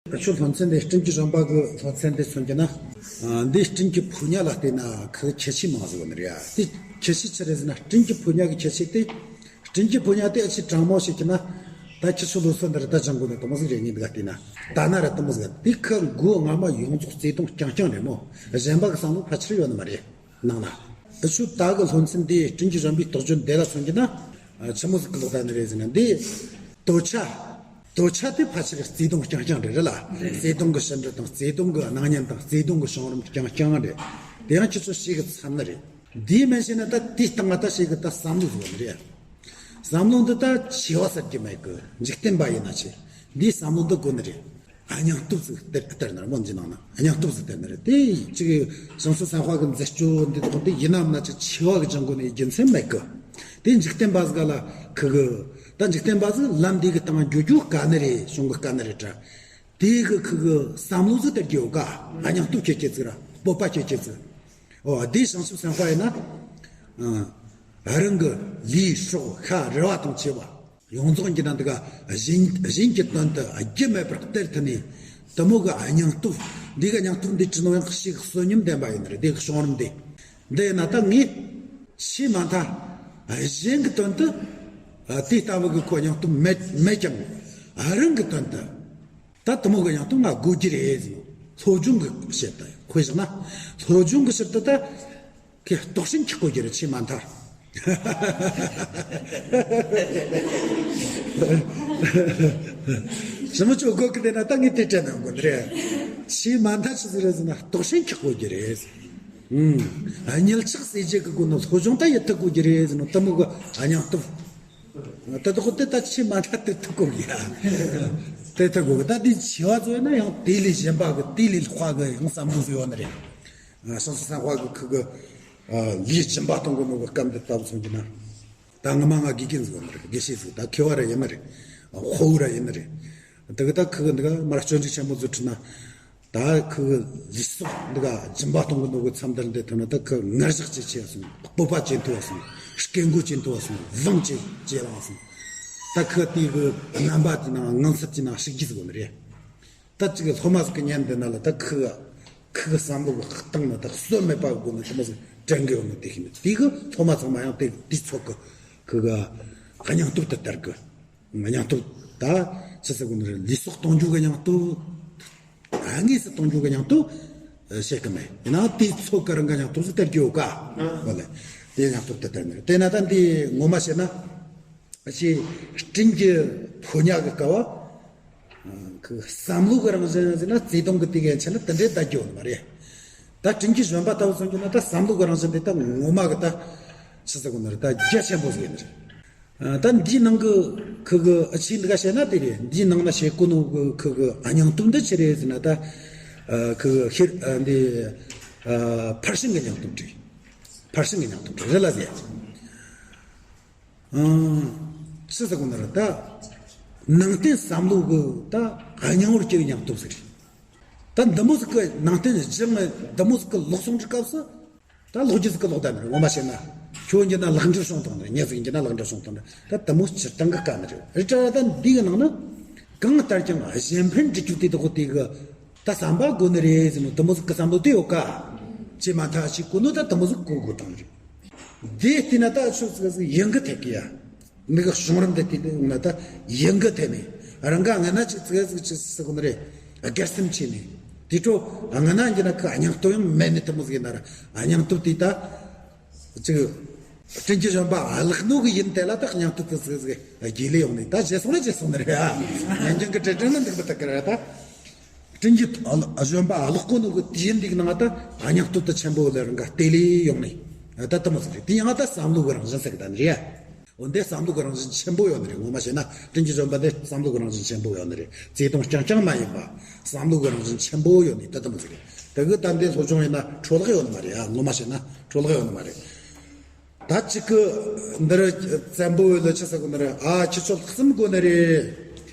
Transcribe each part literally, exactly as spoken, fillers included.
ཁྱོད་སློབ་ཚན་འདི་སྤྲིན་གྱི་བཞོན་པ་གི་སློབ་ཚན་འདི་མཚོན་གྱི་ན། ཨ། འདི་སྤྲིན་གྱི་ཕོ་ཉ་ལ་བལྟས་ན་ཁོ་ཁྱད་ཆོས་མང་ཟིག་ཡོད་ནི་རེད་ཡ། དེ་ཁྱད་ཆོས་ཆི་རེད་ཟེར་ན། སྤྲིན་གྱི་ཕོ་ཉ་གི་ཁྱད་ཆོས་དེ། སྤྲིན་གྱི་ཕོ་ཉ་དེ་ཨ་ཆི་དྲང་མོ་བཤད་ཀྱི་ན། ད་ཁྱེད་ཚོ་སློབ་གསོ་འདི་ར་ད་སྦྱང་དགོས་ནི་དེ་མོ་ཟིག་རེད། ངས་འདི་ག་བལྟས་ན། ད་ན་ར་དེ་མོ་ཟིག་དེ་ཁོ་མགོ་རྔ་མ་ཡོངས་རྫོགས་བརྩེ་དུང་རྐྱང་རྐྱང་རེད་མོ། གཞན་པ་གི་བསམ་བློ་ཕལ་ཆེར་ཡོད་ནི་མ་རེད། ནང་ན། ཨ་ཆུ་ད་གི་སློབ་ཚན་འདི་སྤྲིན་གྱི་བཞོན་པའི་རྟོགས་བརྗོད་འདི་ལ་མཚོན་གྱི་ན། ཨ། ཆི་མོ་ཟིག་གི་ལོག་ད་ནི་རེད་ཟེར་ན། འདི་དོ་ཆ། དོ་ཆ་དེ་ཕལ་ཆེར་བརྩེ་དུང་རྐྱང་རྐྱང་རེད་རེད་ལ། བརྩེ་དུང་གི་ཕྱི་འབྲེལ་དང་། བརྩེ་དུང་གི་སྣང་བརྙན་དང་། བརྩེ་དུང་གི་བྱུང་རིམ་རྐྱང་རྐྱང་རེད། དེ་ཡང་ཁྱེད་ཚོ་ཞིག་གི་མཚམས་ནི་རེད། འདིའི་མན་ཆད་ན་ད་དེའི་སྟེང་ང་ད་ཞིག་གི་ད་བསམ་བློ་ཟིག་ཡོད་ནི་རེད། བསམ་བློ་འདི་ད་ཆེ་བ་ཟེར་གྱི་མེད་གི། འཇིག་རྟེན་པ་ཡིན་ན་ཆེ། འདིའི་བསམ་བློ་འདི་དགོས་ནི་རེད། ཨ། སྙིང་སྟོབས་ཟིག་སྟེར་སྟེར་ནི་རེད་མོ། འདི་ནང་ན་ཨ། སྙིང་སྟོབས་ཟིག་སྟེར་ནི་རེད། དེ་ཅིག་བྱང་ཆུབ་སེམས་དཔའ་གི་མཛད་སྤྱོད་འདི་དག་འདི་ཡིན་ནམ་ན་ཅིག་ཆེ་བ་གི་སྦྱང་དགོས་ནི་རྒྱུ་མཚན་མེད་གི། དེ་འཇིག་རྟེན་པ་ཟིག་ལ་ཁུ་གི། ད་འཇིག་རྟེན་པ་ཟིག་ལམ་འདི་གི་སྟེང་འགྱོ་རྒྱུ་དཀའ་ནི་རེད། བྱུང་གི་དཀའ་ནི་རེད་དྲ། དེ་གི་ཁུ་གི་བསམ་བློ་ཟིག་སྟེར་གྱི་ཡོད་ཀ། ཨ། སྙིང་སྟོབས་སྐྱེད་ཀྱི་ཟིག་ར་སྤོབས་པ་སྐྱེད་ཀྱི་ཟིག། ཨོ། དེ་བྱང་ཆུབ་སེམས་དཔའ་ཡིན་ན། ཨ། རང་གི་ལུས་སྲོག་ཤ་རུས་པ་དང་བཅས་པ་ཡོངས་རྫོགས་ཀྱི་ནང་དུ་ག་གཞན་གཞན་གྱི་དོན་དུ་རྒྱུ་མེད་པར་སྟེར་ཐུབ་ནས། དེ་མོ་གི་སྙིང་སྟོབས། འདི་གི་སྙིང་སྟོབས་འདི་བྲིས་ནོ་ཡང་ཞིག་བསོད་སྙོམས་ལྡན་པ་ཡིན་ནི་རེད། འདི་གི་བྱུང་རིམ་འདི། འདི་ཡིན་ན་ད་ངས་ཆེས་མ་མཐའ་གཞན་གྱི་དོན་དུ། ཨ། དེ་ལྟ་བུ་གི་ཁོ་སྙིང་སྟོབས་མེད་མེད་ཀྱང་། རང་གི་དོན་དུ། ད་དེ་མོ་གི་སྙིང་སྟོབས་ང་དགོས་ཀྱི་རེད་ཟེར་ནོ། སློབ་སྦྱོང་གི་ཆེད་དུ། དཔེ་བཞག་ན་སློབ་སྦྱོང་གི་ཆེད་དུ་ད་ཁོས་དོགས་ཟོན་རྒྱག་དགོས་ཀྱི་རེད། ཆེས་མ་མཐའ། ཞི་མོ་ཅོ་དགོས་ཀི། དེ་ན་ད་ངས་དེ་དྲན་ན་དགོས་ནི་རེད། ཆེས་མ་མཐའ་ཆི་ཟིག་རེད་ཟེར་ན་དོགས་ཟོན་རྒྱག་དགོས་ཀྱི་རེད། ཨུམ། གཉིད་ཆག་སེལ་བྱེད་ཀྱི་སྒོ་ནས་སློབ་སྦྱོང་ད་ཡེད་ཐུབ་དགོས་ཀྱི་རེད་ཟེར་ནོ། དེ་མོ་གི་སྙིང་སྟོབས། ད་དོག་དེ་ད་ཆེས་མ་མཐའ་དེ་ཐུག་གོ་གི་ཡ། དེ་ཐུག་གོ་གི། ད་དེ་ཆེ་བ་ཚོ་ཡིན་ན་ཡང་དེ་ལས་གཞན་པ་གི། དེ་ལས་ལྷག་གི་ཡང་བསམ་བློ་ཟིག་ཡོད་ནི་རེད། ཨ། བྱང་ཆུབ་སེམས་དཔའ་གི་ཁུ་གི། ཨ། ལུས་སྦྱིན་པ་གཏོང་གི་ནོ་གི་སྐབས་འདི་ལྟ་བུ་མཚོན་གྱི་ན། ད་ངོ་མ་ང་དགེ་རྒན་ཟིག་ཡོད་ནི་རེད། དགེ་བཤེས་ཟིག། ད་མཁས་པ་ར་ཡིན་ནི་རེད། དཔའ་བོ་ར་ཡིན་ནི་རེད། དེ་གི་ད་ཁུ་གི་འདི་ག་མར་སྤྱོད་འཇུག་ཆེན་མོ་ཟིག་ཁྲིད་ན། ད་ཁུ་གི་ལུས་སྲོག་འདི་ག་སྦྱིན་པ་གཏོང་གི་ནོ་གི་མཚམས་འདིར་འདི་ཐོན་ན། ད་ཁུ་ངར་གཞག་ཅིག་ཆེ་སོང་། སྤོབས་པ་ཇེ་མཐོ་སོང་། སྐད་མགོ་ཇེ་མཐོ་སོང་། དབང་ཇེ་ཇེ་ལངས་སོང་། ད་ཁུ་དེ་གི་རྣམ་པ་དེ་ནང་ངང་ཚུལ་དེ་ནང་ཞུགས་རྒྱུ་ཟིག་ཡོད་ནི་རེད། ད་ཅིག་སློབ་མ་ཟིག་གི་ཉན་འདི་ན་ལ། ད་ཁུ་གི་ཁུ་གི་བསམ་བློ་གི་སྟེང་ན་ད་ཟོལ་མེད་པ་གི་སྒོ་ནས་དེ་མོ་ཟིག་དྲན་གི་ཡོད་ནི་དེ་ཤེས་ནི། དེ་གི་སློབ་མ་ཚང་མ་ཡང་དེ་དེ་ཚོ་གི་ཁུ་གི་སྙིང་སྟོབས་དེ་སྟེར་གི། སྙིང་སྟོབས་ད་ཆི་ཟེར་གོ་ནི་རེད། ལུས་སྲོག་གཏོང་རྒྱུ་གི་སྙིང་སྟོབས། ཨ། དངོས་སུ་གཏོང་རྒྱུ་གི་སྙིང་སྟོབས། ཨ། བཤད་གི་མེད། ཡིན་ནའང་དེ་ཚོ་གི་རང་གི་སྙིང་སྟོབས་ཟིག་སྟེར་རྒྱུ་ཡོད་ཀ། ཨོ་ལེ། དེ་སྙིང་སྟོབས་དེ་སྟེར་ནི་རེད། དེ་ན་ད་འདི་ངོ་མ་བཤད་ན། ཨ་ཅེ་སྤྲིན་གྱི་ཕོ་ཉ་གི་སྐབས། ཨ། ཁུ་བསམ་བློ་གི་རང་བཞིན་ཟེར་ན་བརྩེ་དུང་གི་དེ་གའི་ཆ་ན་དེ་འདྲའི་ད་རྒྱུ་ཡོད་ནི་མ་རེད། ད་སྤྲིན་གྱི་བཞོན་པ་ལྟ་བུ་མཚོན་རྒྱུ་ན། ད་བསམ་བློ་གི་རང་བཞིན་དེ་ད་ངོ་མ་གི་ད་ཆི་ཟེར་གོ་ནི་རེད། ད་རྒྱ་ཆེན་པོ་ཟིག་ཡིན་ནི་རེད། ཨ། ད་འདིའི་ནང་གི་ཁུ་གི་ཨ་ཅེ་འདི་ག་བཤད་ན་དེ་རེད། འདིའི་ནང་ན་བཤད་གོ་ནོ་གི་ཁུ་གི་ཨ་སྙིང་སྟོབས་འདི་ཆི་རེད་ཟེར་ན། ད་ཨ་ཁུ་གི་ཤེར་ཨ་འདི་ཨ་ཕར་ཕྱིན་གི་སྙིང་སྟོབས་རེད། ཕར་ཕྱིན་གི་སྙིང་སྟོབས་རེད་ལ་ཟེར། ཨ། ཆི་ཟེར་གོ་ནི་རེད། ད་ནང་བསྟན་བསམ་བློ་གི་ད་སྙིང་བོར་གྱུར་སྙིང་སྟོབས་ཟིག་རེད། ད་འདི་མོ་ཟིག་གི་ནང་བསྟན་སྦྱངས་ནས་འདི་མོ་ཟིག་གི་ལོག་སོང་གི་སྐབས་སུ། ད་ལོག་རྒྱུ་ཟིག་གི་ལོག་ད་ནི་རེད། ངོ་མ་བཤད་ན། ཁྱོད་འགྱུར་ན་ལག་འབྲེལ་བྱུང་དང་ནི་རེད། ངས་ཟིག་འགྱུར་ན་ལག་འབྲེལ་བྱུང་དང་ནི་རེད། ད་དེ་མོ་སྤྱིར་བཏང་གི་དཀའ་ནི་རེད། རེད་དྲ། ད་འདི་གི་ནང་ན་གང་ལྟར་ཀྱང་གཞན་ཕན་སྒྲུབ་རྒྱུ་དེ་དག་དེ་གི་ད་བསམ་པ་དགོས་ནི་རེད་ཟེར་ནོ། དེ་མོ་ཟིག་གི་བསམ་བློ་དེ་ཡོད་ཀ། ཅེས་མ་ཐག་ཅིག་གོ་ནོ། ད་དེ་མོ་ཟིག་གོ་དགོས་དང་རེད། དེ་བལྟས་ན་ད་ཆོས་ཟིག་ཟིག་ཡིན་གི་ཐད་ཀི་ཡ། མི་གི་བྱུང་རིམ་དེ་དེ་ལས་ཡོང་ན་ད་ཡིན་གི་ཐད་ནས་རང་ག་ངན་ན་ཅིག་ཙི་ག་ཟིག་ཅིག་ཟེར་གོ་ནི་རེད། སྒེར་སེམས་ཆེ་ནས་དེ་འཕྲོ་ངན་ན་འགྱུར་ན་ཁི་སྙིང་སྟོབས་ཡང་མེད་ནི་དེ་མོ་ཟིག་ཡིན་ན་ར། སྙིང་སྟོབས་དེ་ད་ཅིག་སྤྲིན་གྱི་བཞོན་པ་བརླག་ནོ་གི་ཡིན། དེ་ལ་ད་སྙིང་སྟོབས་དེ་ཟིག་ཟིག་རྒྱས་ལས་ཡོང་ནས་ད་རྗེས་སོང་ན་རྗེས་སོང་ནི་རེད་ཨ། ཉན་མཁན་གི་དྲན་དྲན་ན་འདུག་པ་ད་གི་རེད་ད། སྤྲིན་གྱི་བཞོན་པ་བརླག་གོ་ནོ་གི་དུས་ཡུན་འདིའི་ནང་ད་སྙིང་སྟོབས་དེ་ཆེན་པོ་ལས་རང་ག་བལྟས་ལས་ཡོང་ནས་ད་དེ་མོ་ཟིག་རེད། དེ་ཡང་ད་བསམ་བློ་གི་རང་བཞིན་ཟེར་གི་ད་ནི་རེད་ཨ། འོན་ཏེ་བསམ་བློ་གི་རང་བཞིན་ཆེན་པོ་ཡོད་ནི་རེད། ངོ་མ་བཤད་ན་སྤྲིན་གྱི་བཞོན་པ་དེ་བསམ་བློ་གི་རང་བཞིན་ཆེན་པོ་ཡོད་ནི་རེད། བརྩེ་དུང་རྐྱང་རྐྱང་མ་ཡིན་པ་བསམ་བློ་གི་རང་བཞིན་ཆེན་པོ་ཡོད་ནི་ད་དེ་མོ་ཟིག་རེད། དེ་གི་ད་འདི་སློབ་སྦྱོང་ཡིན་ན་འཕྲོ་བརླག་ཡོད་ནི་མ་རེད་ཨ། ངོ་མ་བཤད་ན་འཕྲོ་བརླག་ཡོད་ནི་མ་རེད། ད་ཅིག་གི་འདིར་བཙན་པོ་ཡོད་ལ་ཆི་ཟེར་གོ་ནི་རེད། ཨ་ཁྱེད་ཚོ་ལྷག་བསམ་དགོས་ནི་རེད།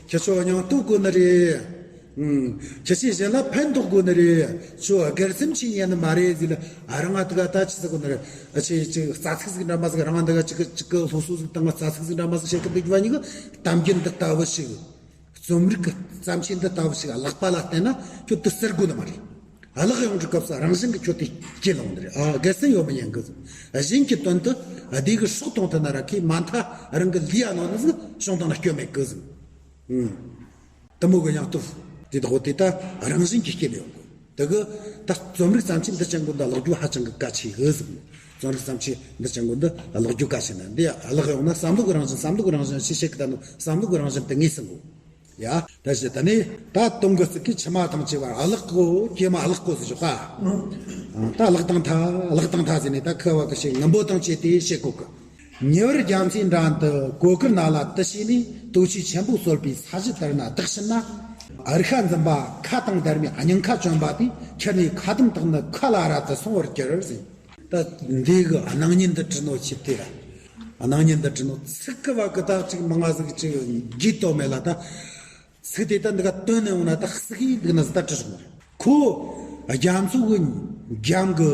ཁྱེད་ཚོ་སྙིང་སྟོབས་དགོས་ནི་རེད། ཨུམ། ཁྱེད་ཚོས་གཞན་ལ་ཕན་ཐོགས་དགོས་ནི་རེད། ཁྱོད་སྒེར་སེམས་ཆེ་ཉན་ནི་མ་རེད་ཟེར་ལ། ཨ་རང་ང་དེ་ག་ད་ཆི་ཟེར་གོ་ནི་རེད། ཨ་ཆེ་ཅིག་རྩ་ཚིག་ཟིག་འདྲ་མ་ཟིག་རང་ང་དེ་ག་ཅིག་གི་ཅིག་གི་སློབ་གསོ་ཟིག་བཏང་ང་རྩ་ཚིག་ཟིག་འདྲ་མ་ཟིག་བཤད་གི་འདུག་རྒྱུ་བ་ཉིད་གི་གཏམ་རྒྱུད་འདི་ལྟ་བུ་ཞིག་རྩོམ་རིག་གི་བརྩམས་ཆོས་འདི་ལྟ་བུ་ཞིག་བརླག་པ་ལ་བརྟེན་ན་ཁྱོད་དེ་ཟེར་དགོས་ནི་མ་རེད། བརླག་ཡོང་དུས་སྐབས་སུ་རང་བཞིན་གྱིས་ཁྱོད་དེ་སྐྱེ་ལོང་འདི་རེད། ཨ་དགེ་སེམས་ཡོད་མི་ཉན་གི་ཟེར། གཞན་གྱི་དོན་དུ་བདེ་གི་སྲོག་གཏོང་ཐུབ་ན་ར་ཁོས་མ་མཐའ་རང་གི་ལུས་ཡ་ནོ་ནི་ཟིག་བྱུང་དང་ན་སྐྱོན་མེད་གི་ཟེར། ཨུམ། དེ་མོ་གི་སྙིང་སྟོབས་དེ་དག་དེ་ད་རང་བཞིན་གྱིས་སྐྱེ་ནས་ཡོང་གི། དེ་གི་ད་རྩོམ་རིག་བརྩམས་ཆོས་འདི་ཅན་ཀུན་ད་བརླག་རྒྱུ་ཧ་ཅང་གི་གལ་ཆེ་གི་ཟེར། རྩོམ་རིག་བརྩམས་ཆོས་འདི་ཅན་ཀུན་ད་བརླག་རྒྱུ་གལ་ཆེ་ན་འདི་བརླག་ཡོང་ན་བསམ་བློ་གི་རང་བཞིན་བསམ་བློ་གི་རང་བཞིན་ཞེས་བཤད་གི་ད་ནི་བསམ་བློ་གི་རང་བཞིན་དེ་ངེས་སེ་གོ། ཡ། ད་ཞེས་ད་ནི་ད་སྟོང་གི་ཚིག་གི་ཕྱི་མ་དང་བཅས་པར་བརླག་གོ་ཀྱེ་མ་བརླག་གོ་ཟེར་ཞོག་ག་ད་བརླག་དང་ཐ་བརླག་དང་ཐ་ཟེར་ནས་ད་ཁ་བ་གི་ཞིག་ངན་པོ་དང་བཅས་ཏེ་བཤད་གོ་གི། ཉེ་བར་རྒྱ་མཚོའི་འགྲམ་དུ་གོས་དཀར་ནག་ལ་དུ་བྱས་ནས། ལྟོ་ཆས་ཆེན་པོ་གསོད་པའི་ས་གཞི་དེར་ན་བདག་ཕྱིན་ན། རིག་ཤ་འཛིན་པ་ཁྭ་ཏང་སྡེར་མོའི་སྙིང་ཁ་གྱོན་པ་དེས། ཁྱེར་ནས་ཁ་གདངས་དག་ནི་ཁ་ལ་རབ་ཏུ་སོང་བར་གྱུར་ཟེར། ད་འདི་གི་སྣང་བརྙན་འདི་བྲིས་ནོ་ཆི་དེ་ར། སྣང་བརྙན་འདི་བྲིས་ནོ་ཚིག་གི་བ་གི་ད་ཅིག་མང་ང་ཟིག་ཅིག་རྒྱུས་གཏོགས་མེད་ལ་ད། ཚིག་དེ་ད་འདི་ག་བཏོན་ནས་འོང་ན་ད་ཟིག་གི་འདུག་ན་ཟིག་ད་བྲིས་སོང་རེད། ཁོ་རྒྱ་མཚོ་གི་རྒྱབ་གི་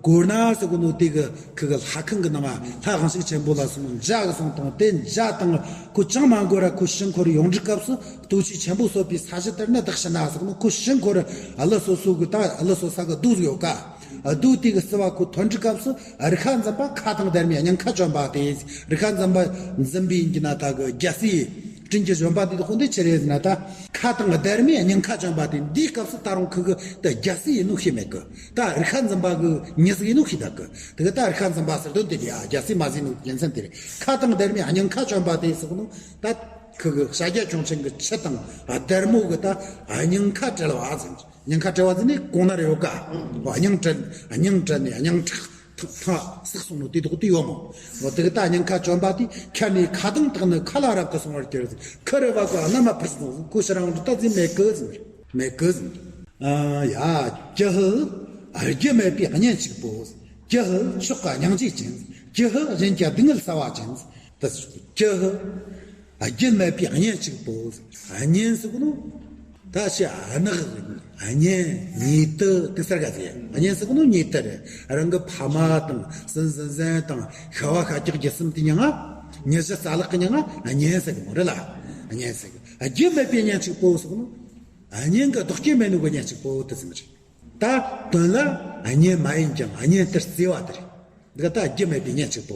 གོར་ན་ཟེར་གོ་ནོ་དེ་གི་ཁུ་གི་ལྷ་ཁང་གི་ནང་ལྷ་གང་ཞིག་ཆེན་པོ་ལ་སོང་འཇའ་གི་སོང་དང་དེ་འཇའ་དང་ཁོ་ཅང་མ་འགོར་ར་ཁོ་ཕྱིར་འཁོར་ཡོང་དུས་སྐབས་སུ་ལྟོ་ཆས་ཆེན་པོ་གསོད་པའི་ས་གཞི་དེར་ན་བདག་ཕྱིན་ན་ཟེར་གོ་ནོ་ཁོ་ཕྱིར་འཁོར་ཨ་ལི་སོ་སོ་གི་ད་ཨ་ལི་སོ་ས་གི་རྡོ་ཟིག་ཡོད་ཀ། རྡོ་དེ་གི་རྩིབ་བ་ཁོ་ཐོན་དུས་སྐབས་སུ་རིག་ཤ་འཛིན་པ་ཁྭ་ཏང་སྡེར་མོའི་སྙིང་ཁ་གྱོན་པ་དེ། རིག་ཤ་འཛིན་པ་འཛིན་པའི་གི་ན་ད་གི་རྒྱལ་སྲས། སྤྲིན་གྱི་བཞོན་པ་དེ་དག་དེ་ཆི་རེད་ཟེར་ན་ད། ཁྭ་ཏང་སྡེར་མོའི་སྙིང་ཁ་གྱོན་པ་དེ་འདིའི་སྐབས་སུ་ད་རུང་ཁུ་གི་ད་རྒྱལ་སྲས་ཡིན་ནོ་ཤེས་མེད་གི། ད་རིག་ཤ་འཛིན་པ་གི་མྱི་ཟིག་ཡིན་ནོ་ཤེས་ད་གི། དེ་གི་ད་རིག་ཤ་འཛིན་པ་ཟེར་དོན་དེ་རེད་ཡ། རྒྱལ་སྲས་མ་ཟིན་ནོ་རྒྱུ་མཚན་དེ་རེད། ཁྭ་ཏང་སྡེར་མོའི་སྙིང་ཁ་གྱོན་པ་དེ་ཟེར་གོ་ནོ་ད་ཁུ་གི་ཤཱཀྱ་ཁྱུང་ཆེན་གི་ཁྱི་དང་སྡེར་མོ་གི་ད་སྙིང་ཁ་བྲལ་བ་ཟེར། སྙིང་ཁ་བྲལ་བ་ཟེར་ནི་གོང་ན་རེ་ཡོད་ཀ། སྙིང་བྲལ་སྙིང་བྲལ་ནས་སྙིང་ཁྲག་ཐང་ཐང་བསགས་སོང་ནོ་དེ་དག་དེ་ཡོད་མོ། འོ་དེ་གི་ད་སྙིང་ཁ་གྱོན་པ་དེ་ཁྱེར་ནས་ཁ་གདངས་དག་ནི་ཁ་ལ་རབ་ཏུ་སོང་བར་གྱུར་ཟེར། ཁུ་རེ་བ་གི་སྣ་མ་འཕུར་སོང་ཟེར། ཁོ་ཕྱིར་རང་དུ་ད་ཟིན་མེད་གི་ཟེར། མེད་གི་ཟེར། ཨ་ཡ། ཀྱི་ཧུད་རྒྱུ་མེད་པའི་གཉེན་གཅིག་པོ། ཀྱི་ཧུད་མཆོག་གི་སྙིང་རྗེ་ཅན། ཀྱི་ཧུད་གཞན་གྱི་སྡུག་བསྔལ་བསལ་བ་ཅན། ད་ཀྱི་ཧུད། རྒྱུ་མེད་པའི་གཉེན་གཅིག་པོ། གཉེན་ཟེར་གོ་ནོ། ད་ཞེ་ཨ་ནག་གཉེན་ཉེ་དུ་དེ་ཟེར་ག་ཟེར། གཉེན་ཟེར་གོ་ནོ་ཉེ་དུ་རེད། རང་གི་ཕ་མ་དང་སྲིན་སྲིན་སྲན་དང་ཤ་བ་ཤ་རྒྱགས་རྒྱུ་གསུམ་དེ་མྱིང་ང་། མྱི་གཞི་རྩ་ལག་གི་མྱིང་ང་གཉེན་ཟེར་གི་མོ་རེད་ལ། གཉེན་ཟེར་གི། རྒྱུ་མེད་པའི་གཉེན་གཅིག་པོ་ཟེར་གོ་ནོ། གཉེན་གི་ལྡོག་སྐྱེས་མེད་ནོ་གི་གཉེན་གཅིག་པོ་དེ་ཟེར་མི་རེད། ད་དོན་ལ་གཉེན་མ་ཡིན་ཀྱང་གཉེན་དེར་བརྩེ་བ་དེ་རེད། འདི་ག་ད་རྒྱུ་མེད་པའི་གཉེན་གཅིག་པོ།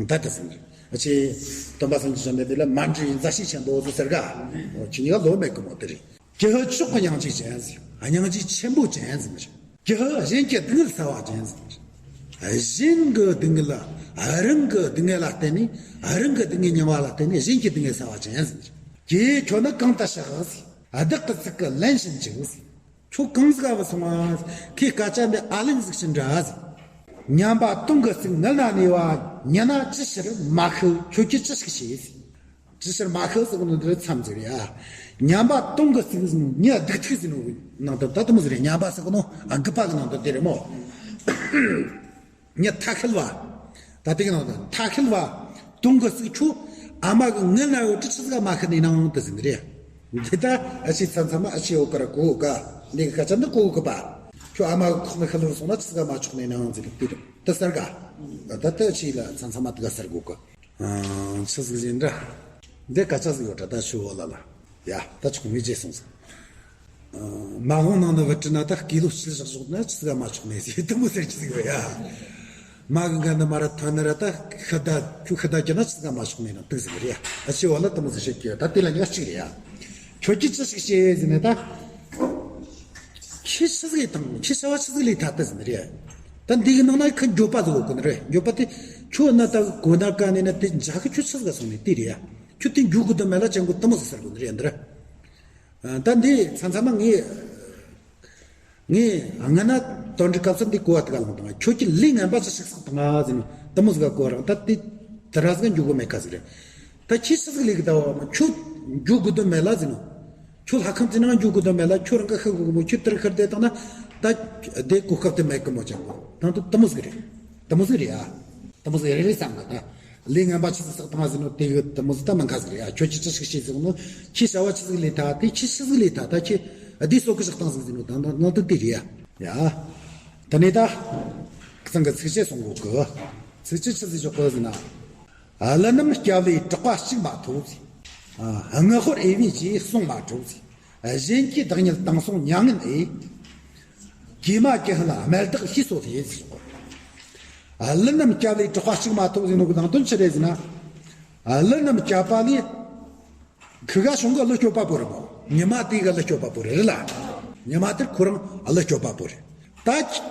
ད་ལྟ་ཟིན་རེད། ཨ་ཆེ། སྟོན་པ་སངས་རྒྱས་བཅོམ་ལྡན་འདས་ལ་མ་འདྲིས་མཛའ་བཤེས་ཆེན་པོ་ཟེར་ཟེར་ག་འོ་ཁྱེད་གཉིས་ཀ་ལོ་མེད་གི་མོ་དེ་རེད། ཀྱི་ཧུད་མཆོག་གི་སྙིང་རྗེ་ཅན་ཟེར། སྙིང་རྗེ་ཆེན་པོ་ཅན་ཟེར། ཀྱི་ཧུད་གཞན་གྱི་སྡུག་བསྔལ་བསལ་བ་ཅན་ཟེར། གཞན་གྱི་སྡུག་བསྔལ་ལ་རང་གི་སྡུག་བསྔལ་ལ་བརྟེན་ནས་རང་གི་སྡུག་བསྔལ་མྱོང་བ་ལ་བརྟེན་ནས་གཞན་གྱི་སྡུག་བསྔལ་བསལ་བ་ཅན་ཟེར། ཀྱེ་ཁྱོད་ནི་གང་དུ་གཤེགས་ཟེར། བདག་གི་ཚིག་གི་ལན་བྱིན་ཅིག་ཟེར། ཁྱོད་གང་ཟིག་ག་བུད་སོང་བ། ཁོའི་སྐད་ཆ་འདི་ཨ་ལན་ཟིག་ཕྱིན་དྲ་ཟིག་ཉམས་པ་དུང་གི་ཚིག་ངུ་ན་ནས་པ། ཉན་ན་ཅི་ཕྱིར་མ་ཤི། ཁྱོད་ཀྱིས་ཅི་ཞིག་བྱས་ཟིག་ཅི་ཕྱིར་མ་ཤི་ཟེར་གོ་ནོ་འདི་མཚམས་ཟིག་རེད་ཡ། ཉམས་པ་དུང་གི་ཚིག་ཟིག་ནོ་མྱི་སྡུག་ཐུག་ཟིག་ནོ་ནང་དུ་ད་དུ་མོ་ཟིག་རེད། ཉམས་པ་ཟེར་གོ་ནོ་ཨ་རྒུད་པ་གི་ནང་དུ་དེ་རེད་མོ། ངས་ཐ་ཤལ་བ། ད་དེ་གི་ནང་དུ་ཐ་ཤལ་བ། དུང་གི་ཚིག་ཆུ། ཨ་མ་གི་ངལ་ན་ཡོད་དུས་ཆི་ཟིག་མ་ཤི་ནས་ནང་དུ་ཟིན་རེད། འདི་ད་ཨ་ཕྱི་ཚ་ཚ་མ་ཨ་ཕྱི་ཡོད་ཀ་ར་གོ་ག་འདི་གི་སྐད་ཆ་འདི་གོ་གི་པ། ཁྱོད་ཨ་མ་གི་ཁོག་ནས་ཤི་ལུར་སོང་ན་ཆི་ཟིག་མ་ཆོག་ནས་ནང་ཟིན་དུས་དུ་ཟེར་ག་ད་ད་ཨ་ཕྱི་ལ་ཚ་ཚ་མ་དེ་ག་ཟེར་གོ་གི་ཆི་ཟིག་ཡིན་འདྲ། འདི་སྐད་ཆ་ཟིག་ཡོད་དྲ་ད་ཆུ་བོ་ལ་ལ། ཡ། ད་ཆོག་མི་བརྗེད་སོང་ཟིག་མ་འོངས་ནང་ནས་བུ་ཁྲིད་ན་ད་སྐྱེས་ལོ་ཕྱི་བཞག་ཞོག་ན་ཆི་ཟིག་མ་ཆོག་ནས་ཟིག་དུ་མོ་ཟེར་གྱི་ཟིག་ཡོད་ཡ། མ་གི་འགན་ནི་མ་ར་ཐོན་ནི་ར་ད་ཤི་ད་ཁྱོད་ཤི་ད་གྱི་ན་ཆི་ཟིག་མ་ཆོག་ནས་ན་དུག་ཟིག་རེད་ཡ། ཨ་ཆེ་བ་ལ་དུ་མོ་ཟིག་བཤད་ཀྱི་ཡོད། ད་དེ་ལ་ཉག་གཅིག་རེད་ཡ། ཁྱོད་ཀྱིས་ཅི་ཞིག་བྱས་ཟིན་ནས་ད། ཁྱི་ཆི་ཟིག་དང་ཁྱི་ཤ་བ་ཆི་ཟིག་ལས་ཐ་དུ་ཟིན་རེད་ཡ། ད་འདི་གི་ནང་ན་ཁི་འགྱོད་པ་ཟིག་ཡོད་གི་ནི་རེད། འགྱོད་པ་དེ་ཁྱོད་ན་ད་གོ་ན་ཀ་ནས་ན་དེ་འཇག་གི་ཁྱོད་ཆི་ཟིག་སོང་ནས་དེ་རེད་ཡ། ཁྱོད་དེ་འགྱོད་གི་དུ་མེད་ལ་ཅན་གོ་དུ་མོ་ཟིག་ཟེར་གོ་ནི་རེད་འདི་ར། ད་འདི་མཚམས་མཚམས་མ་ངས། ངས་སྔ་ན་དོན་འགྲིག་སྐབས་སུ་འདི་གོ་བ་དེ་ག་ལངས་དང་ཁྱོད་ཀྱི་ལས་ངན་པ་ཅི་ཞིག་བསགས་དང་ཟེར་ནས་དུ་མོ་ཟིག་ག་གོ་རང་ད་དེ་དེ་ར་ཟིག་འགྱོད་གོ་མེད་ཁ་ཟིག་རེད། ད་ཁྱི་ཆི་ཟིག་ལས་གི་ད་བ་མ་ཁྱོད་འགྱོད་གོ་དོན་མེད་ལ་ཟེར་ནོ། ཁྱོད་ལྷ་ཁང་དེ་ནང་འགྱོད་གོ་དོན་མེད་ལ་ཁྱོད་རང་ག་ཤི་གོ་གི་མོ་ཁྱོད་དེར་ཤར་བསྡད་དང་ན་ད་དེ་གོ་སྐབས་དེ་མེད་གི་མོ་ཅང་གོ་དང་དུ་དུ་མོ་ཟིག་རེད། དུ་མོ་ཟིག་རེད་ཡ། དུ་མོ་ཟིག་རེད་རེད་བསམ་གི་ད། ལས་ངན་པ་ཆི་ཟིག་བསགས་བཏང་ཟེར་ནོ་དེ་གི་དུ་མོ་ཟིག་ད་མི་འགའ་ཟིག་རེད་ཡ། ཁྱོད་ཀྱིས་ཅི་ཞིག་བྱས་ཟེར་ནོ། ཁྱི་བྱ་བ་ཆི་ཟིག་ལས་ཐ་དེ་ཁྱི་ཆི་ཟིག་ལས་ཐ་ད་ཁྱི་འདི་སོ་གི་བཞག་བཏང་ཟིག་ཟེར་ནོ་དང་དང་ནང་དུ་དེ་རེད་ཡ། ཡ། ད་ནས་ད། ཚང་གི་ཚིགས་བཅད་སོང་གོ་གི། ཚིགས་བཅད་ཆི་ཟིག་འཇོག་གི་ཟེར་ན། ཀླུ་རྣམས་སྐྱབས་ལས་གྲགས་པ་གཅིག་མ་ཐོབ་ཟེར། ཨ། མངལ་དཔལ་འོས་པའི་རྗེས་གསུང་མ་གྲུབ་ཟེར། གཞན་གྱིས་བདག་ཉིད་དང་གསུང་མྱ་ངན་འོས། གོས་མ་གོས་ལྷན་དམར་དག་ལྷས་སོ་ལྷས་ཟེར། ཀླུ་རྣམས་བསྐྱབས་ལས་གྲགས་པ་གཅིག་མ་ཐོབ་ཟེར་ནོ་གི་ནང་དོན་ཆི་རེད་ཟེར་ན། ཀླུ་རྣམས་བསྐྱབས་པ་ལས། ཁི་ག་བྱུང་གི་ཀླུ་སྐྱོབ་པ་པོ་རེད་མོ། ཉི་མ་དེ་གི་ཀླུ་སྐྱོབ་པ་པོ་རེད་ལ། ཉི་མ་དེར་ཁོ་རང་ཀླུ་སྐྱོབ་པ་པོ་རེད། ད་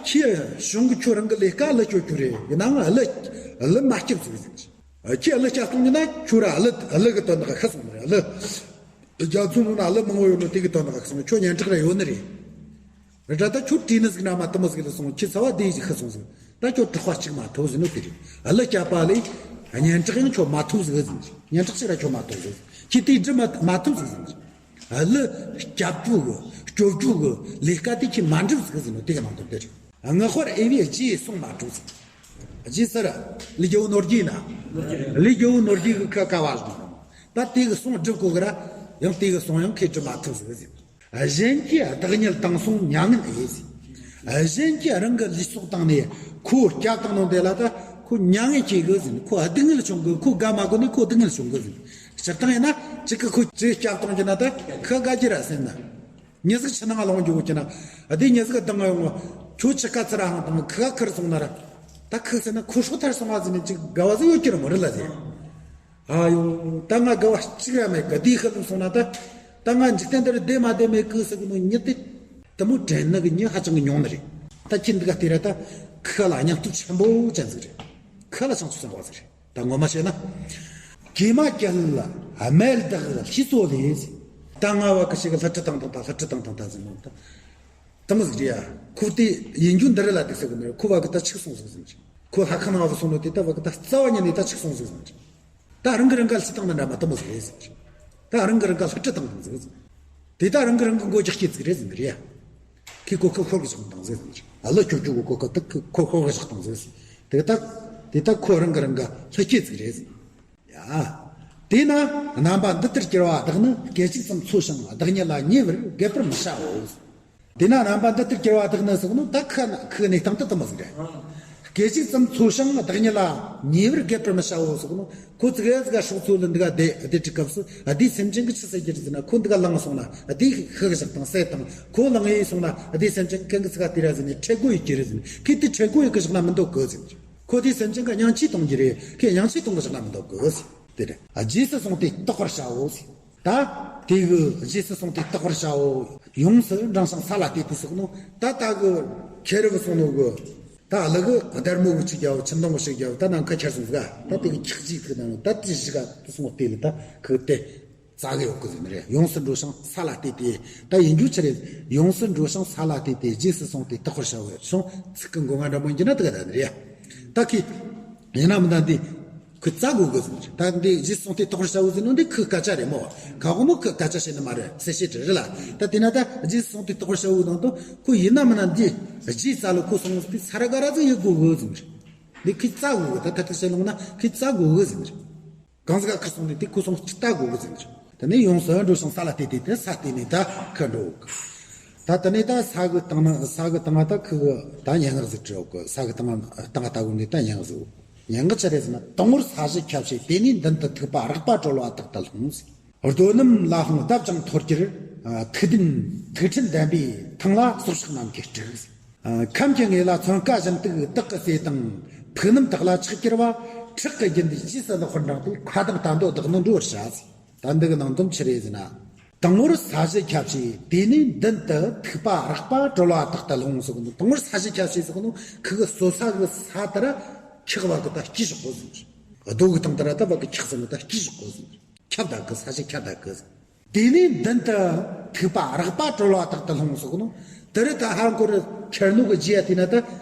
ཁྱི་བྱུང་གི་ཁྱོད་རང་གི་ལས་ཀ་ཀླུ་སྐྱོབ་རྒྱུ་རེད། ཡིན་ནའང་ཀླུ་ཀླུ་མ་སྐྱོབ་ཟིག་ཟེར། ཁྱི་ཀླུ་སྐྱོབ་གཏོང་གི་ན་ཁྱོད་ར་ཀླུ་ཀླུ་གི་དོན་དག་ཤི་སོང་ནི་རེད། ཀླུ་རྒྱ་མཚོ་ནང་ན་ཀླུ་མང་བོ་ཡོད་ནོ་དེ་གི་དོན་དག་ཤི་སོང་། ཁྱོད་སྙན་གྲགས་ར་ཡོད་ནི་རེད། རེད་ད་ཁྱོད་བྲིས་ནི་ཟིག་ན་མ་དུ་མོ་ཟིག་ལ་སོང་། ཁྱི་ཚ་བ་དེ་ཞིག་ཤི་སོང་ཟིག། ད་ཁྱོད་གྲགས་པ་གཅིག་མ་ཐོབ་ཟིན་ནོ་དེ་རེད། ཀླུ་སྐྱོབ་པ་ལས་སྙན་གྲགས་ཡང་ཁྱོད་མ་ཐོབ་ཟིག་ཟིན། སྙན་གྲགས་ཅིག་ར་ཁྱོད་མ་ཐོབ་ཟིག། ཁྱི་དེ་འབྲི་མ་མ་ཐོབ་ཟིག་ཟིན། ཀླུ་སྐྱོབ་རྒྱུ་གི་སྐྱོབ་རྒྱུ་གི་ལས་ཀ་དེ་ཁྱི་མ་འགྲུབ་ཟིག་ཟིན་ནོ་དེ་གི་ནང་དོན་དེ་རེད། མངལ་དཔལ་འོས་པའི་རྗེས་གསུང་མ་གྲུབ་ཟིག། རྗེས་ཟེར། ཀླུ་རྒྱལ་པོ་ནོར་རྒྱས་ན། ཀླུ་རྒྱལ་པོ་ནོར་རྒྱས་གི་ཁི་ག་བ་ཟིག། ད་དེ་གི་གསུང་འགྲུབ་གོ་གི་ར། ཡང་དེ་གི་གསུང་ཡང་ཁྱི་འགྲུབ་མ་ཐུབ་ཟིག་ཟིན། གཞན་གྱིས་བདག་ཉིད་དང་གསུང་མྱ་ངན་འོས་ཟེར། གཞན་གྱིས་རང་གི་ལུས་སྲོག་བཏང་ནས་ཁོ་སྐྱོབ་བཏང་ནོ་དེ་ལ་ད་ཁོ་མྱ་ངན་སྐྱེ་གི་ཟེར། ཁོ་སྡུག་བསྔལ་བྱུང་གི། ཁོ་དགའ་མ་གོ་ནས་ཁོ་སྡུག་བསྔལ་བྱུང་གི་ཟེར། སྤྱིར་བཏང་ཡིན་ན་གཅིག་གི་ཁོ་ཅིག་སྐྱོབ་བཏང་རྒྱུ་ན་ད་ཁི་དགའ་རྒྱུ་ར་ཟེར་ན། མྱི་ཟིག་ཆུ་ནང་ལོང་རྒྱུ་གོ་ཀྱི་ན། དེ་མྱི་ཟིག་གདང་ཡོང་ངོ་། ཁྱོད་ཆུ་ཁ་ཚུར་ར་ཧང་དང་ཁི་ག་ཁུར་སོང་ན་ར། ད་ཁི་ཟེར་ན་ཁོ་སྲོག་ཐར་སོང་བ་ཟེར་ནས་ཅིག་དགའ་བ་ཟིག་ཡོད་ཀྱི་རེད་མོ། རེད་ལ་ཟེར། ཨ་ཡོ། ད་ང་དགའ་བ་གཅིག་ར་མེད་གི། དེའི་ཤི་ལུགས་སོང་ན་ད། ད་ང་འཇིག་རྟེན་འདིར་བསྡད་མ་བསྡད་མེད་གི་ཟེར་གི་ནོ་མྱི་དེ། དེ་མོ་དྲན་ནི་གི་མྱི་ཧ་ཅང་གི་ཉུང་ནི་རེད། ད་ཁྱི་འདི་ག་དེ་ར་ད་ཁི་ལ་སྙིང་སྟོབས་ཆེན་པོ་ཅན་ཟིག་རེད། ཁི་ལ་སྙིང་སྟོབས་ཆེན་པོ་ཟིག་རེད། ད་ངོ་མ་བཤད་ན། གོས་མ་གོས་ལྷན་དམར་དག་ལྷས་སོ་ལྷས་ཟེར། ད་ང་བ་གི་ཞིག་གི་ལྷ་ཁྲི་བཏང་བཏང་ད་ལྷ་ཁྲི་བཏང་བཏང་ད་ཟེར་ནོ་ད། དེ་མོ་ཟིག་རེད་ཡ། ཁོ་དེ་ཡིན་རྒྱུ་འདི་རེད་ལ་དེ་ཟེར་གི་མེད། ཁོ་བ་གི་ད་འཆུག་སོང་ཟིག་ཟེར། ཁོ་ལྷ་ཁང་ནང་བ་སོང་ནོ་དེ་ད་བ་གི་ད་རྩ་བ་ཉིད་ནས་ད་འཆུག་སོང་ཟིག་ཟེར། ད་རང་གི་རང་ག་ལྷས་བཏང་ན་འདྲ་མ་དེ་མོ་ཟིག་རེད་ཟེར། ད་རང་གི་རང་ག་ལྷ་ཁྲི་བཏང་བཏང་ཟིག་ཟེར། དེ་ད་རང་གི་རང་གི་མགོ་རྒྱག་སྐྱེ་ཟིག་རེད་ཟེར་ནི་རེད་ཡ། ཁོས་གོ་ཁོ་ཤོར་གི་བཞག་བཏང་ཟིག་ཟེར། ཨ་ལོ་ཁྱོད་ཁྱོད་གོ་གོ་ཁོ་ད་ཁོ་ཁོ་ཤོར་གི་བཞག་བཏང་ཟིག་ཟེར། དེ་ད་དེ་ད་ཁོ་རང་གི་རང་ག་ལྷ་སྐྱེ་ཟིག་རེད་ཟེར། ཡ། དེས་ན་རྣམ་པ་འདི་ལྟར་གྱུར་པ་དག་ནི། སྐད་ཅིག་ཙམ་འཚོ་ཞིང་བདག་ཉིད་ལ་ཉེ་བར་བགད་པར་མི་བྱའོ། དེས་ན་རྣམ་པ་འདི་ལྟར་གྱུར་པ་དག་ནི་ཟེར་གོ་ནོ་ད་ཁི་ན་ཁི་གནས་སྟངས་དེ་དེ་མོ་ཟིག་རེད། སྐད་ཅིག་ཙམ་འཚོ་ཞིང་བདག་ཉིད་ལ་ཉེ་བར་བགད་པར་མི་བྱའོ་ཟེར་གོ་ནོ། ཁོ་ཙི་གེ་ཙི་གེ་སྲོག་འཚོ་ལ་འདི་ག་བསྡད་བསྡད་དུས་སྐབས་སུ་དེའི་སེམས་ཅན་གྱིས་ཆི་ཟེར་རྒྱུ་རེད་ཟེར་ན། ཁོ་འདི་ག་ལངས་སོང་ན་དེའི་ཤི་གི་བཞག་བཏང་ཟེར་བཏང་། ཁོ་ལངས་ཡས་སོང་ན་དེའི་སེམས་ཅན་གན་གི་ཚི་ག་དེ་ར་ཟེར་ནས་ཁྲེལ་དགོད་ཡེད་རྒྱུ་རེད་ཟེར་ནས། ཁོས་དེ་ཁྲེལ་དགོད་ཡེད་གི་བཞག་ན་མི་འདོད་གི་ཟེར། ཁོ་དེའི་སེམས་ཅན་གི་སྙིང་རྗེ་གཏོང་རྒྱུ་རེད། ཁོས་སྙིང་རྗེ་གཏོང་གི་བཞག་ན་མི་འདོད་གི་ཟེར། དེ་རེད། རྗེས་སུ་བཟུང་སྟེ་བརྟག་པར་བྱའོ་ཟེར། ད་དེ་གི་རྗེས་སུ་བཟུང་སྟེ་བརྟག་པར་བྱའོ། ཡོངས་སུ་འབྲིང་ཞིང་ས་ལ་གཏད་དེ་ཟེར་གོ་ནོ། ད་ད་གི་ཁྱེར་རི་གི་སོང་ནོ་གི། ད་ལི་གི་སྡེར་མོ་གི་ཅིག་རྒྱབ། ཆུ་མདོང་གི་ཞིག་རྒྱབ། ད་ནམ་མཁའ་ཁྱེར་སོང་ཟིག། ད་དེ་གི་ཁྱག་ཅིག་ཐུག་དང་ད་དེ་ཞིག་ག་དེ་སོང་སྟེ་ལི་ད་ཁི་དེ་རྩ་གི་ཡོད་གི་ཟེར་ནི་རེད། ཡོངས་སུ་འགྲོ་ཞིང་ས་ལ་གཏད་དེ། ད་ཡིན་རྒྱུ་ཆི་རེད། ཡོངས་སུ་འགྲོ་ཞིང་ས་ལ་གཏད་དེ་རྗེས་སུ་བཟུང་སྟེ་བརྟག་པར་བྱའོ། སོང་ཚིག་གི་མགོ་ང་འདྲ་མོ་ཡིན་རྒྱུ་ན་དེ་ག་ད་ནི་རེད། ད་ཁི་ཡིན་ན་མིན་ན་འདི་ཁོས་བཙལ་དགོས་གི་ཟེར། ད་འདི་རྗེས་སུ་བཟུང་སྟེ་བརྟག་པར་བྱའོ་ཟེར་ནོ་འདི་ཁོའི་སྐད་ཆ་རེད་མོ། ག་གོ་མོ་ཁོས་སྐད་ཆ་བཤད་ནི་མ་རེད། གསལ་བཤད་རེད་ལ། ད་དེ་ན་ད་རྗེས་སུ་བཟུང་སྟེ་བརྟག་པར་བྱའོ་ནང་དུ་ཁོ་ཡིན་ན་མིན་ན་འདི་རྗེས་བཙལ་ལོ་ཁོ་སོང་སྟེ་ས་ར་ག་ར་ཟིག་ཡོད་དགོས་གི་ཟེར། འདི་ཁོས་བཙལ་དགོས་གི། ད་ད་ཐག་བཤད་ལོང་ན་ཁོས་བཙལ་དགོས་གི་ཟེར། གང་ཟིག་ག་ཁོ་སོང་སྟེ་དེ་ཁོ་སོང་ཅི་ལྟ་དགོས་གི་ཟེར། དེ་ནས་ཡོངས་སུ་འགྲོ་ཞིང་ས་ལ་གཏད་དེ་དེ་ས་གཏད་ནས་ད་ཁོ་འགྲོ་གི། ད་དེ་ནས་ད་ས་གི་སྟེང་ན་ས་གི་སྟེང་ང་ད་ཁོ་གི་ད་སྙན་ངག་ཟིག་བྲིས་གི། ས་གི་སྟེང་ང་སྟེང་ང་ལྟ་གོ་ནས་ད་སྙན་ངག་ཟིག། སྙན་ངག་ཆི་རེད་ཟེར་ན། དང་པོར་ས་གཞི་ཁྱབ་བྱས། དེ་ནས་མདུན་དུ་ཐིགས་པ་རེག་པ་གྲོལ་བ་དག་ཏུ་ལྷུང་ཟེར། རྡོ་སྣུམ་ལ་ལྷུང་ལྡབ་ཀྱང་མཐོར་གྱུར། ཐིག་ལྡན་ཐིག་ཕྲན་ལྡན་པའི་ཐང་ལ་སྲོག་ཆགས་རྣམས་ཀྱིས་དཀྲུགས། ཁམས་ཀྱི་ངོས་ལ་མཚོན་ཀ་བཞིན་དུ་དག་གི་ཟས་དང་ཐིག་སྣུམ་དག་ལ་ཆགས་གྱུར་པ། ཁྲག་གི་རྒྱུན་འདི་རྗེས་སུ་ལེགས་པར་འབྲངས་ཏེ་ཁ་དོག་དར་མདོག་དག་ནི་འགྲོ་བར་བྱ། ད་འདི་གི་ནང་དོན་ཆི་རེད་ཟེར་ན། དང་པོར་ས་གཞི་ཁྱབ་བྱས། དེ་ནས་མདུན་དུ་ཐིགས་པ་རེག་པ་གྲོལ་བ་དག་ཏུ་ལྷུང་ཟེར་གི་འདུག། དང་པོར་ས་གཞི་ཁྱབ་བྱས་ཟེར་གི་འདུག། ཁོ་གི་ཟོས་ས་གི་ས་དེ་ར་ཁྱག་བ་གི་ད་སྐྱི་ཞོག་གོ་ཟེར། རྡོ་གི་སྟེང་དེ་ར་ད་བ་གི་ཁྱག་ཟེར་ནི་ད་སྐྱི་ཞོག་གོ་ཟེར། ཁྱབ་ད་གི། ས་གཞི་ཁྱབ་ད་གི། དེ་ནས་མདུན་དུ་ཐིགས་པ་རེག་པ་གྲོལ་བ་དག་ཏུ་ལྷུང་ཟེར་གི་ནོ། དེ་རུ་ད་ཧར་འཁོར་ཁྱེར་ནོ་གི་རྗེས་ཡ་དེ་ན་ད་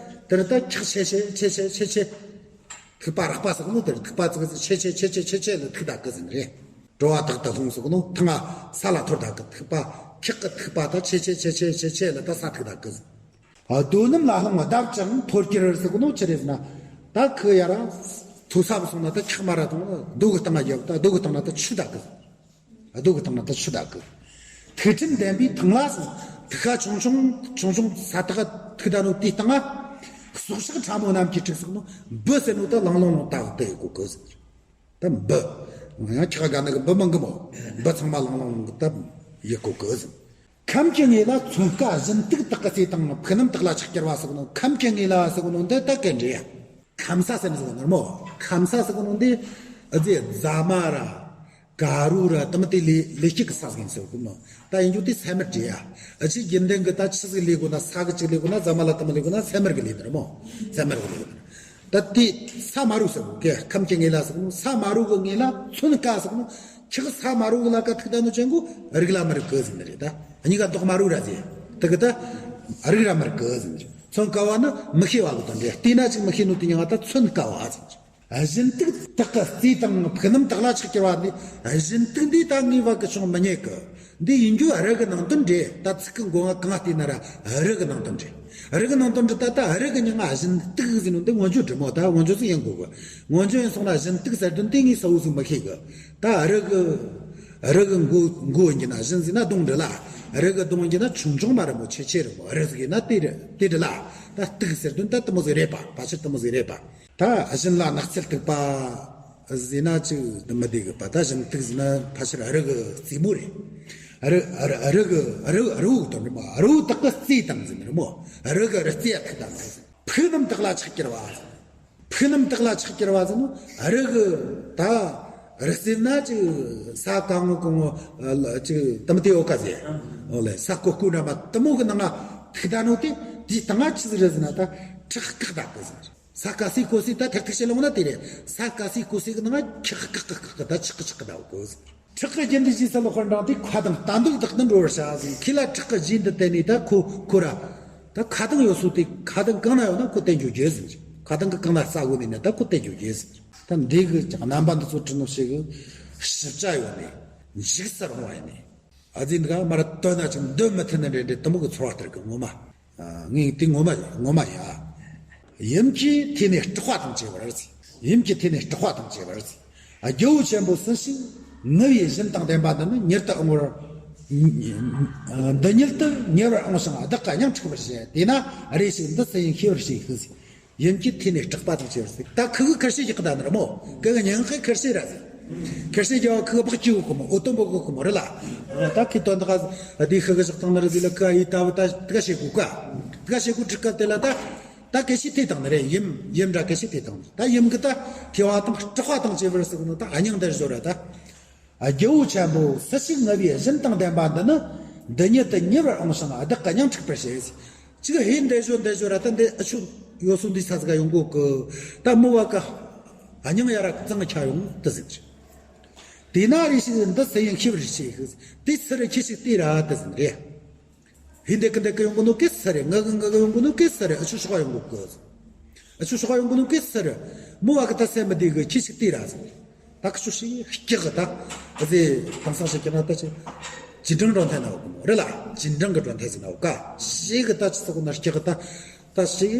དེ་རུ་ད་ཁྱག་ཆེ་ཆེ་ཆེ་ཆེ་ཆེ་ཆེ། ཐིགས་པ་རེག་པ་ཟེར་གི་ནོ། དེ་རུ་ཐིགས་པ་ཙི་གི་ཙི་ཆེ་ཆེ་ཆེ་ཆེ་ཆེ་ཆེ་ལ་ཐིགས་ད་གི་ཟེར་ནི་རེད། གྲོལ་བ་དག་ཏུ་ལྷུང་ཟེར་གི་ནོ། ཐང་ང་ས་ལ་འཐོར་ད་གི། ཐིགས་པ་ཁྱག་གི་ཐིགས་པ་ད་ཆེ་ཆེ་ཆེ་ཆེ་ཆེ་ཆེ་ལ་ད་ས་ཐིགས་ད་གི་ཟེར། རྡོ་སྣུམ་ལ་ལྷུང་ལྡབ་ཀྱང་མཐོར་གྱུར་ཟེར་གི་ནོ་ཆི་རེད་ཟེར་ན། ད་ཁོ་ཡ་ར་མཐོ་ས་བ་སོང་ན་ད་ཁྱག་མ་ར་དང་རྡོ་གི་སྟེང་ང་རྒྱབ། ད་རྡོ་གི་སྟེང་ན་ད་ཆུ་ད་གི། རྡོ་གི་སྟེང་ན་ད་ཆུ་ད་གི། ཐིག་ཕྲན་ལྡན་པའི་ཐང་ལ་ཟེར། ཐིགས་ཁ་ཆུང་ཆུང་ཆུང་ཆུང་ས་ཐིགས་ཐིགས་ད་ནོ་དེའི་སྟེང་ང་སྲོག་ཆགས་ཕྲ་མོ་རྣམས་ཀྱིས་དཀྲུགས་ཟེར་གི་ནོ། འབུ་ཟེར་ནོ་ད་ལང་ལོང་ལོང་ད་གི་དེ་ཡོད་གོ་གི་ཟེར། ད་འབུ། ཡང་ཁྱག་ག་ན་གི་འབུ་མང་གི་མོ། འབུ་ཚང་མ་ལང་ལང་གི་སྟབས་ཡི་གོ་གི་ཟིན། ཁམས་ཀྱི་ངོས་ལ་མཚོན་དཀའ་བཞིན་དུ་དག་གི་རྩེ་དང་ཕུག་རྣམས་དག་ལ་ཆགས་གྱུར་པ་ཟེར་གོ་ནོ། ཁམས་ཀྱི་ངོས་ལ་ཟེར་གོ་ནོ་འདི་ད་གན་འདྲེ་ཡ། ཁམས་ས་ཟེར་ནི་ཟེར་གོ་ནོ་མོ། ཁམས་ས་ཟེར་གོ་ནོ་འདི་ཨ་ཙི་རྫ་མ་ར་ག་རུ་ར་དམ་དེ་ལས་ལས་སྐྱིད་གི་ས་ཟིན་ཟེར་གོ་ནོ། ད་ཡིན་རྒྱུ་དེ་སེ་མར་འདྲེ་ཡ། ཨ་ཅི་རྒྱུན་ལྡན་གི་ད་ཆི་ཟིག་ལས་གོ་ན་ས་གི་ཅིག་ལས་གོ་ན་རྫ་མ་ལ་དམ་ལས་གོ་ན་སེ་མར་གི་ལས་ནི་ར་མོ། སེ་མར་གི་ལས་གོ་ན། ད་དེ་ས་མ་རུ་ཟེར་གོ་གི་ཁམས་ཀྱི་ངོས་ལ་ཟེར་གོ་ནོ། ས་མ་རུ་གི་ངོས་ལ་མཚོན་དཀའ་ཟེར་གོ་ནོ། ཁྱི་གི་ས་མ་རུ་གི་ལ་ཀ་ཐུག་ད་ནོ་ཅན་གོ་རིག་ལ་མར་གི་ཟིན་ནི་རེད། ད་གཉིས་ཀ་མདོག་མ་རུ་ར་ཟེ། དེ་གི་ད་རིག་ར་མར་གི་ཟིན་ནི་རེད། མཚོན་དཀའ་བ་ནི་མི་ཤེས་པ་གི་དོན་རེད། བལྟས་ན་ཅིག་མི་ཤེས་ནོ་དེ་མྱིང་ང་ད་མཚོན་དཀའ་བ་ཟིན་ནི་རེད། བཞིན་དུ་དག་གི་རྩེ་དང་ཕུག་རྣམས་དག་ལ་ཆགས་གྱུར་པ་འདི། བཞིན་དུ་འདི་ད་ངེས་པ་གི་བྱུང་མི་རྙེད་གི། འདི་ཡིན་རྒྱུ་རི་གི་ནང་དོན་རེད། ད་ཚིག་གི་མགོ་ང་གང་བལྟས་ན་ར་རི་གི་ནང་དོན་རེད། རི་གི་ནང་དོན་རེད། ད་ད་རི་གི་མྱིང་ང་བཞིན་དུ་ཟེར་ནོ་འདི་མངོན་བརྗོད་རེད་མོ། ད་མངོན་བརྗོད་ཟིག་ཡིན་དགོས་གི། མངོན་བརྗོད་ཡིན་སོང་ན་བཞིན་དུ་ཟེར་དོན་དེ་ངས་གསལ་བོ་ཟིག་མི་ཤེས་གི། ད་རི་གི་རི་གི་མགོ་མགོ་ཡིན་གྱི་ན་བཞིན་ཟེར་ན་གདོང་རེད་ལ། རི་གི་གདོང་ཡིན་གྱི་ན་ཆུང་ཆུང་མ་རེད་མོ། ཆེ་ཆེ་རེད་མོ། རི་ཟིག་ཡིན་ན་དེ་རེད་དེ་རེད་ལ། ད་དུག་ཟེར་དོན་ད་དེ་མོ་ཟིག་རེད་པ། ཕལ་ཆེར་དེ་མོ་ཟིག་རེད་པ། ད་བཞིན་ལ་ནགས་ཚལ་སྟུག་པ་ཟེར་ན་ཅིག་མི་བདེ་གི་པ། ད་བཞིན་དུ་ཟེར་ན་ཕལ་ཆེར་རི་གི་རྩེ་མོ་རེད། རི་རི་རི་གི་རི་རི་བོ་དོན་རེད་མོ། རི་བོ་དག་གི་རྩེ་དང་ཟེར་ནི་རེད་མོ། རི་གི་རི་རྩེ་ཡ་ཐུག་ད་ན་ཟེར། ཕུག་རྣམས་དག་ལ་ཆགས་གྱུར་པ། ཕུག་རྣམས་དག་ལ་ཆགས་གྱུར་པ་ཟེར་ནོ། རི་གི་ད་རི་རྩེ་ན་ཅིག་ས་གང་ངོ་གང་ངོ་ཅིག་དམ་དེ་ཡོད་ཀ་ཟེར། འོ་ལེ་ས་ཀོ་ཀོ་འདྲ་མ་དེ་མོ་གི་ནང་ང་ཐུག་ད་ནོ་དེ་དེའི་སྟེང་ང་ཆི་ཟིག་རེད་ཟེར་ན་ད་ཁྲག་བཀག་ད་གི་ཟེར། ས་ཀ་སི་ཀོ་སི་ད་ཐག་ཐག་བྱེད་ལོང་ན་དེ་རེད། ས་ཀ་སི་ཀོ་སི་གི་ནང་ཁྲག་བཀག་བཀག་བཀག་ད་ཆག་ཆག་ད་གོ་ཟེར། ཁྲག་གི་རྒྱུན་འདི་ཞེས་སལ་ལོ་ཁར་འདྲ་དེ་ཁ་དང་ལྟ་འདོད་དག་ཏུ་འགྲོ་བར་བྱ་ཟེར། ཁྱེད་ལ་ཁྲག་གི་རྒྱུན་འདི་བསྟན་ནས་ད་ཁོ་ཁོ་ར་ད་ཁ་དང་ཡོད་སོ་དེ་ཁ་དང་གང་ན་ཡོད་ན་ཁོ་བསྟན་རྒྱུ་རྒྱུ་ཟེར། ཁ་དང་གི་གང་ན་ས་གོ་ནས་ན་ད་ཁོ་བསྟན་རྒྱུ་རྒྱུ་ཟེར། ད་འདི་གི་རྣམ་པ་འདི་ཚོ་དྲི་ནོ་ཞིག་གི་ཞིབ་ཆ་ཡོད་ནས་འཇིགས་སུ་རུང་བ་ཡིན་ནས། ཨ་ཙི་འདི་ག་མར་སྟོན་ན་ཅིག་འདོན་མི་ཐུབ་ནི་རེད་འདྲེ་དུ་མོ་གི་ཚོར་བ་སྟེར་གི་ངོ་མ། ངས་དེ་ངོ་མ་ངོ་མ་ཡ། ཡུམ་གྱི་ཐོག་ནས་སྐྲག་པ་དང་བཅས་པར་ཟེར། ཡུམ་གྱི་ཐོག་ནས་སྐྲག་པ་དང་བཅས་པར་ཟེར། རྒྱལ་པོ་ཆེན་པོ་སུ་ཞིག་ངུ་བའི་བཞིན་དང་ལྡན་པ་འདི་ནི་མྱུར་དུ་འོང་བར། འདི་ཉིད་དུ་ཉེ་བར་འོང་ཞིང་བདག་གི་སྙིང་འཁྲུག་པར་བྱེད། དེས་ན་རེ་ཞིག་འདི་སུ་ཡིན་ཤེས་པར་བྱེད་ཤིག་ཟེར། ཡུམ་གྱི་ཐོག་ནས་སྐྲག་པ་དང་བཅས་པར་ཟེར། ད་ཁུ་གུ་ཁུར་ཤེས་ཀྱི་ཀི་ད་ནི་ར་མོ། ཀི་གི་ཉང་ཁའི་ཁུར་ཤེས་ར་ཟེར། ཁུར་ཤེས་རྒྱལ་བ་ཁུ་གུ་བག་གཅིག་གོ་མོ་ཨོ་ཏོ་འབོ་གོ་གོ་མོ་རེད་ལ། ད་ཁི་དོན་དག་འདི་ཁུ་གུ་ཞག་དང་ནི་ར་ཟེར་ལ་ཀ་ཡི་ད་བ་ད་ཀ་ཤེས་གོ་ཀ། ཀ་ཤེས་གོ་ཁྲི་ཀ་དེ་ལ་ད། ད་ཀི་ཤེས་ཐོག་དང་ནི་རེད། ཡུམ་ཡུམ་འདྲ་ཀི་ཤེས་ཐོག་དང་ད་ཡུམ་གི་ད་ཐོག་པ་དང་སྐྲག་པ་དང་བཅས་པར་ཟེར་གོ་ནོ་ད་ཨ་ཉང་དེར་བཟོ་ར་ད། རྒྱལ་པོ་ཆེན་པོ་སུ་ཞིག་ངུ་བའི་བཞིན་དང་ལྡན་པ་འདི་ནི་འདི་ཉིད་དུ་ཉེ་བར་འོང་ཞིང་བདག་གི་སྙིང་འཁྲུག་པར་བྱེད། ཅིག་ཧེ་འདི་བཟོ་འདི་བཟོ་ར་ད་འདི་ཨ་ཆུ་ཡོད་སོང་འདི་ས་ཟིག་ག་ཡོང་གོ་གི། ད་མོ་བ་ཀ་ཨ་ཉང་ཡ་ར་གཙང་ཁྱ་ཡོང་དུ་ཟིན་ཅིག། དེས་ན་རེ་ཞིག་འདི་སུ་ཡིན་ཤེས་པར་བྱེད་ཤིག། དེ་སུ་རེད་ཁྱེད་ཅིག་བལྟས་ར་དུ་ཟིན་རེད། ཧི་འདི་ཀི་འདི་ཀི་ཡོང་གི་ནོ་ཀི་སུ་རེད། ང་གི་ང་གི་ཡོང་གི་ནོ་ཀི་སུ་རེད། ཨ་ཆུ་ཤོག་ཡོང་གི་གི། ཨ་ཆུ་ཤོག་ཡོང་གི་ནོ་ཀི་སུ་རེད། མོ་བ་གི་ད་སེམས་མི་བདེ་གི། ཁྱེད་ཅིག་བལྟས་ར་ཟེར། ད་ཁི་ཆུ་ཞིག་སྐྱག་གི་ད། ཨ་ཟེ་དེང་སང་ཞིག་ཀྱི་ན་ད་ཅི། ཅི་འབྲང་འགྲོ་འཐེན་ན་ཡོད་གི་མོ་རེད་ལ། ཅི་འབྲང་གི་འགྲོ་འཐེན་ཟིན་ན་ཡོད་ཀ་ཞིག་གི་ད་ཅི་ཚོགས་ན་སྐྱག་གི་ད། ད་ཞིག་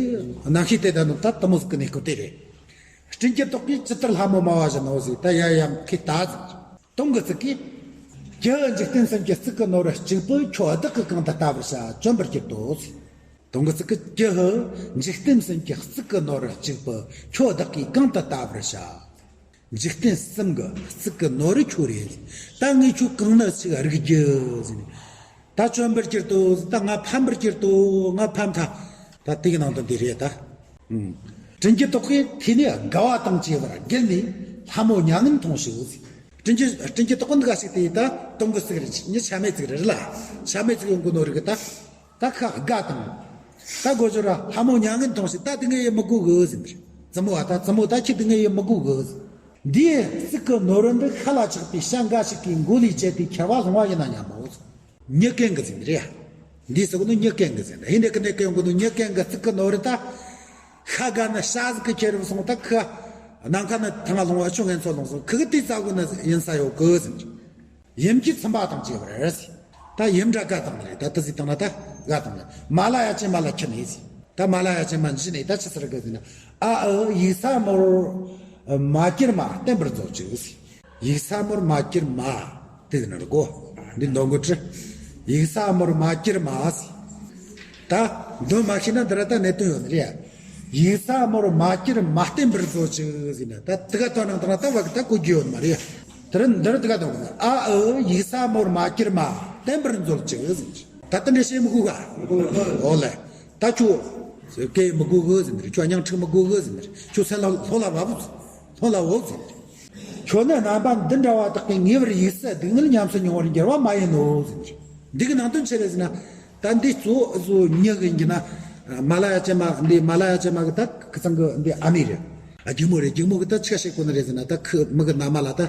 ནམ་ཤི་དེ་ད་ནོ་ད་དུ་མོ་ཟིག་གི་ནི་སྐུ་དེ་རེད། སྤྲིན་གྱི་ཏོག་གིས་ཇི་ལྟར་ལྷ་མོ་སྨྲ་བ་བཞིན་ནོ་ཟེར། ད་ཡ་ཡང་ཁི་ད་ཟེར། དུང་གི་ཚིག་གིས། ཀྱེ་ཧུད་འཇིག་རྟེན་གསུམ་གྱི་གཙུག་གི་ནོར་གཅིག་པུ་ཁྱོད་བདག་གིས་གང་དུ་ལྟ་བར་བྱ། བཅོམ་པར་གྱུར་ཏོ་ཟེར། དུང་གི་ཚིག་གིས། ཀྱེ་ཧུད་འཇིག་རྟེན་གསུམ་གྱི་གཙུག་གི་ནོར་གཅིག་པུ་ཁྱོད་བདག་གིས་གང་དུ་ལྟ་བར་བྱ། འཇིག་རྟེན་གསུམ་གྱི་གཙུག་གི་ནོར་ཁྱོད་རེད། ད་ངས་ཁྱོད་གང་ན་ཞིག་རིག་རྒྱུ་ཟེར་ནས། ད་བཅོམ་པར་གྱུར་ཏོ། ད་ང་ཕམ་པར་གྱུར་ཏོ། ང་ཕམ་ཐལ། ད་དེ་གི་ནང་དོན་དེ་རེད་ད། ཨུམ། སྤྲིན་གྱི་ཏོག་གིས་ཐོག་ནས་དགའ་བ་དང་བཅས་པར་བརྒལ་ནས་ལྷ་མོ་མྱ་ངན་མཐོང་ཞིག་ཟེར། སྤྲིན་གྱི་སྤྲིན་གྱི་ཏོག་གི་འདི་ག་ཞིག་དེ་ད་དུང་གི་ཚིག་རེད། ཉི་ཆ་མེད་ཚིག་རེད་ལ། ཆ་མེད་ཚིག་ཡོང་གི་ནོ་རིག་གི་ད། ད་ཁ་དགའ་དང་། ད་གོ་ཅོ་ར་ལྷ་མོ་མྱ་ངན་མཐོང་ཞིག། ད་དེ་ངས་ཡེ་མི་དགོས་གི་ཟེར། བཙུན་མོ་བ་ད་བཙུན་མོ་ད་ཁྱེད་དེ་ངས་ཡེ་མི་དགོས་གི་ཟེར། འདིའི་གཙུག་གི་ནོར་བུ་འདི་ཤ་ལ་ཆགས་པའི་བྱ་འགའ་ཞིག་གིས་མགོ་ལས་བཅད་དེ་ཁྱེར་བ་ལྷུང་བ་ཡིན་ན་སྙམ་མོ་ཟེར། མྱི་རྒན་གི་ཟིན་རེད། འདི་ཟེར་གོ་ནོ་མྱི་རྒན་གི་ཟིན་རེད། ཧིན་དེ་ཀི་ནེ་ཀི་ཡོང་གོ་ནོ་མྱི་རྒན་གི་གཙུག་གི་ནོར་བུ་ད། ཤ་དགའ་ན་ཤ་ཟིག་གི་ཁྱེར་རུ་སོང་ད་ཁི། ནམ་མཁའ་ན་ཐང་ལོང་བ་ཆུ་ངན་ཚོ་ལོང་སོང་ཁི་གི་དེ་ཙ་གོ་ན་ཡིན་ས་ཡོད་གི་ཟིན་རེད། ཡུམ་གྱིས་ཚིམ་པ་དང་བཅས་པར་ཟེར། ད་ཡུམ་འདྲ་དགའ་དང་རེད། ད་དུ་ཟིག་དང་ན་ད་དགའ་དང་ལ་མ་ལ་ཡ་ཅན་མ་ལ་ཁྱི་ནས་ཟེར། ད་མ་ལ་ཡ་ཅན་མ་འཇི་ནས་ད་ཅི་ཟེར་གི་ཟེར་ན། ཨ་ཨུ་ཡུགས་ས་མོར་མ་གྱུར་མ་བསྟེན་པར་མཛོད་ཅིག་ཟེར། ཡུགས་ས་མོར་མ་གྱུར་མ། དེ་ཟེར་ན་ར་གོ། འདི་འདོན་གོ་ཁྲི། ཡུགས་ས་མོར་མ་གྱུར་མ་ཟེར། ད་འདོན་མ་ཤེས་ན་འདི་ར་ད་གནད་དོན་ཡོད་ནི་རེད། ཡུགས་ས་མོར་མ་གྱུར་མ་བསྟེན་པར་མཛོད་ཅིག་ཟེར་ན་ད་དེ་ག་དོན་ནང་དང་ན་ད་བ་གི་ད་གོ་རྒྱུ་ཡོད་མ་རེད། དེ་རིང་འདིར་དེ་ག་དང་། ཨ་ཨུ་ཡིག་ས་མོར་མ་གྱུར་མ། བསྟན་པར་མཛོད་ཅིག་ཟེར། ད་དེ་འདྲ་བྱེད་མི་དགོས་ག་འོ་ལེ། ད་ཁྱོད་སྐད་མི་དགོས་གི་ཟེར་ནི་རེད། ཁྱོད་སྙིང་ཁྲག་མི་དགོས་གི་ཟེར་ནི་རེད། ཁྱོད་སེམས་ལ་ལྷོད་ལ་བབས། ལྷོད་ལ་བབས་ཟེར་ནི་རེད། ཁྱོད་ནི་རྣམ་པ་འདི་འདྲ་བ་དག་གིས་ངེས་པར་ཡིག་ས་སྡུག་བསྔལ་ཉམས་སུ་མྱོང་བར་འགྱུར་བ་མ་ཡིན་ནོ་ཟེར་ནི་རེད། འདི་གི་ནང་དོན་ཆི་རེད་ཟེར་ན། ད་འདི་གཙོ་བོ་གཙོ་བོ་མྱི་གི་ཡིན་གྱི་ན། མ་ལ་ཡ་ཅན་མ་འདི་མ་ལ་ཡ་ཅན་མ་གི་ད་ཁི་ཚང་གི་འདི་ཨ་མ་རེད། ཨ་རྒྱུག་མོ་རེད། རྒྱུག་མོ་གི་ད་ཆི་ག་བཤད་དགོས་ནི་རེད་ཟེར་ན། ད་ཁི་མི་གི་ན་མ་ལ་ད་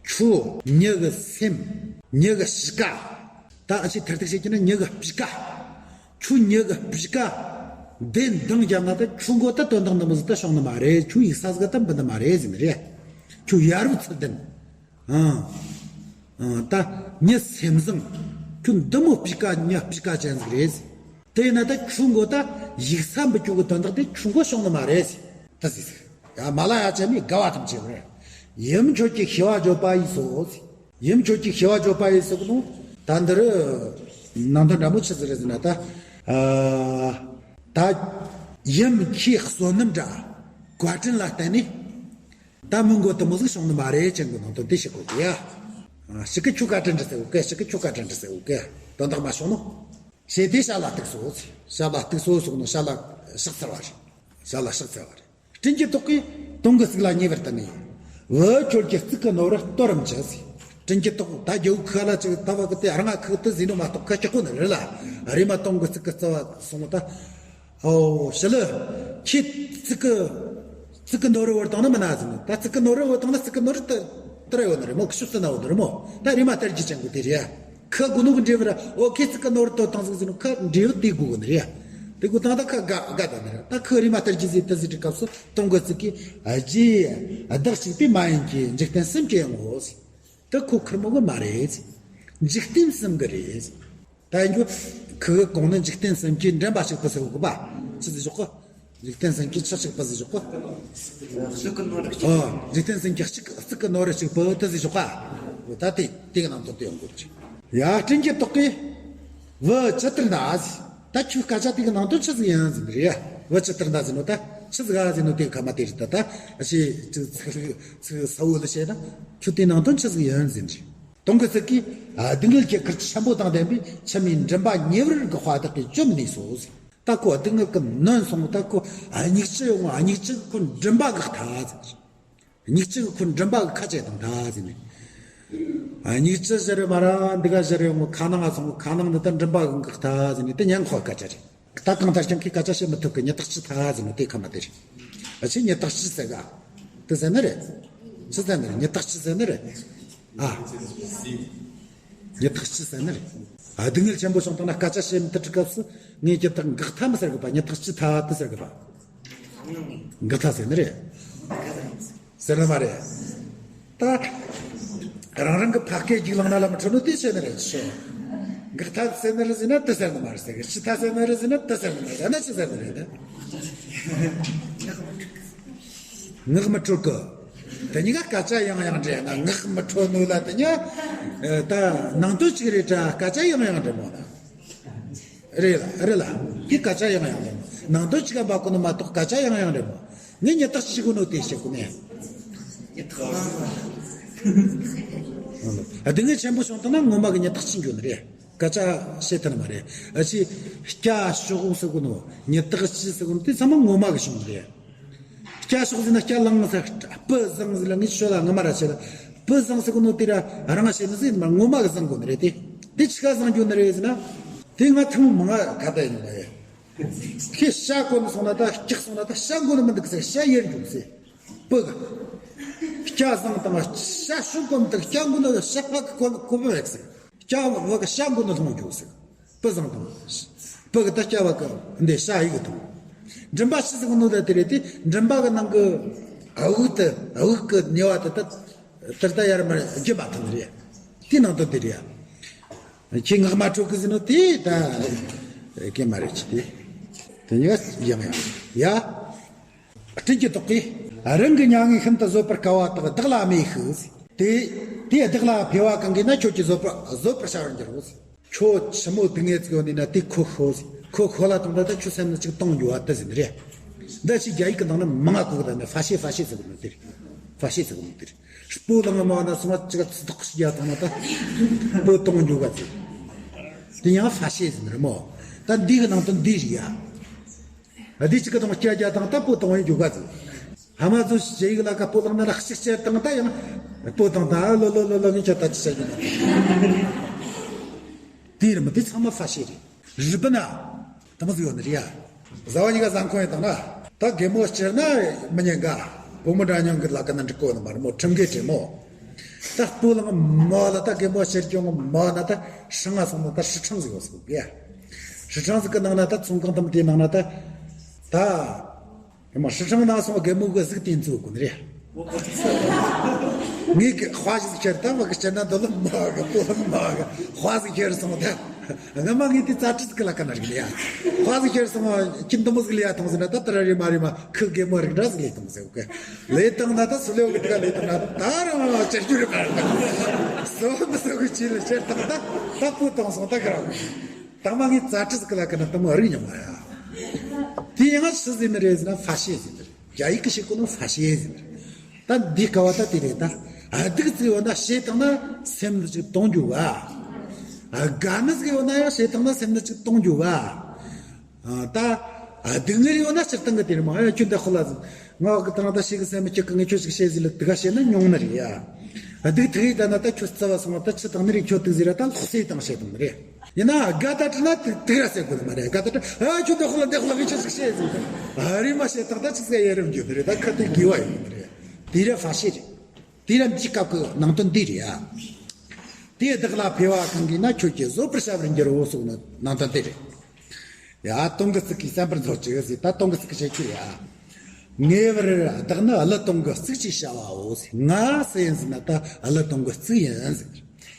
ཁྱོད་མྱི་གི་སེམས། མྱི་གི་གཤིས་ཀ། ད་ཨ་ཅེ་ཐར་ཐུག་བཤད་ཀྱི་ན་མྱི་གི་སྤུས་ཀ། ཁྱོད་མྱི་གི་སྤུས་ཀ་འདི་འདང་རྒྱབ་ན། ད་ཁྱོད་མགོ་ད་དོན་དག་འདི་མོ་ཟིག་ད་བྱུང་ནི་མ་རེད། ཁྱོད་ཡིག་ས་ཟིག་ད་འབུད་ནི་མ་རེད་ཟེར་ནི་རེད། ཁྱོད་ཡ་རབས་ཚུལ་ལྡན། ཨང་། ཨང་། ད་མྱི་སེམས་བཟང་། ཁྱོད་འདི་མོ་སྤུས་ཀ་མྱི་སྤུས་ཀ་ཅན་ཟིག་རེད། དེ་ཡིན་ན་ད་ཁྱོད་མགོ་ད་ཡིག་ས་འབུད་རྒྱུ་གི་དོན་དག་དེ་ཁྱོད་མགོ་བྱུང་ནི་མ་རེད། ད་ཟིག་ཟིག་ཡ། མ་ལ་ཡ་ཅན་མའི་དགའ་བ་ཐམས་ཅད་བར། ཡུམ་ཁྱོད་ཀྱི་ཤེས་པ་བརྗོད་པ་ཡིས་སོ། ཡུམ་ཁྱོད་ཀྱི་ཤེས་པ་བརྗོད་པ་ཡིས་སོ་གི་ནོ། ད་འདིར་ནང་དོན་འདྲ་མོ་ཆི་ཟིག་རེད་ཟེར་ན། ད་ཨ་ད་ཡུམ་ཁྱོད་བསོད་ནམས་དྲག་བཀའ་དྲིན་ལ་བརྟེན་ནས། ད་མི་མགོ་དེ་མོ་ཟིག་བྱུང་ནི་མ་རེད་ཅན་གི་ནང་དོན་དེ་ཞིག་གོ་གི་ཡ། ཞིག་གི་ཁྱོད་བཀའ་དྲིན་དྲི་ཟེར་གོ་གི། ཞིག་གི་ཁྱོད་བཀའ་དྲིན་དྲི་ཟེར་གོ་གི། དོན་དག་མ་བྱུང་ནོ། ཞེས་དེ་ཞབས་ལ་གཏུགས་སོ། ཞབས་ལ་གཏུགས་སོ་གསུངས་ནོ། ཞབས་ལ་ཕྱག་འཚལ་བ་རེད། ཞབས་ལ་ཕྱག་འཚལ་བ་རེད། སྤྲིན་གྱི་ཏོག་གིས་དུང་གི་གཙུག་ལ་ཉེ་བར་བསྟན་ནས། བུ་ཁྱོད་ཀྱི་གཙུག་གི་ནོར་གཏོར་རམ་ཅི་ཟེར། སྤྲིན་གྱི་ཏོག་ད་རྒྱལ་བོ་ཁ་ལ་ཅིག་ལྟ་བ་གི་དེ་རང་ང་ཁུག་ཏུ་ཟིན་ནོ་མ་གཏོགས་ཁ་སྐྱག་པོ་ནི་རེད་ལ། རེ་མ་དུང་གི་གཙུག་གི་རྩ་བ་སོང་ད། ཨོ་ཞི་ལི། ཁྱེད་གཙུག་གི་གཙུག་གི་ནོར་བུ་བཏང་ན་མིན་ན་ཟེར་ནས། ད་གཙུག་གི་ནོར་བུ་བཏང་ན་གཙུག་གི་ནོར་དེ་དེ་ར་ཡོད་ནི་རེད་མོ། ཁི་ཤུ་སི་ན་ཡོད་ནི་རེད་མོ། ད་རེ་མ་སྟར་གྱི་ཅན་གོ་དེ་རེད། ཁི་གོ་ནོ་གི་འབྲས་བུ་ར། ཨོ་ཁྱེད་གཙུག་གི་ནོར་དོ་བཏང་ཟིག་ཟེར་ནོ། ཁི་འབྲས་བུ་དེ་གོ་གི་ནི་རེད། དེ་གོ་བཏང་ད་ཁི་དགའ་དགའ་ད་ནི་རེད། ད་ཁི་རེ་མ་སྟར་གྱི་ཟིག་དེ་ཟིག་དྲི་སྐབས་སུ་དུང་གི་གཙུག་གིས་རྗེ་བདག་གཅིག་པུས་མ་ཡིན་གྱི་འཇིག་རྟེན་སེམས་ཀྱི་ངོ་ཟེར། དེ་ཁོ་ཁེར་མོ་གི་མ་རེད། འཇིག་རྟེན་གསུམ་གི་རེད། ད་ཡིན་རྒྱུ། ཁི་གི་གོང་ནས་འཇིག་རྟེན་སེམས་ཀྱི་འདྲེན་པ་ཞིག་པུ་ཟེར་གོ་གི་པ། ཆི་ཟིག་ཞོག་གི། འཇིག་རྟེན་སེམས་ཀྱི་ཆི་ཞིག་པུ་ཟིག་ཞོག་གི། གཙུག་གི་ནོར་རེ་གཅིག་ཨོ། འཇིག་རྟེན་སེམས་ཀྱི་གཅིག་གཙུག་གི་ནོར་རེ་གཅིག་པུ་དེ་ཟིག་ཞོག་ག་ད་དེ་དེ་གི་ནང་དུ་དེ་ཡོང་དགོས་རེད། ཡ། སྤྲིན་གྱི་ཏོག་གིས་བུ་ཇི་ལྟར་འདའ་ཟེར། ད་ཁྱོད་སྐད་ཆ་དེ་གི་ནང་དོན་ཆི་ཟིག་ཡིན་ཟེར་ནི་རེད་ཡ། བུ་ཇི་ལྟར་འདའ་ཟེར་ནོ་ད་ཆི་ཟིག་ག་ཟེར་ནོ་དེ་གི་ཁ་མ་དེ་རེད། ད་ད་ཨ་ཞེ་ཅིག་ཚིག་ཚིག་ས་བོ་ལ་བཤད་ན། ཁྱོད་དེ་ནང་དོན་ཆི་ཟིག་ཡིན་ཟེར་ནི་རེད། དུང་གི་གཙུག་གིས་སྡུག་བསྔལ་གྱི་ཁུར་ཆེན་པོ་དང་ལྡན་པའི་འཆི་མེད་མགྲིན་པ་ཉེ་བར་གི་དཔའ་བདག་གིས་བཅོམ་ནས་སོ་ཟེར། ད་ཁོ་སྡུག་བསྔལ་གྱིས་ནོན་སོང་། ད་ཁོ་སྙིགས་ཆུ་ཡོང་བ། སྙིགས་ཆུ་གིས་ཁོ་མགྲིན་པ་འགག་ཐལ་ཟེར། སྙིགས་ཆུ་གིས་ཁོ་མགྲིན་པ་གི་ཁ་བཅད་བཏང་ཐལ་ཟེར་ནས། སྙིགས་ཆུ་ཟེར་རེ་མ་ར་འདི་ག་ཟེར་རེ་ཡོང་། ཁ་ནང་ང་སོང་། ཁ་ནང་འདི་ད་མགྲིན་པ་གིས་འགག་ཐལ་ཟེར་ནས། དེ་ཉན་ཁོ་སྐད་ཆ་རེད། ད་གང་ལྟར་ཀྱང་ཁོས་སྐད་ཆ་བཤད་མི་ཐུབ་གི། ཉི་ཐག་ཆོད་ཐལ་ཟེར་ནོ་དེ་ཁ་མ་དེ་རེད། ཨ་ཆེ་ཉི་ཐག་ཆོད་ཟེར་ག་དེ་ཟེར་ནི་རེད། ཆི་ཟེར་ནི་རེད། ཉི་ཐག་ཆོད་ཟེར་ནི་རེད། ཨ། ཉི་ཐག་ཆོད་ཟེར་ནི་རེད། ཨ། སྡུག་བསྔལ་ཆེན་པོ་བྱུང་བཏང་ན་སྐད་ཆ་བཤད་མི་ཐུབ་དུས་སྐབས་སུ་ངས་ཀྱི་ཐག་འགག་ཐལ་མི་ཟེར་གི་པ། ཉི་ཐག་ཆོད་ཐལ་དེ་ཟེར་གི་པ། འགག་ཐལ་ཟེར་ནི་རེད། ཟེར་ནི་མ་རེད། ད་རང་རང་གི་ཕ་སྐད་རྒྱུགས་ལངས་ན་ལ་མི་འཕྲོད་ནོ་དེ་བཤད་ནི་རེད་ཤོ། འགག་ཐལ་ཟེར་ནི་རེད་ཟེར་ན་དེ་ཟེར་ནི་མ་རེད་ཟེར་གི། ཆོད་ཐལ་ཟེར་ནི་རེད་ཟེར་ན་དེ་ཟེར་ནི་མ་རེད། ད་ན་ཆི་ཟེར་ནི་རེད་ད། ངག་མི་འཕྲོད་གི། དེ་གཉིས་ཀ་སྐད་ཆ་ཡང་ཡང་འདྲེས་ན་ངག་མི་འཕྲོད་ནོ་ལ་དེ་གཉིས་ད་ནང་དོན་གཅིག་རེད་དྲ། སྐད་ཆ་ཡང་ཡང་འདྲེས་མོ་ན། རེད་ལ་རེད་ལ། དེ་སྐད་ཆ་ཡང་ཡང་རེད་མོ། ནང་དོན་གཅིག་ག་འབབ་གོ་ནི་མ་གཏོགས་སྐད་ཆ་ཡང་ཡང་རེད་མོ། ངས་ཉི་ཐག་ཆོད་གོ་ནོ་དེ་བཤད་གོ་ནས། ཉི་ཐག་ཨ། སྡུག་བསྔལ་ཆེན་པོ་བྱུང་ཐུབ་ན་ངོ་མ་གི་ཉི་ཐག་ཆོད་འགྱོ་ནི་རེད། སྐད་ཆ་བཤད་ཐུབ་ནི་མ་རེད། ཨ་ཆེ་སྐྱ་ཤོག་ཟེར་གོ་ནོ། ཉི་ཐག་ཆོད་ཟེར་གོ་ནོ་དེ་ཚང་མ་ངོ་མ་གི་བྱུང་ནི་རེད། སྐྱ་ཤོག་ཟེར་ན་སྐྱ་ལངས་ཟེར། སྤུ་བཟང་ཟེར་ལ་ངས་ཤོད་ལ་ངོ་མ་ར་བཤད་ལ། སྤུ་བཟང་ཟེར་གོ་ནོ་དེ་ར་རང་བཤད་ནི་ཟེར་མ། ངོ་མ་གི་བཟང་གོ་ནི་རེད་དེ། དེ་ཆི་ག་བཟང་རྒྱུ་ནི་རེད་ཟེར་ན། དེ་ང་ཐུན་མོང་མང་ང་ག་ད་ཡིན་པ་ཡ། ཁྱེད་ཤ་གོ་ནི་སོང་ན་ད་སྐྱག་སོང་ན་ད་ཤ་གོ་ནི་མི་འདུག་ཟེར། ཤ་ཡེར་རྒྱུག་ཟེར། སྤུ་ག་སྐྱ་བཟང་དང་ཤ་ཤུགས་གོ་མི་འདུག་སྐྱ་གོ་ནི་ཤ་ཕག་གི་གོ་གོ་བ་ཡག་ཟེར། སྐྱ་བ་གི་ཤ་གོ་ནི་ལྷུང་རྒྱུག་ཟེར། སྤུ་བཟང་དང་། སྤུ་གི་ད་སྐྱ་བ་གི་འདི་ཤ་ཡིག་དང་། མགྲིན་པ་ཆི་ཟིག་ནོ་ད་དེ་རེད་དེ། མགྲིན་པ་གི་ནང་གི་དབུགས་དེ་དབུགས་གི་ནུས་པ་དེ་ད་དེར་ད་ཡར་མར་རྒྱུ་མ་ཐུབ་ནི་རེད། དེ་ནང་དོན་དེ་རེད་ཡ། ཁྱེད་ངག་མ་འཕྲོད་གི་ཟེར་ནོ་དེ་ད་གན་མ་རེད་ཅི་དེ། དེ་ཡ་ཡང་ཡང་ཡ། སྤྲིན་གྱི་ཏོག་གིས། རང་གི་མྱ་ངན་ཤིན་ཏུ་བཟོད་པར་དཀའ་བ་དག་བདག་ལ་སྨྲས་ཤིག་དེ་དེ་བདག་ལ་ཕལ་བ་གང་གིས་ན་ཁྱོད་ཀྱིས་བཟོད་པ་བཟོད་པར་བྱ་བར་འགྱུར་རོ། ཁྱོད་ཆི་མོ་སྡུག་བསྔལ་ཅིག་ཡོད་ནི་ན་དེ་ཁོ་ཤོད། ཁོ་ཤོད་ལ་བཏང་ད་ད་ཁྱོད་སེམས་ནི་ཅིག་གཏོང་རྒྱུ་བ་དེ་ཟིན་རེད། འདི་ཅིག་རྒྱ་ཡིག་གི་ནང་ན་མང་ང་གོ་གི་ད་ནི་ཧྥ་ཤེ་ཧྥ་ཤེ་ཟེར་གི་ནི་དེ་རེད། ཧྥ་ཤེ་ཟེར་གོ་ནོ་དེ་རེད། སྤོ་ལངས་མ་ན་སོང་བ་ཅིག་ཚི་ཐོག་ཞིག་ཡ་ཐང་ན་ད་སྤོ་གཏོང་འཇུག་ག་ཚེ། དེ་ཡང་ཧྥ་ཤེ་ཟེར་ནི་རེད་མོ། ད་འདི་གི་ནང་དོན་འདི་རེད་ཡ། འདི་ཅིག་གི་དང་སྐྱ་རྒྱ་དང་ད་སྤོ་གཏོང་ཡི་འཇུག་ག་ཚེ། ཧ་མ་ཚོ་ཞེ་ཡིག་ལ་ཀ་སྤོ་ལངས་ན་ར་གཅིག་བྱས་དང་ད་ཡང་སྤོ་དང་ད་ལོ་ལོ་ལོ་ལོ་ངས་ཁྱོད་ད་ཅི་བྱ་རྒྱུ་ན། དེ་རེད་མོ། དེ་ཚང་མ་ཧྥ་ཤེ་རེད། རི་པིན་ན་དེ་མོ་ཟིག་ཡོད་ནི་རེད་ཡ། བཟའ་བ་གཉིས་ཀ་བཟའ་འཁོན་ཡོད་དང་ན། ད་རྒན་མོ་སྐྱེར་ན་མི་ཉན་ག་བུ་མོ་འདྲ་མཉམ་གི་ལ་ཀ་ན་འགྲིག་གོ་ནི་མ་རེད་མོ། ཁྲིམས་འགལ་རེད་མོ། ད་སྤོ་ལངས་མ་ལ་ད་རྒན་མོ་སྐྱེར་གྱོང་མ་ན་ད་ཧྲང་ང་སོང་ན་ད་ཧྲི་ཁྲང་ཟིག་ཡོད་ཟིག་གི་ཡ། ཧྲི་ཁྲང་ཟིག་གི་ནང་ན་ད་ཚོང་ཁང་དམ་དེའི་ནང་ན་ད་ད། ཡ་མ་ཧྲི་ཁྲང་ན་སོང་རྒན་མོ་གི་གཟུགས་དེ་འཛུགས་གོ་ནི་རེད། ངས་ཀྱི་དཔའ་ཞིག་ཁྱེར་ད་མ་གི་སྤྱིར་ན་འདི་ལ་མ་གི་པོ་ལ་མ་གི་དཔའ་ཞིག་ཁྱེར་སོང་ད། ང་མ་ངས་དེ་རྩ་ཁྲི་ཟིག་གི་ལ་ཀ་ན་རིག་ལ་ཡ། དཔའ་ཞིག་ཁྱེར་སོང་ཁྱི་འདི་མོ་ཟིག་ལ་ཡ་ཐོང་ཟིན་ན་ད་ད་ར་རེ་མ་རེ་མ་ཁི་རྒན་མོ་རིག་འདྲ་ཟིག་ལས་ཐོང་ཟེར་གི། ལས་བཏང་ན་ད་སུ་ལེའུ་གི་དེ་ག་ལས་བཏང་ན་ད་ར་ཅར་རྒྱུ་རེ་མ་རེད། སོ་མི་སོ་གི་ཅི་ལ་ཅར་བཏང་ད་ད་པོ་ཐོང་སོང་ད་ག་ར། ད་མ་ངས་རྩ་ཁྲི་ཟིག་གི་ལ་ཀ་ན་ད་མོ་རིག་ཉམས་མ་ཡ། དེ་ཡང་སུ་ཟིན་ནི་རེད་ཟེར་ན་ཧྥ་ཤེ་ཟིན་ནི་རེད། རྒྱ་ཡིག་གི་ཤེས་གོ་ནོ་ཧྥ་ཤེ་ཟིན་ནི་རེད། ད་འདི་ཀ་བ་ད་དེ་རེད་ད། ཨ་སྡུག་ཙིག་ཡོད་ན་བྱས་བཏང་ན་སེམས་ལ་ཅིག་གཏོང་རྒྱུ་བ། ཨ་དགའ་ནི་ཟིག་ཡོད་ན་ཡང་བྱས་བཏང་ན་སེམས་ལ་ཅིག་གཏོང་རྒྱུ་བ། ཨ་ད་ཨ་སྡུག་བསྔལ་ཡོད་ན་སྤྱིར་བཏང་གི་དེ་རེད་མ་ཡ་ཁྱོད་འདི་ཁོ་ལ་ཟིན། ང་གི་ད་རང་ད་ཤེས་གི་སེམས་མི་སྐྱིད་གི་ངས་ཁྱོད་ཅིག་བྱས་ཟིན་ལ་དེ་ག་བྱས་ན་ཉུང་ནི་རེད་ཡ། ཨ་སྡུག་ཐུག་ཡིན་ད་ན་ད་ཁྱོད་རྩ་བ་སོང་བ་ད་ཆི་བཏང་ནི་རེད། ཁྱོད་དུག་ཟིག་ར་ད་ལྷག་སེ་བཏང་བྱས་བཏང་ནི་རེད། ཡིན་ན་དགའ་ད་དྲི་ན་དུ་དུ་ར་ཟེར་དགོས་ནི་མ་རེད། དགའ་ད་དྲི་ཨ་ཁྱོད་འདི་ཁོ་ལ་འདི་ཁོ་ལ་ངས་ཆི་ཟིག་བཤད་ཟིན་ཨ་རི་མ་བཤད་སྟངས་ད་ཆི་ཟིག་ཡ་རིམ་རྒྱུ་ནི་རེད། ད་ཁ་དེ་དགེ་བ་ཡོད་ནི་རེད། དེ་ར་ཧྥ་ཤེ་རེད། དེ་ར་འདི་སྐབས་ཀྱི་ནང་དོན་འདི་རེད་ཨ། དེ་བདག་ལ་ཕལ་བ་གང་གིས་ན་ཁྱོད་ཀྱིས་བཟོད་པར་བྱ་བར་འགྱུར་རོ་གསུངས་ནི་ནང་དོན་དེ་རེད། ཡ་སྟོང་གི་ཚིག་གིས་བསམ་པར་མཛོད་ཅིག་ཟེར། ད་སྟོང་གི་ཚིག་གི་བཤད་རྒྱུ་རེད་ཨ། ངེས་པར་བདག་ནི་ཀླུ་སྟོང་གི་ཚིག་ཅེས་བྱ་བའོ་ཟེར། ང་སུ་ཡིན་ཟེར་ན་ད་ཀླུ་སྟོང་གི་ཚིག་ཡིན་ཟེར།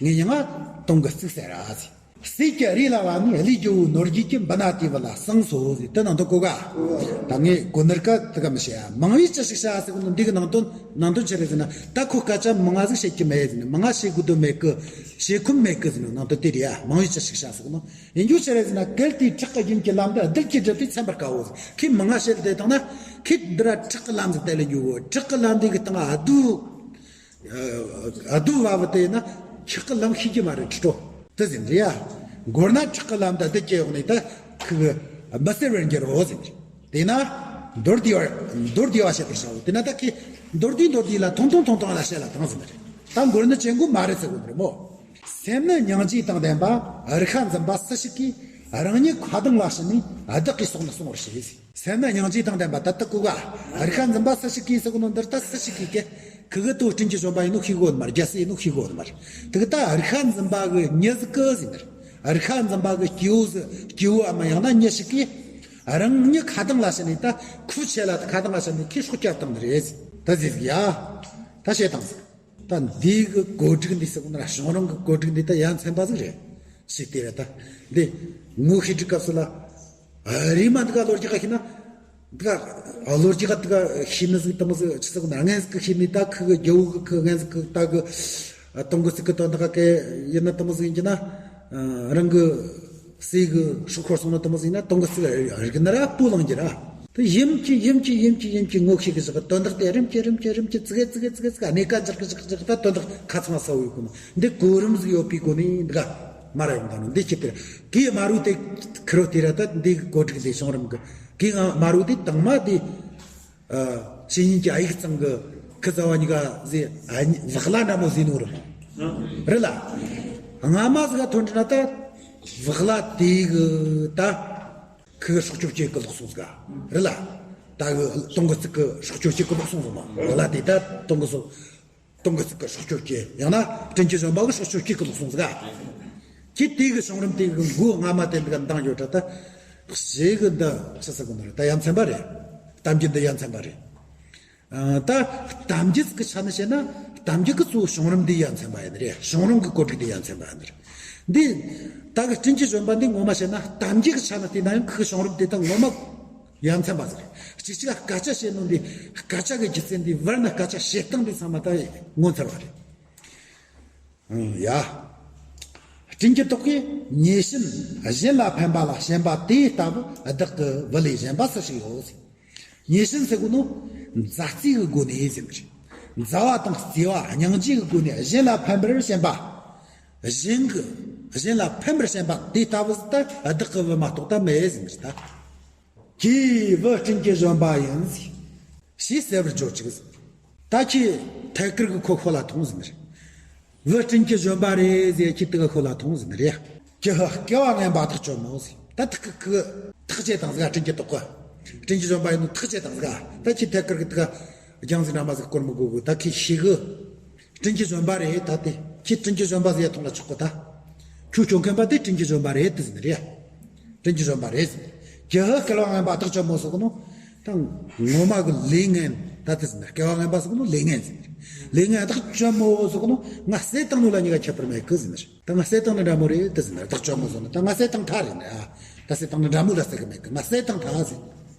ངའི་མྱིང་ང་སྟོང་གི་ཚིག་ཟེར་ར་ཟེར། གསེར་གྱི་རི་ལ་བབས་ནས་ཀླུའི་རྒྱལ་པོ་ནོར་རྒྱས་ཀྱིས་འབུ་སྣ་དེ་བུ་ལ་གསུངས་སོ་ཟེར། དེ་ནང་དུ་གོ་ག་ད་ངས་གོ་ནོར་ག་དེ་ག་མི་བཤད་ཨ། མང་བས་ཅི་ཞིག་བྱ་ཟེར་གོ་ནོ་འདི་གི་ནང་དོན་ནང་དོན་ཆི་རེད་ཟེར་ན་ད་ཁོ་སྐད་ཆ་མང་ང་ཟིག་བཤད་ཀྱི་མེད་ཟེར་ནས་མང་ང་བཤད་དགོས་དོན་མེད་གི། བཤད་ཁོམ་མེད་གི་ཟེར་ནོ་ནང་དོན་དེ་རེད་ཨ། མང་བས་ཅི་ཞིག་བྱ་ཟེར་གོ་ནོ། ཡིན་རྒྱུ་ཆི་རེད་ཟེར་ན་གལ་ཏེ་ཁྲག་གི་རྒྱུན་གྱི་ལམ་དུ་རྡུལ་གྱིས་བསྒྲིབས་ཏེ་ཚིམ་པར་དཀའ་བོ་ཟེར། ཁོས་མང་ང་བཤད་བསྡད་བཏང་ན་ཁོས་འདི་ར་ཁྲག་གི་ལམ་ཟིག་དེད་ལ་འགྱོ་གོ། ཁྲག་གི་ལམ་འདི་གི་སྟེང་ཨ་རྡུ། ཨ་རྡུ་བ་བུ་དེ་ན་ཁྲག་གི་ལམ་ཤེས་ཀྱི་མ་རེད་ཁྲི་ཏོ། དེ་ཟིན་རེད་ཡ། མགོར་ན་ཁྲག་གི་ལམ་དུ་རྡུལ་གྱིས་གཡོགས་ནས་ད་ཁུ་གི་མི་སེར་བར་འགྱུར་རོ་ཟིན་རེད། དེས་ན་མདོར་བསྡུས་པ་མདོར་བསྡུས་པ་བཤད་པར་བྱའོ། དེས་ན་ད་ཁོས་མདོར་བསྡུས་མདོར་བསྡུས་ལ་ཐུང་ཐུང་ཐུང་ཐུང་ལ་བཤད་ལ་དང་ཟིན་རེད། ད་མགོར་ནི་ཅན་གོ་མ་རེད་ཟེར་གོ་རེད་མོ། སེམས་ནི་སྙིང་རྗེ་དང་ལྡན་པ་རིག་པ་འཛིན་པ་སུ་ཞིག་གིས་རང་ཉིད་ཁ་གདངས་ལ་ཕྱིན་ནས་བདག་གིས་སོགས་ནི་གསུང་བར་བྱེད་ཟེར། སེམས་ནི་སྙིང་རྗེ་དང་ལྡན་པ་ད་ལྟ་གོ་ག་རིག་པ་འཛིན་པ་སུ་ཞིག་གིས་ཟེར་གོ་ནོ་འདིར་ད་སུ་ཞིག་གིས་ཀྱེ། ཁུ་གི་དོ་སྤྲིན་གྱི་བཞོན་པ་ཡིན་ནོ་ཤེས་གོ་ནི་མ་རེད། རྒྱལ་སྲས་ཡིན་ནོ་ཤེས་གོ་ནི་མ་རེད། དེ་གི་ད་རིག་པ་འཛིན་པ་གི་མྱི་ཟིག་གི་ཟེར་ནི་རེད། རིག་པ་འཛིན་པ་གི་སྐྱེ་བོ་ཟིག་སྐྱེ་བོ་ཨ་མ་ཡང་ན་མྱི་ཞིག་གིས་རང་ཉིད་ཁ་གདངས་ལ་ཕྱིན་ནས་ད་ཁུ་ཆེ་ལ་ཁ་གདངས་ལ་ཕྱིན་ནས་ཁོས་སྲོག་སྐྱབས་བཏང་ནི་རེད་ཟེར། ད་ཟེར་ཟིག་ཡ། ད་བཤད་བཏང་ཟིག་ད་འདི་གི་གོ་སྒྲིག་འདི་ཟེར་གོ་ན་བྱུང་རིམ་གི་གོ་སྒྲིག་འདི་ད་ཡ་མཚན་པ་ཟིག་རེད། ཞིག་དེ་རེད་ད། འདི་ངོ་ཤེས་སྒྲིག་སྐབས་སུ་ལ། རེམ་མ་འདི་ག་ལོ་རྒྱུས་ཀ་ཤེས་ན། འདི་ག་ལོ་རྒྱུས་ཀ་འདི་ག་ཤེས་ནི་ཟིག་དེ་མོ་ཟིག་ཆི་ཟིག་ན་ངན་ཟིག་གི་ཤེས་ནི་ད་ཁི་གི་རྒྱལ་བོ་གི་ཁི་ངན་ཟིག་གི་ད་གི་སྟོང་གི་ཚིག་གི་དོན་དག་ག་གེ་ཡིན་ན་དེ་མོ་ཟིག་ཡིན་གྱི་ན། རང་གི་སྲས་གི་སྲོག་ཤོར་སོང་ན་དེ་མོ་ཟིག་ཡིན་ན་སྟོང་གི་ཚིག་རིག་ན་ར་སྤོ་ལངས་ཀྱི་ར། དེ་ཡིན་གྱི་ཡིན་གྱི་ཡིན་གྱི་ཡིན་གྱི་ངོ་ཤེས་གི་ཟིག་དོན་དག་དེ་རིམ་གྱིས་རིམ་གྱིས་རིམ་གྱིས་ཙི་གེ་ཙི་གེ་ཙི་གེ་ཙི་གེ་གནས་ཀ་འཇག་གི་འཇག་གི་འཇག་ད་དོན་དག་ཁ་ཚང་ས་བོ་ཡོད་གོ་ནོ་འདི་གོ་རིམ་ཟིག་ཡོད་པའི་སྒོ་ནས་འདི་ག་མ་ར་ཡོང་ད་ནོ་འདི་ཁྱེད་དེ་གི་མ་རུ་དེ་ཁི་རོ་དེ་ར་ད་འདི་གི་གོ་སྒྲིག་དེ་བྱུང་རིམ་གི་གི་ང་མ་རུ་དེ་དང་མ་དེ་ཨ་ཤེས་ཡིན་གྱི་ཨ་ཡིག་ཚང་གི་ཁི་ཚ་བ་གཉིས་ཀ་ཟེ་ཨ་ནི་བག་ལ་འདྲ་མོ་ཟེ་ནོ་རེད་མོ། རེད་ལ། སྔ་མ་ཟིག་ག་ཐོན་འདྲི་ན་ད་བག་ལ་དེ་གི་ད། ཁི་གི་སྲོག་སྐྱོབ་བྱེད་གི་ལོག་སོང་ཟིག་ག་རེད་ལ། ད་གི་སྟོང་གི་ཚིག་གི་སྲོག་སྐྱོབ་བྱེད་གི་ལོག་སོང་ཟིག་མ་ལ་དེ་ད་སྟོང་གི་སྲོག་སྟོང་གི་ཚིག་གི་སྲོག་སྐྱོབ་བྱེད་ཡང་ན་སྤྲིན་གྱི་བཞོན་པ་གི་སྲོག་སྐྱོབ་བྱེད་གི་ལོག་སོང་ཟིག་ག་ཁྱེད་དེ་གི་བྱུང་རིམ་དེ་གི་མགོ་སྔ་མ་དེ་འདི་ག་འདང་ཡོད་ད་ད། ཞེ་གི་འདི་ཆི་ཟེར་གི་འདི་རེད། ད་ཡ་མཚན་པ་རེད། གཏམ་རྒྱུད་འདི་ཡ་མཚན་པ་རེད། ད་གཏམ་རྒྱུད་ཀྱི་ཆ་ནས་བཤད་ན་གཏམ་རྒྱུད་ཀྱི་གཙོ་བོ་བྱུང་རིམ་འདི་ཡ་མཚན་པ་ཡིན་ནི་རེད། བྱུང་རིམ་གྱི་གོ་སྒྲིག་འདི་ཡ་མཚན་པ་ཡིན་ནི་རེད། འདི་ད་གི་སྤྲིན་གྱི་བཞོན་པ་འདི་ངོ་མ་བཤད་ན་གཏམ་རྒྱུད་ཀྱི་ཆ་ནས་བལྟས་ན་ཡང་ཁོའི་བྱུང་རིམ་དེ་དག་ངོ་མ་ཡ་མཚན་པ་ཟིག་རེད། གཅིག་གཅིག་ལ་སྐད་ཆ་བཤད་ནོ་འདི་སྐད་ཆ་གི་རྒྱུ་མཚན་འདི་བར་ན་སྐད་ཆ་བཤད་སྟངས་འདི་ཚང་མ་ད་ངོ་མཚར་བ་རེད། ཡ། སྤྲིན་གྱི་ཏོག་གིས་མྱི་བྱིན་གཞན་ལ་ཕན་པ་ལ་ཞེན་པ་དེ་ལྟ་བུ་བདག་གི་བུ་ལས་གཞན་པ་སུ་ཞིག་ཡོད་ཟེར། མྱི་བྱིན་ཟེར་གོ་ནོ་མཛའ་བརྩེ་གི་སྒོ་ནས་ཟེར་ནི་རེད། མཛའ་བ་དང་བརྩེ་བ་སྙིང་རྗེ་གི་སྒོ་ནས་གཞན་ལ་ཕན་པར་བྱེད་པ། གཞན་གྱི་གཞན་ལ་ཕན་པར་བྱེད་པ་དེ་ལྟ་བུ་ཟིག་ད་བདག་གི་བུ་མ་གཏོགས་ད་མེད་ཟེར་ནི་རེད་ད། ཁྱེད་བུ་སྤྲིན་གྱི་བཞོན་པ་ཡིན་ཟེར། ཞེས་གསལ་བར་བརྗོད་ཅིག་ཟེར། ད་ཁྱེད་ཐད་ཀར་གྱི་ཁོ་ཁོ་ལ་ཐོངས་ཟེར་ནི་རེད། བུ་སྤྲིན་གྱི་བཞོན་པ་རེད་ཟེར། ཁྱེད་དེ་ག་ཁོ་ལ་ཐོངས་ཟེར་ནི་རེད། ཀྱི་ཧུ་སྐལ་བ་ངན་པ་ཐག་ཆོད་མོ་ཟེར། ད་ཐག་གི་གི་ཐག་བཅད་བཏང་ཟིག་སྤྲིན་གྱི་ཏོག་གི། སྤྲིན་གྱི་བཞོན་པ་ཡིན་ནོ་ཐག་བཅད་བཏང་ཟིག་ད་ཁྱེད་ཐད་ཀར་གྱི་དེ་ག་རྒྱང་ཟིག་འདྲ་མ་ཟིག་སྐོར་མི་དགོས་གི། ད་ཁྱེད་ཤེས་གི། སྤྲིན་གྱི་བཞོན་པ་རེད་ད་དེ། ཁྱེད་སྤྲིན་གྱི་བཞོན་པ་ཟེར་ཡ་ཐོངས་ལ་ཆོག་གི་ད། ཁྱོད་སྐྱོན་མཁན་པ་དེ་སྤྲིན་གྱི་བཞོན་པ་རེད་དེ་ཟེར་ནི་རེད། སྤྲིན་གྱི་བཞོན་པ་རེད་ཟེར། ཀྱི་ཧུ་སྐལ་བ་ངན་པ་ཐག་ཆོད་མོ་ཟེར་གི་ནོ། ད་ངོ་མ་གི་ལས་ངན་ད་དེ་ཟེར་ནི། སྐལ་བ་ངན་པ་ཟེར་གི་ནོ་ལས་ངན་ཟེར་ནི། ལས་ངན་ཐག་ཆོད་མོ་ཟེར་གི་ནོ། ང་བསད་བཏང་ནོ་ལ་གཉིས་ཀ་ཁྱད་པར་མེད་གི་ཟེར་ནི་རེད། ད་ང་བསད་བཏང་ནི་འདྲ་མོ་རེད་དེ་ཟེར་ནི་རེད། ཐག་ཆོད་མོ་ཟེར་ནི། ད་ང་བསད་བཏང་ཐལ་རེད་ནི། ཨ། ད་བསད་བཏང་ནི་འདྲ་མོ་ལ་བསད་གི་མེད་གི། ང་བསད་བཏང་ཐལ་ཟེར།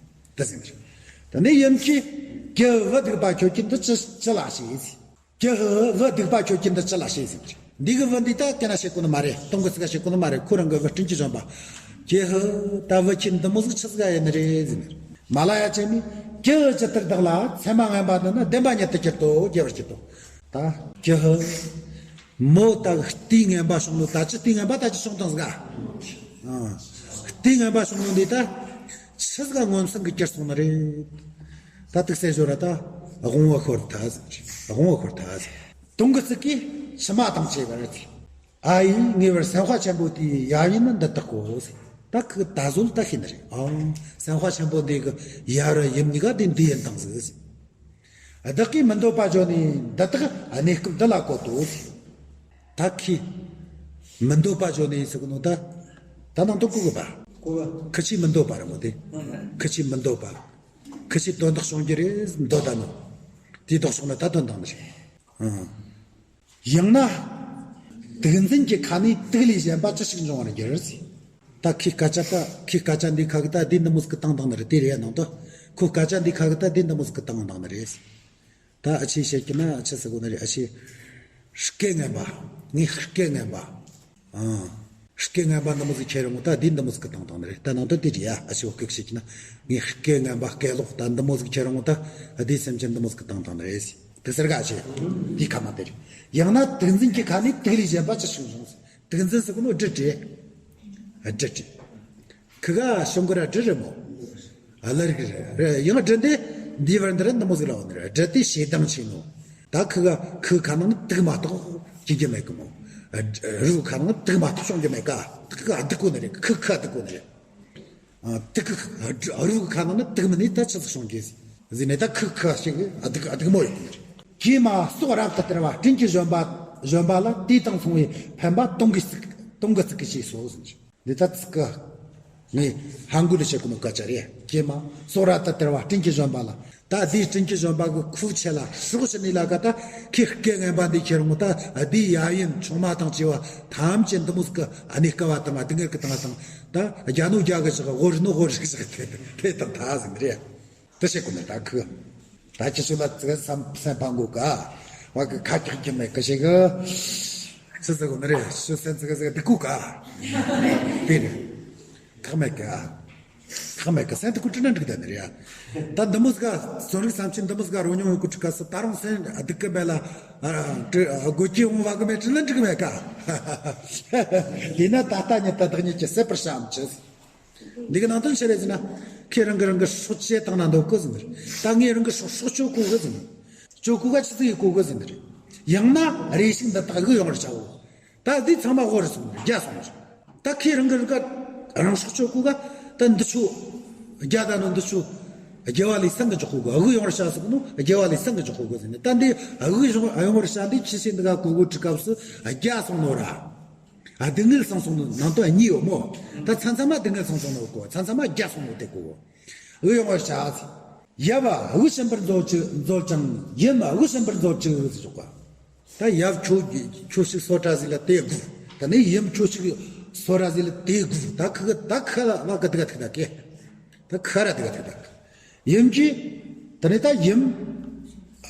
དེ་ཟེར་ནི་རེད། ད་ནི་ཡིན་གྱི་ཀྱི་བུ་སྡིག་པ་ཁྱོད་ཀྱིས་འདི་ཅི་ཅི་ལ་བྱས་ཟེར། ཀྱི་ཧུ་བུ་སྡིག་པ་ཁྱོད་ཀྱིས་འདི་ཅི་ལ་བྱས་ཟེར། འདི་གི་བུ་འདི་ད་སྐད་ན་བཤད་གོ་ནི་མ་རེད། སྟོང་གི་ཚིག་ག་བཤད་གོ་ནི་མ་རེད། ཁོ་རང་གི་བུ་སྤྲིན་གྱི་བཞོན་པ། ཀྱི་ཧུ་ད་བུ་ཁྱོད་འདི་མོ་ཟིག་ཆི་ཟིག་ག་ཡིན་ནི་རེད་ཟེར་ནི། མ་ལ་ཡ་ཅན་ནི་ཀྱི་ཧུ་ཇི་ལྟར་བདག་ལ་མཚན་མ་ངན་པ་འདི་ནི་བདེན་པ་ཉིད་དུ་གྱུར་ཏོ། རྒྱལ་བར་གྱུར་ཏོ། ད་ཀྱི་ཧུ་མོ་ད་གི་རྟེན་ངན་པ་བྱུང་ནོ། ད་ཅི་རྟེན་ངན་པ་ད་ཅི་བྱུང་བཏང་ཟིག་ག་ཨ། རྟེན་ངན་པ་བྱུང་ནོ་འདི་ད་ཆི་ཟིག་ག་མངོན་སུམ་གྱིས་གྱུར་སོང་ནི་རེད། ད་དུག་སེལ་ཞོར་ར་ད་དབང་བོ་ཤོར་ཐལ་ཟེར། དབང་བོ་ཤོར་ཐལ་ཟེར། དུང་གི་ཚིག་གིས་ཕྱི་མ་དང་བཅས་པར་ཟེར། ཨ་ཡིས་ངེས་པར་སེམས་དཔའ་ཆེན་པོ་དེའི་ཡབ་ཡུམ་ནི་འདི་དག་གོ་ཟེར། ད་ཁོས་ད་གཟོད་ད་ཤེས་ནི་རེད། ཨང་། སེམས་དཔའ་ཆེན་པོ་འདི་གི་ཡབ་ར་ཡུམ་གཉིས་ཀ་དེ་འདི་ཡིན་བཏང་ཟིག་ཟེར། བདག་གིས་མི་འདོད་པ་བརྗོད་ནས་འདི་དག་གནས་སྐབས་འདི་ལ་བཀོད་དོ་ཟེར། ད་ཁོས་མི་འདོད་པ་བརྗོད་ནས་ཟེར་གི་ནོ་ད། ད་ནང་དུ་བཀོད་གི་པ། བཀོད་པ། ཁོ་ཆོས་མི་འདོད་པ་རེད་མོ་དེ། ཨང་། ཁོ་ཆོས་མི་འདོད་པ། ཁོ་ཆོས་དོན་དག་བྱུང་རྒྱུ་རེད་འདོད་ད་ནོ། དེའི་ལྡོག་ཕྱོགས་ནས་ད་དོན་དག་ནི་རེད། ཨང་། ཡང་ན། དུག་འཛིན་གྱི་ཁ་ནས་དུག་ལས་གཞན་པ་ཅི་ཞིག་འབྱུང་བར་འགྱུར་ཟེར། ད་ཁོས་སྐད་ཆ་ད་ཁོས་སྐད་ཆ་འདི་ཁ་གི་ད་འདི་འདི་མོ་ཟིག་གི་བཏང་བཏང་ནི་རེད། དེ་རེད་ཡ་ནང་དུ། ཁོས་སྐད་ཆ་འདི་ཁ་གི་ད་འདི་འདི་མོ་ཟིག་གི་བཏང་བཏང་ནི་རེད། ད་ཨ་ཆེ་བཤད་ཀྱི་ན་ཨ་ཆེ་ཟེར་གོ་ནི་རེད། ཨ་ཆེ་སྐད་ངན་པ། ངའི་སྐད་ངན་པ། ཨང་། སྐད་ངན་པ་འདི་མོ་ཟིག་ཁྱེར་ཡོང་ད་འདི་འདི་མོ་ཟིག་གི་བཏང་བཏང་ནི་རེད། ད་ནང་དོན་དེ་རེད་ཡ། ཨ་ཆེ་བོ་སྐད་བཤད་ཀྱི་ན་ངའི་སྐད་ངན་པ་སྐད་ལོག་ད་འདི་མོ་ཟིག་ཁྱེར་ཡོང་ད་འདི་སེམས་ཅན་འདི་མོ་ཟིག་གི་བཏང་བཏང་ནི་རེད། དེ་ཟེར་ག་ཨ་ཆེ། དེའི་ཁ་མ་དེ་རེད། ཡང་ན་དུག་འཛིན་གྱི་ཁ་ནས་དུག་ལས་གཞན་པ་ཅི་ཞིག་འབྱུང་ཟེར། དུག་འཛིན་ཟེར་གོ་ནོ་སྦྲུལ་རེད། སྦྲུལ་རེད། ཁི་ག་ཤོང་གི་ར་སྦྲུལ་རེད་མོ། ཨ་ལ་རིག་རེད། ཡང་སྦྲུལ་འདི་འདི་བར་འདི་ར་འདི་མོ་ཟིག་ལ་བ་འདི་ར་སྦྲུལ་དེ་ཞེ་སྡང་ཆེ་ནོ། ད་ཁི་ག་ཁི་ཁ་ནང་དུག་མ་གཏོགས་སྐྱེ་རྒྱུ་མེད་གི་མོ། རི་བོ་ཁ་ནང་དུག་མ་གཏོགས་བྱུང་རྒྱུ་མེད་ཀ། དུག་ག་སྡུག་གོ་ནི་རེད། ཁི་ཁ་སྡུག་གོ་ནི་རེད། ཨ། དུག་གི་རི་བོ་ཁ་ནང་ནི་དུག་མིན་ནི་ད་ཆི་ཟིག་བྱུང་རྒྱུ་ཟིག་ནས་ད་ཁི་ཁ་ཞིག་སྡུག་སྡུག་མོ་ཡོད་གི་ནི་རེད། ཀྱེ་མ་སྲོག་རབ་ཏུ་སྟེར་བ་སྤྲིན་གྱི་བཞོན་པ་བཞོན་པ་ལ། དེ་དང་མཚུངས་པའི་ཕན་པ་དུང་གི་ཚིག་དུང་གི་ཚིག་གིས་ཞེས་སོ་ཟེར། འདི་ལྟ་ཚིག་གི་ངས་ཧ་འགུལ་ལ་བྱེད་གོ་ནོ་སྐད་ཆ་རེད། ཀྱེ་མ་སྲོག་རབ་ཏུ་སྟེར་བ་སྤྲིན་གྱི་བཞོན་པ་ལ། ད་འདིའི་སྤྲིན་གྱི་བཞོན་པ་གི་ཁོ་ཆེ་ལ་སྲོག་ཆེ་ནི་ལ་ག་ད་ཁོས་སྐད་ངན་པ་འདི་ཁྱེར་འོང་ད་འདིའི་ཡབ་ཡུམ་ཆུང་མ་དང་བཅས་པ་ཐམས་ཅད་འདི་མོ་ཟིག་གི་གནས་སྐབས་བ་དང་སྡུག་བསྔལ་གི་དང་བ་དང་ད་རྒྱ་ནོ་རྒྱ་གི་ཞག་དབོར་ནོ་དབོར་ཞིག་ཞག་དེ་དེ་དང་ད་ཟིག་རེད། དེ་བྱེད་དགོས་མེད་ད་ཁོས། ད་ཁྱེད་ཚོ་ལ་ཙི་བསམ་སེམས་ཕམ་གོ་ག་བ་གི་ཁ་ཀྱག་ཀྱི་མེད་གི་ཞིག་གི་ཚི་ཙི་གོ་ནི་རེད། ཤུ་སེམས་ཙི་གི་ཙི་གི་སྡུག་གོ་ག་དེ་རེད། ཁག་མེད་གི་ཨ། ཁག་མེད་གི་སེམས་སྡུག་གོ་དྲི་ན་འགྲིག་ད་ནི་རེད་ཨ། ད་འདི་མོ་ཟིག་ག་བཙོན་རིག་བསམ་ཆེན་འདི་མོ་ཟིག་ག་རོ་མྱོང་ཡོད་གོ་དྲི་ག་སི་ད་རུང་སེམས་སྡུག་གི་མེད་ལ་དགོད་ཀྱི་འོང་བ་གི་མེད་དྲི་ན་འགྲིག་མེད་ག་དེས་ན་ད་ལྟ་ཉིད་ད་བདག་ཉིད་ཀྱིས་ཟད་པར་བྱའམ་ཅི། འདི་གི་ནང་དོན་ཆི་རེད་ཟེར་ན། ཁོས་རང་གི་རང་གི་སྲོག་བཅད་བཏང་ན་འདོད་གི་ཟེར་ནི་རེད། ད་ངས་རང་གི་སྲོག་སྲོག་གཅོད་གོ་གི་ཟེར་ནི། གཅོད་གོ་ག་ཆི་ཟིག་ཡེད་གོ་གི་ཟེར་ནི་རེད། ཡང་ན་རེ་ཞིག་འདི་དག་དབུགས་ཡོང་བར་བྱའོ། ད་འདི་ཚང་མ་དབོར་སོང་ནི་རྒྱ་སོང་ནི་རེད། ད་ཁོས་རང་གི་རང་ག་རང་སྲོག་གཅོད་གོ་ག་ད་འདི་ཆོ་རྒྱ་ད་ནོ་འདི་ཆོ་དགེ་བ་ལས་སེང་གི་འཇོག་གོ་གི། དབུགས་ཡོང་བར་བྱ་ཟེར་གི་ནོ་དགེ་བ་ལས་སེང་གི་འཇོག་གོ་གི་ཟེར་ནི། ད་འདི་དབུགས་ཡོང་ཡོང་བར་བྱ་འདི་ཆི་ཟིག་འདི་ག་གོ་གོ་དྲི་སྐབས་སུ་རྒྱ་སོང་ནོ་ར། ཨ། སྡུག་བསྔལ་སངས་སོང་ནོ་ནང་དོན་གཉིས་ཡོད་མོ། ད་མཚམས་མཚམས་མ་སྡུག་བསྔལ་སངས་སོང་ནོ་གོ། མཚམས་མཚམས་མ་རྒྱ་སོང་ནོ་དེ་གོ། དབུགས་ཡོང་བར་བྱ། ཡབ་དབུགས་ཕྱིན་པར་མཛོད་ཅིག་མཛོད་ཅིང་ཡུམ་དབུགས་ཕྱིན་པར་མཛོད་ཅིག་ཟེར་ཆོག་ག་ད་ཡབ་ཁྱོད་ཁྱོད་ཞིག་གསོད་ར་ཟིག་ལ་དེ་དགོས། ད་ནི་ཡུམ་ཁྱོད་ཞིག་གསོད་ར་ཟིག་ལ་དེ་དགོས། ད་ཁི་གི་ད་ཁ་ལ་བ་གི་དི་ག་ཐིག་ད་གེ། ད་ཁ་ར་དི་ག་ཐིག་ད་གེ། ཡུམ་གྱིས། ད་ནི་ད་ཡུམ།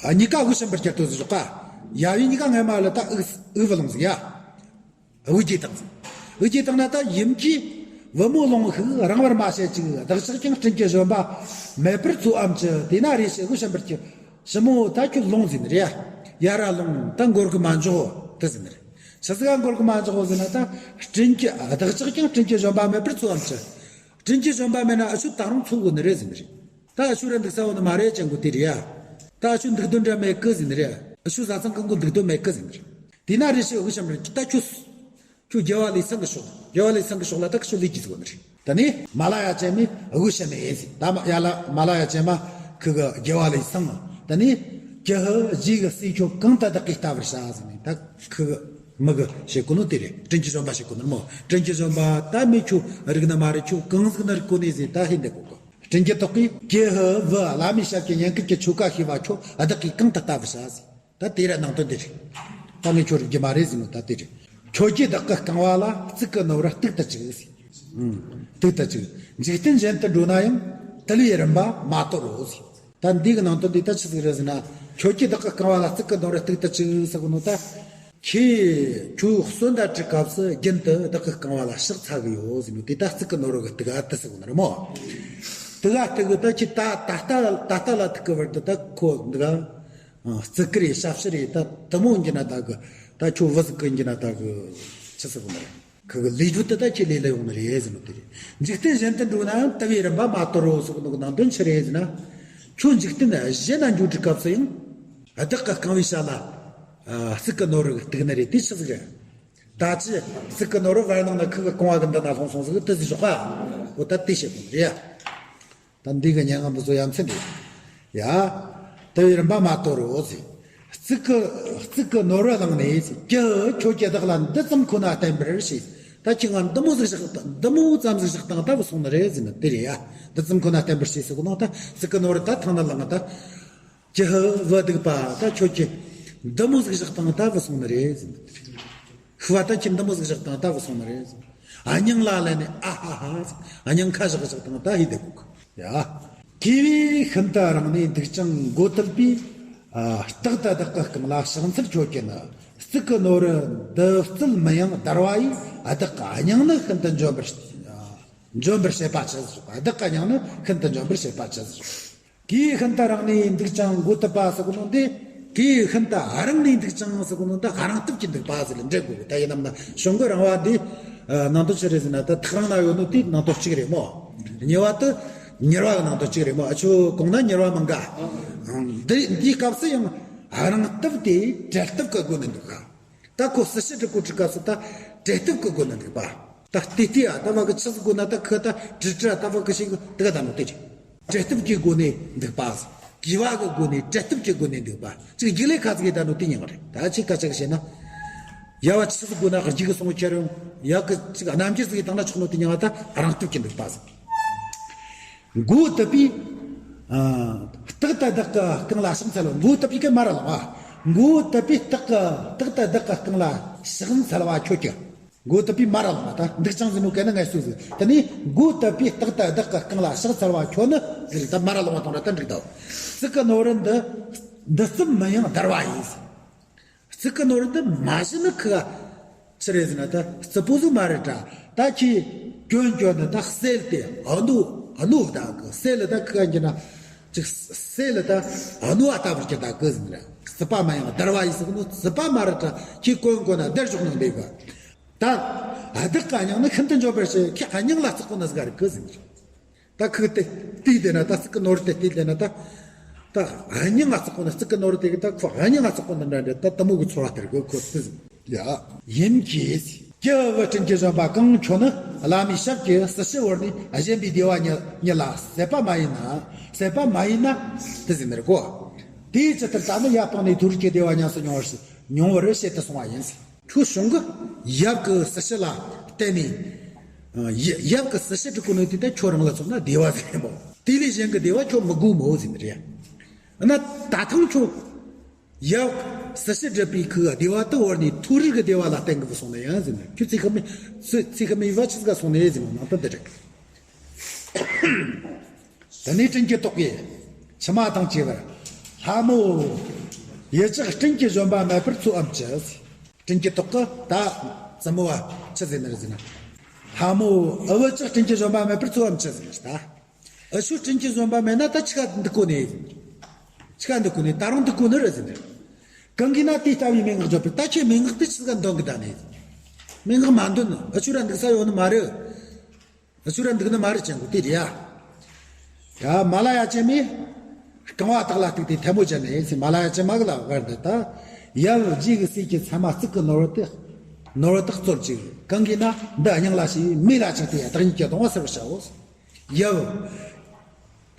ཨ། གཉིས་ཀ་དབུགས་ཕྱིན་པར་གྱུར་ཏོ་ཟེར་ཆོག་ག་ཡབ་ཡུམ་གཉིས་ཀ་སྔ་མ་ལ་ད་དབུགས་དབུགས་བུ་ལོང་ཟིག་ཡ། དབུགས་བརྗེས་བཏང་། དབུགས་བརྗེས་བཏང་ན་ད་ཡུམ་གྱིས། བུ་མོ་ལོང་ཤིག་རངས་པར་མ་བྱེད་ཅིག་བདག་ཅག་ཀྱང་སྤྲིན་གྱི་བཞོན་པ་མེད་པར་འཚོའམ་ཅི། དེས་ན་རེ་ཞིག་དབུགས་ཕྱིན་པར་གྱུར། ཞི་མོ་ད་ཁྱོད་ལོངས་ཟིན་རེད་ཡ། ཡ་ར་ལོངས་ད་འགོར་གི་མ་འཇོག་དེ་ཟིན་རེད། ཆི་ཟིག་ག་འགོར་གི་མ་འཇོག་ཟིན་ན་ད། སྤྲིན་གྱི་བདག་ཅག་ཀྱང་སྤྲིན་གྱི་བཞོན་པ་མེད་པར་འཚོའམ་ཅི། སྤྲིན་གྱི་བཞོན་པ་མེད་ན་ཨ་ཆུ་ད་རུང་འཚོ་གི་ནི་རེད་ཟིན་རེད། ད་ཨ་ཆུ་ར་འདུག་ས་བོ་ནི་མ་རེད་ཅན་གོ་དེ་རེད་ཡ། ད་ཨ་ཆུ་འདུག་དོན་འདྲ་མེད་གི་ཟིན་རེད། ཨ་ཆུ་ཟ་ཚང་གང་གོ་འདུག་དོན་མེད་གི་ཟིན་རེད། དེ་ན་རེ་ཞིག་འུ་ཤམ་རེད་ད་ཁྱོད། ཁྱོད་རྒྱལ་བ་ལས་སང་གི་ཤོག་རྒྱལ་བ་ལས་སང་གི་ཤོག་ལ་ད་ཁྱོད་ལས་ཀྱི་ཟིག་བ་ནི་རེད། ད་ནི་མ་ལ་ཡ་ཅན་མི་དབུ་ཤ་མེད་ཟིག་ད་མ་ཡ་ལ་མ་ལ་ཡ་ཅན་མ་ཁུ་གི་རྒྱལ་བ་ལས་སང་། ད་ནི་ཀྱི་ཧི་རྗེས་གི་སྲས་ཁྱོད་གང་ད་བདག་གིས་ལྟ་བར་བྱ་ཟིག་ནི་ད་ཁུ་གི་མི་གི་བྱེད་གོ་ནོ་དེ་རེད། དྲིན་གྱི་བཞོན་པ་བྱེད་གོ་ནོ་མོ་དྲིན་གྱི་བཞོན་པ་ད་མི་ཁྱོད་རིག་ན་མ་རེད། ཁྱོད་གང་ཟིག་ན་རིག་གོ་ནི་ཟིག་ད་ཧིན་དེ་གོ་གོ་དྲིན་གྱི་ཐོག་གིས་ཀྱི་ཧི་བུ་བླ་མའི་ཞབས་ཀྱི་ཉེན་ཁུལ་གྱི་ཆོ་ག་ཤེས་པ་ཁྱོད་བདག་གིས་གང་ད་ལྟ་བར་བྱ་ཟིག་ད་དེ་ར་ནང་དོན་དེ་རེད། ད་ངས་ཁྱོད་རིག་རྒྱུ་མ་རེད་ཟེར་ནོ་ད་དེ་རེད། ཁྱོད་ཀྱིས་བདག་གི་རྐང་བ་ལ་གཙུག་གི་ནོར་བུ་གཏུག་ཏུ་བཅུག་ཟེར། ཨང་། གཏུག་ཏུ་བཅུག་འཇིག་རྟེན་གཞན་དུ་འགྲོ་ན་ཡང་དུལ་བའི་རིམ་པ་མ་དོར་རོ་ཟེར། ད་འདི་གི་ནང་དོན་འདི་ད་ཆི་ཟིག་རེད་ཟེར་ན། ཁྱོད་ཀྱིས་བདག་གི་རྐང་བ་ལ་གཙུག་གི་ནོར་བུ་གཏུག་ཏུ་བཅུག་ཟེར་གོ་ནོ་ད། ཁྱེད་ཁྱོད་གསོན་དང་བྲལ་སྐབས་སུ་རྒྱུན་དུ་བདག་གི་རྐང་བ་ལ་ཕྱག་འཚལ་གི་ཡོད་ཟེར་ནོ་དེ་ད་གཙུག་གི་ནོར་བུ་གི་གཏུག་ག་དུ་ཟེར་གོ་ནོ་རེད་མོ། གཏུག་ག་གཏུག་གི་ད་ཁྱེད་ད་ད་ལྟ་ད་ལྟ་ལ་ཐུག་གི་བར་དུ་ད་ཁོ་འདི་ག་ཨ། བརྩི་བཀུར་རེད། ཞབས་ཕྱི་རེད། ད་དུ་མོ་འགྱི་ན་ད་གི། ད་ཁྱོད་བུ་ཟིག་གི་འགྱི་ན་ད་གི། ཆི་ཟེར་གོ་ནི་རེད། ཁི་གི་ལས་རྒྱུ་དེ་ད་ཁྱེད་ལས་ལ་ཡོང་ནི་རེད་ཟེར་ནོ་དེ་རེད། འཇིག་རྟེན་གཞན་དུ་འགྲོ་ན་ཡང་དུལ་བའི་རིམ་པ་མ་དོར་རོ་ཟེར་གོ་ནོ་གི་ནང་དོན་ཆི་རེད་ཟེར་ན། ཁྱོད་འཇིག་རྟེན་གཞན་ན་འགྱོ་དུས་སྐབས་སུ་ཡང་། བདག་གི་རྐང་བའི་ཞབས་ལ། ཨ། གཙུག་གི་ནོར་བུ་གཏུག་ནི་རེད། དེ་ཆི་ཟིག་རེད། ད་ཅི། གཙུག་གི་ནོར་བུ་བར་སྣང་ན་ཁི་གི་རྐང་བ་གི་མདུན་ན་ལྷུང་སོང་ཟིག་དེ་ཟིག་ཞོག་ག་འོ་ད་དེ་བཤད་གོ་ནི་རེད་ཡ། ད་འདི་གི་སྙན་ངག་འདི་ཚོ་ཡ་མཚན་རེད། ཡ། དུལ་བའི་རིམ་པ་མ་དོར་རོ་ཟེར། གཙུག་གི། གཙུག་གི་ནོར་བུ་བླངས་ནས་ཟེར། ཀྱི་ཁྱོད་ཀྱིས་བདག་ལ་འདི་ཙམ་ཁོ་ན་བསྟན་པར་བྱས། ད་ཁྱེད་ང་འདི་མོ་ཟིག་བཞག་འདི་མོ་ཙམ་ཟིག་བཞག་བཏང་ད་བུད་སོང་ནི་རེད་ཟེར་ནི་དེ་རེད་ཡ། འདི་ཙམ་ཁོ་ན་བསྟན་པར་བྱས་ཟེར་གོ་ནོ་ད་གཙུག་གི་ནོར་བུ་ད་ཐང་ན་བླངས་ད། ཀྱི་ཧི་བུ་སྡིག་པ་ད་ཁྱོད་ཀྱིས་འདི་མོ་ཟིག་བཞག་བཏང་ད་བུད་སོང་ནི་རེད་ཟེར་ནི་དེ་རེད། ཤི་བ་ད་ཁྱེད་འདི་མོ་ཟིག་བཞག་བཏང་ད་བུད་སོང་ནི་རེད་ཟེར། ཨ་སྙིང་ལ་ལན་ནས་ཨ་ཧ་ཧ་ཟེར། ཨ་སྙིང་ཁ་བཞག་བཞག་བཏང་ད་ཧི་དེ་གོ་གི། ཡ། གུས་པས་ཤིན་ཏུ་རིང་ནས་འདུག་ཅིང་མགོ་དུད་པས། ཨ། རྟག་ཏུ་བདག་གི་རྐང་ལ་ཕྱག་འཚལ་ཁྱོད་ཀྱིས་ནི། གཙུག་གི་ནོར་བུ་འདི་རྩལ་མིན་ཡང་བརྡར་བ་ཡིས། བདག་གི་སྙིང་ནི་ཤིན་ཏུ་འཇོམས་པར། འཇོམས་པར་བྱེད་པ་ཅི་ཟེར། བདག་གི་སྙིང་ནི་ཤིན་ཏུ་འཇོམས་པར་བྱེད་པ་ཅི་ཟེར། གུས་ཤིན་ཏུ་རིང་ནས་འདུག་ཅིང་མགོ་དུད་པ་ཟེར་གོ་ནོ་འདི། གུས་ཤིན་ཏུ་རིང་ནས་འདུག་ཅིང་ཟེར་གོ་ནོ་འདི་རིང་སྟབས་ཀྱིས་འདུག་པ་ཟེར་ལ་འགྲེལ་དགོས། ད་ཡིན་ནམ་ན་གཞུང་གི་རིང་བ་འདི། ཨ། ནང་དོན་ཆི་རེད་ཟེར་ན་ད་ཐག་རིང་ན་ཡོད་ནོ་དེའི་ནང་དོན་གཅིག་རེད་མོ། གཉིས་པ་དེ་མྱུར་བ་གི་ནང་དོན་གཅིག་རེད་མོ། ཨ་ཆོ་གོང་ན་མྱུར་བ་མང་ག་འདི་འདིའི་སྐབས་སུ་ཡང་རིང་སྟབས་དེ་བྲལ་སྟབས་ཀྱི་སྒོ་ནས་འདུག་ག་ད་ཁོ་སྲི་ཞུ་སྒྲུབ་གོ་དུས་སྐབས་སུ་ད་བྲལ་སྟབས་ཀྱི་སྒོ་ནས་འདུག་པ། ད་ལྟའི་ལྟའི་ཨ་ད་བ་གི་ཆི་ཟིག་དགོས་ན་ད་ཁོ་ད་དྲི་དྲི་ཨ་ད་བ་གི་ཞིག་དེ་ག་ད་ནོ་དེ་རེད། བྲལ་སྟབས་ཀྱི་སྒོ་ནས་འདུག་པ། གུས་པ་གི་སྒོ་ནས་བྲལ་སྟབས་ཀྱི་སྒོ་ནས་འདུག་པ། ཅིག་རྒྱུགས་ལས་ཁ་ཟིག་ཡིན་ད་ནོ་དེ་ཉིད་རེད། ད་ཅིག་སྐད་ཆ་གི་བཤད་ན། ཡ་བ་ཆི་ཟིག་དགོས་ན་རྒྱུགས་གི་སོང་ཁྱེར་ཡོང་། ཡ་གི་ཅིག་རྣམ་འགྱུར་ཟིག་ཡིན་ད་ན་ཆོག་ནོ་དེ་ཉིད་ད་རིང་སྟབས་ཀྱི་འདུག་པ་ཟིག་མགོ་དུད་པས། ཨ། རྟག་ཏུ་བདག་གི་རྐང་ལ་ཕྱག་འཚལ་བ། མགོ་དུད་པས་ཀྱི་མར་ལོང་བ། མགོ་དུད་པས་རྟག་གི་རྟག་ཏུ་བདག་གི་རྐང་ལ་ཕྱག་འཚལ་བ་ཁྱོད་ཀྱིས། མགོ་དུད་པས་མར་ལོང་བ་ད་འདུག་ཅིང་ཟེར་ནོ་གན་ན་ངལ་གསོ་ཟིག་དེ་ནས་མགོ་དུད་པས་རྟག་ཏུ་བདག་གི་རྐང་ལ་ཕྱག་འཚལ་བ་ཁྱོད་ནི་ཟེར་ད་མར་ལོང་བ་དང་ར་ད་འགྲིག་ད། གཙུག་གི་ནོར་བུ་འདི་འདི་རྩལ་མིན་ཡང་བརྡར་བ་ཡིས། གཙུག་གི་ནོར་འདི་མ་གཞི་ནི་ཁི་ག་ཆི་རེད་ཟེར་ན་ད་རྩི་པོ་ཟིག་མ་རེད་དྲ། ད་ཁྱི་གྱོན་གྱོན་ནི་ད་གསེར་དེ་ཨ་ནུ་ཨ་ནུ་ད་གི་གསེར་ལ་ད་ཁི་ག་འགྱིར་ན་ཅིག་གསེར་ལ་ད་ཨ་ནུ་ཨ་ད་བར་གྱི་ད་གི་ཟེར་ན་རྩི་པ་མ་ཡང་བརྡར་བ་ཡིས་ཟེར་གི་ནོ་རྩི་པ་མ་རེད་དྲ། ཁྱི་གོན་གོན་ན་བརྡར་ཞོག་ནང་འདེབས་གི་ད། ཨ་བདག་གི་སྙིང་ནི་ཤིན་ཏུ་འཇོམས་པར་བྱེད། ཁྱི་སྙིང་ལ་བརྩེ་གོ་ནི་ཟིག་རེད་གི་ཟེར་ན་ར། ད་ཁུ་དེ་དེ་དེ་ན་ད་གཙུག་གི་ནོར་དེ་དེ་དེ་ན་ད་ད་སྙིང་ང་བརྩེ་གོ་ན་གཙུག་གི་ནོར་དེ་གི་ད་ཁོ་སྙིང་ང་བརྩེ་གོ་ན་འདྲ་འདྲ་ད་དེ་མོ་གི་ཚོར་བ་སྟེར་གི་ཁོ་དེ་ཟིག་ཡ། ཡིན་གྱི་ཀྱི་བུ་དྲིན་གྱིས་བཞོན་པ་གང་ཁྱོད་ནི་བླ་མའི་ཞབས་ཀྱི་སྲི་ཞུ་བོར་ནས་བཞེངས་པའི་བདེ་བ་ཉིད་ཉིད་ལ་ཟད་པ་མ་ཡིན་ན་ཟད་པ་མ་ཡིན་ན་དེ་ཟིན་མི་དགོས། དེའི་ཕྱིར་ད་ནི་ཡར་སྤངས་ནས་མཐོ་རིས་ཀྱི་བདེ་བ་ཉམས་སུ་མྱོང་བར་མྱོང་བར་བྱེད་དུ་སོང་བ་ཡིན། ཁྱོད་གཞུང་གི་ཡབ་ཀྱི་སྲི་ཞུ་ལ་བརྟེན་ནས། ཡ་ཡབ་ཀྱི་སྲི་ཞུ་སྒྲུབ་གོ་ནོ་དེ་ད་ཁྱོད་རང་ལ་མཚོན་ན་བདེ་བ་ཟིག་རེད་མོ། དེ་ལས་གཞན་གྱི་བདེ་བ་ཁྱོད་མི་དགོས་མོ་ཟེར་ནི་རེད། ན་ད་ཐེངས་ཁྱོད་ཡབ་སྲི་ཞུ་སྒྲུབ་པའི་ཁུ་བདེ་བ་དུ་བར་ནས་མཐོ་རིས་ཀྱི་བདེ་བ་ལ་བརྟེན་གི་སོང་ནི་ཡང་ཟེར་ནི་ཁྱོད་ཚིག་ཁ་མི་ཚིག་ཚིག་ཁ་མི་བ་ཆི་ཟིག་སོང་ནི་ཟེར་ནི་ནང་དོན་དེ་རེད། དེ་ནས་སྤྲིན་གྱི་ཏོག་གིས་མཆི་མ་དང་བཅས་པར། ལྷ་མོ། ཡི་ཅག་སྤྲིན་གྱི་བཞོན་པ་མེད་པར་འཚོའམ་ཅི། སྤྲིན་གྱི་ཏོག་གིས་ད་བཙུན་མོ་བ་ཆི་ཟེར་ནི་རེད་ཟེར་ན། ལྷ་མོ། འུ་བུ་ཅག་སྤྲིན་གྱི་བཞོན་པ་མེད་པར་འཚོའམ་ཅི་ཟེར་ནི་རེད་ད། འུ་ཆོ་སྤྲིན་གྱི་བཞོན་པ་མེད་ན་ད་ཆི་ག་འདུག་གོ་ནི་ཟེར་ནི་རེད། ཆི་ག་འདུག་གོ་ནི། ད་རུང་འདུག་གོ་ནི་རེད་ཟེར་ནས། གང་གིས་ན་དེ་ལྟ་བུའི་མན་ངག་བརྗོད་པས། ད་ཁྱེད་མན་ངག་དེ་ཆི་ཟིག་ག་འདོན་གི་ད་ནི། མན་ངག་མ་འདོན་ནི་ཨ་ཆུ་ར་འདུག་ས་ཡོད་ནི་མ་རེད། ཨ་ཆུ་ར་འདུག་ནི་མ་རེད་ཅན་གོ་དེ་རེད་ཡ། ཡ་མ་ལ་ཡ་ཅན་མི། རྐང་བ་དག་ལ་གཏུགས་ཏེ་ཐལ་མོ་སྦྱར་ནས་ཟེར། མ་ལ་ཡ་ཅན་མ་གི་ལ་བར་འདི་ད། ཡབ་རྗེ་གི་སྲས་ཀྱི་མཚན་མ་གཙུག་གི་ནོར་བུ་དེ། ནོར་བུ་དག་སྩོལ་ཅིག། གང་གིས་ན་འདི་སྙིང་ལ་ཞུགས་པས། མོས་ལ་ཅིག་སྟེ་བདག་ཉིད་ཀྱི་གདུང་བ་སེལ་བར་བྱའོ། ཡབ།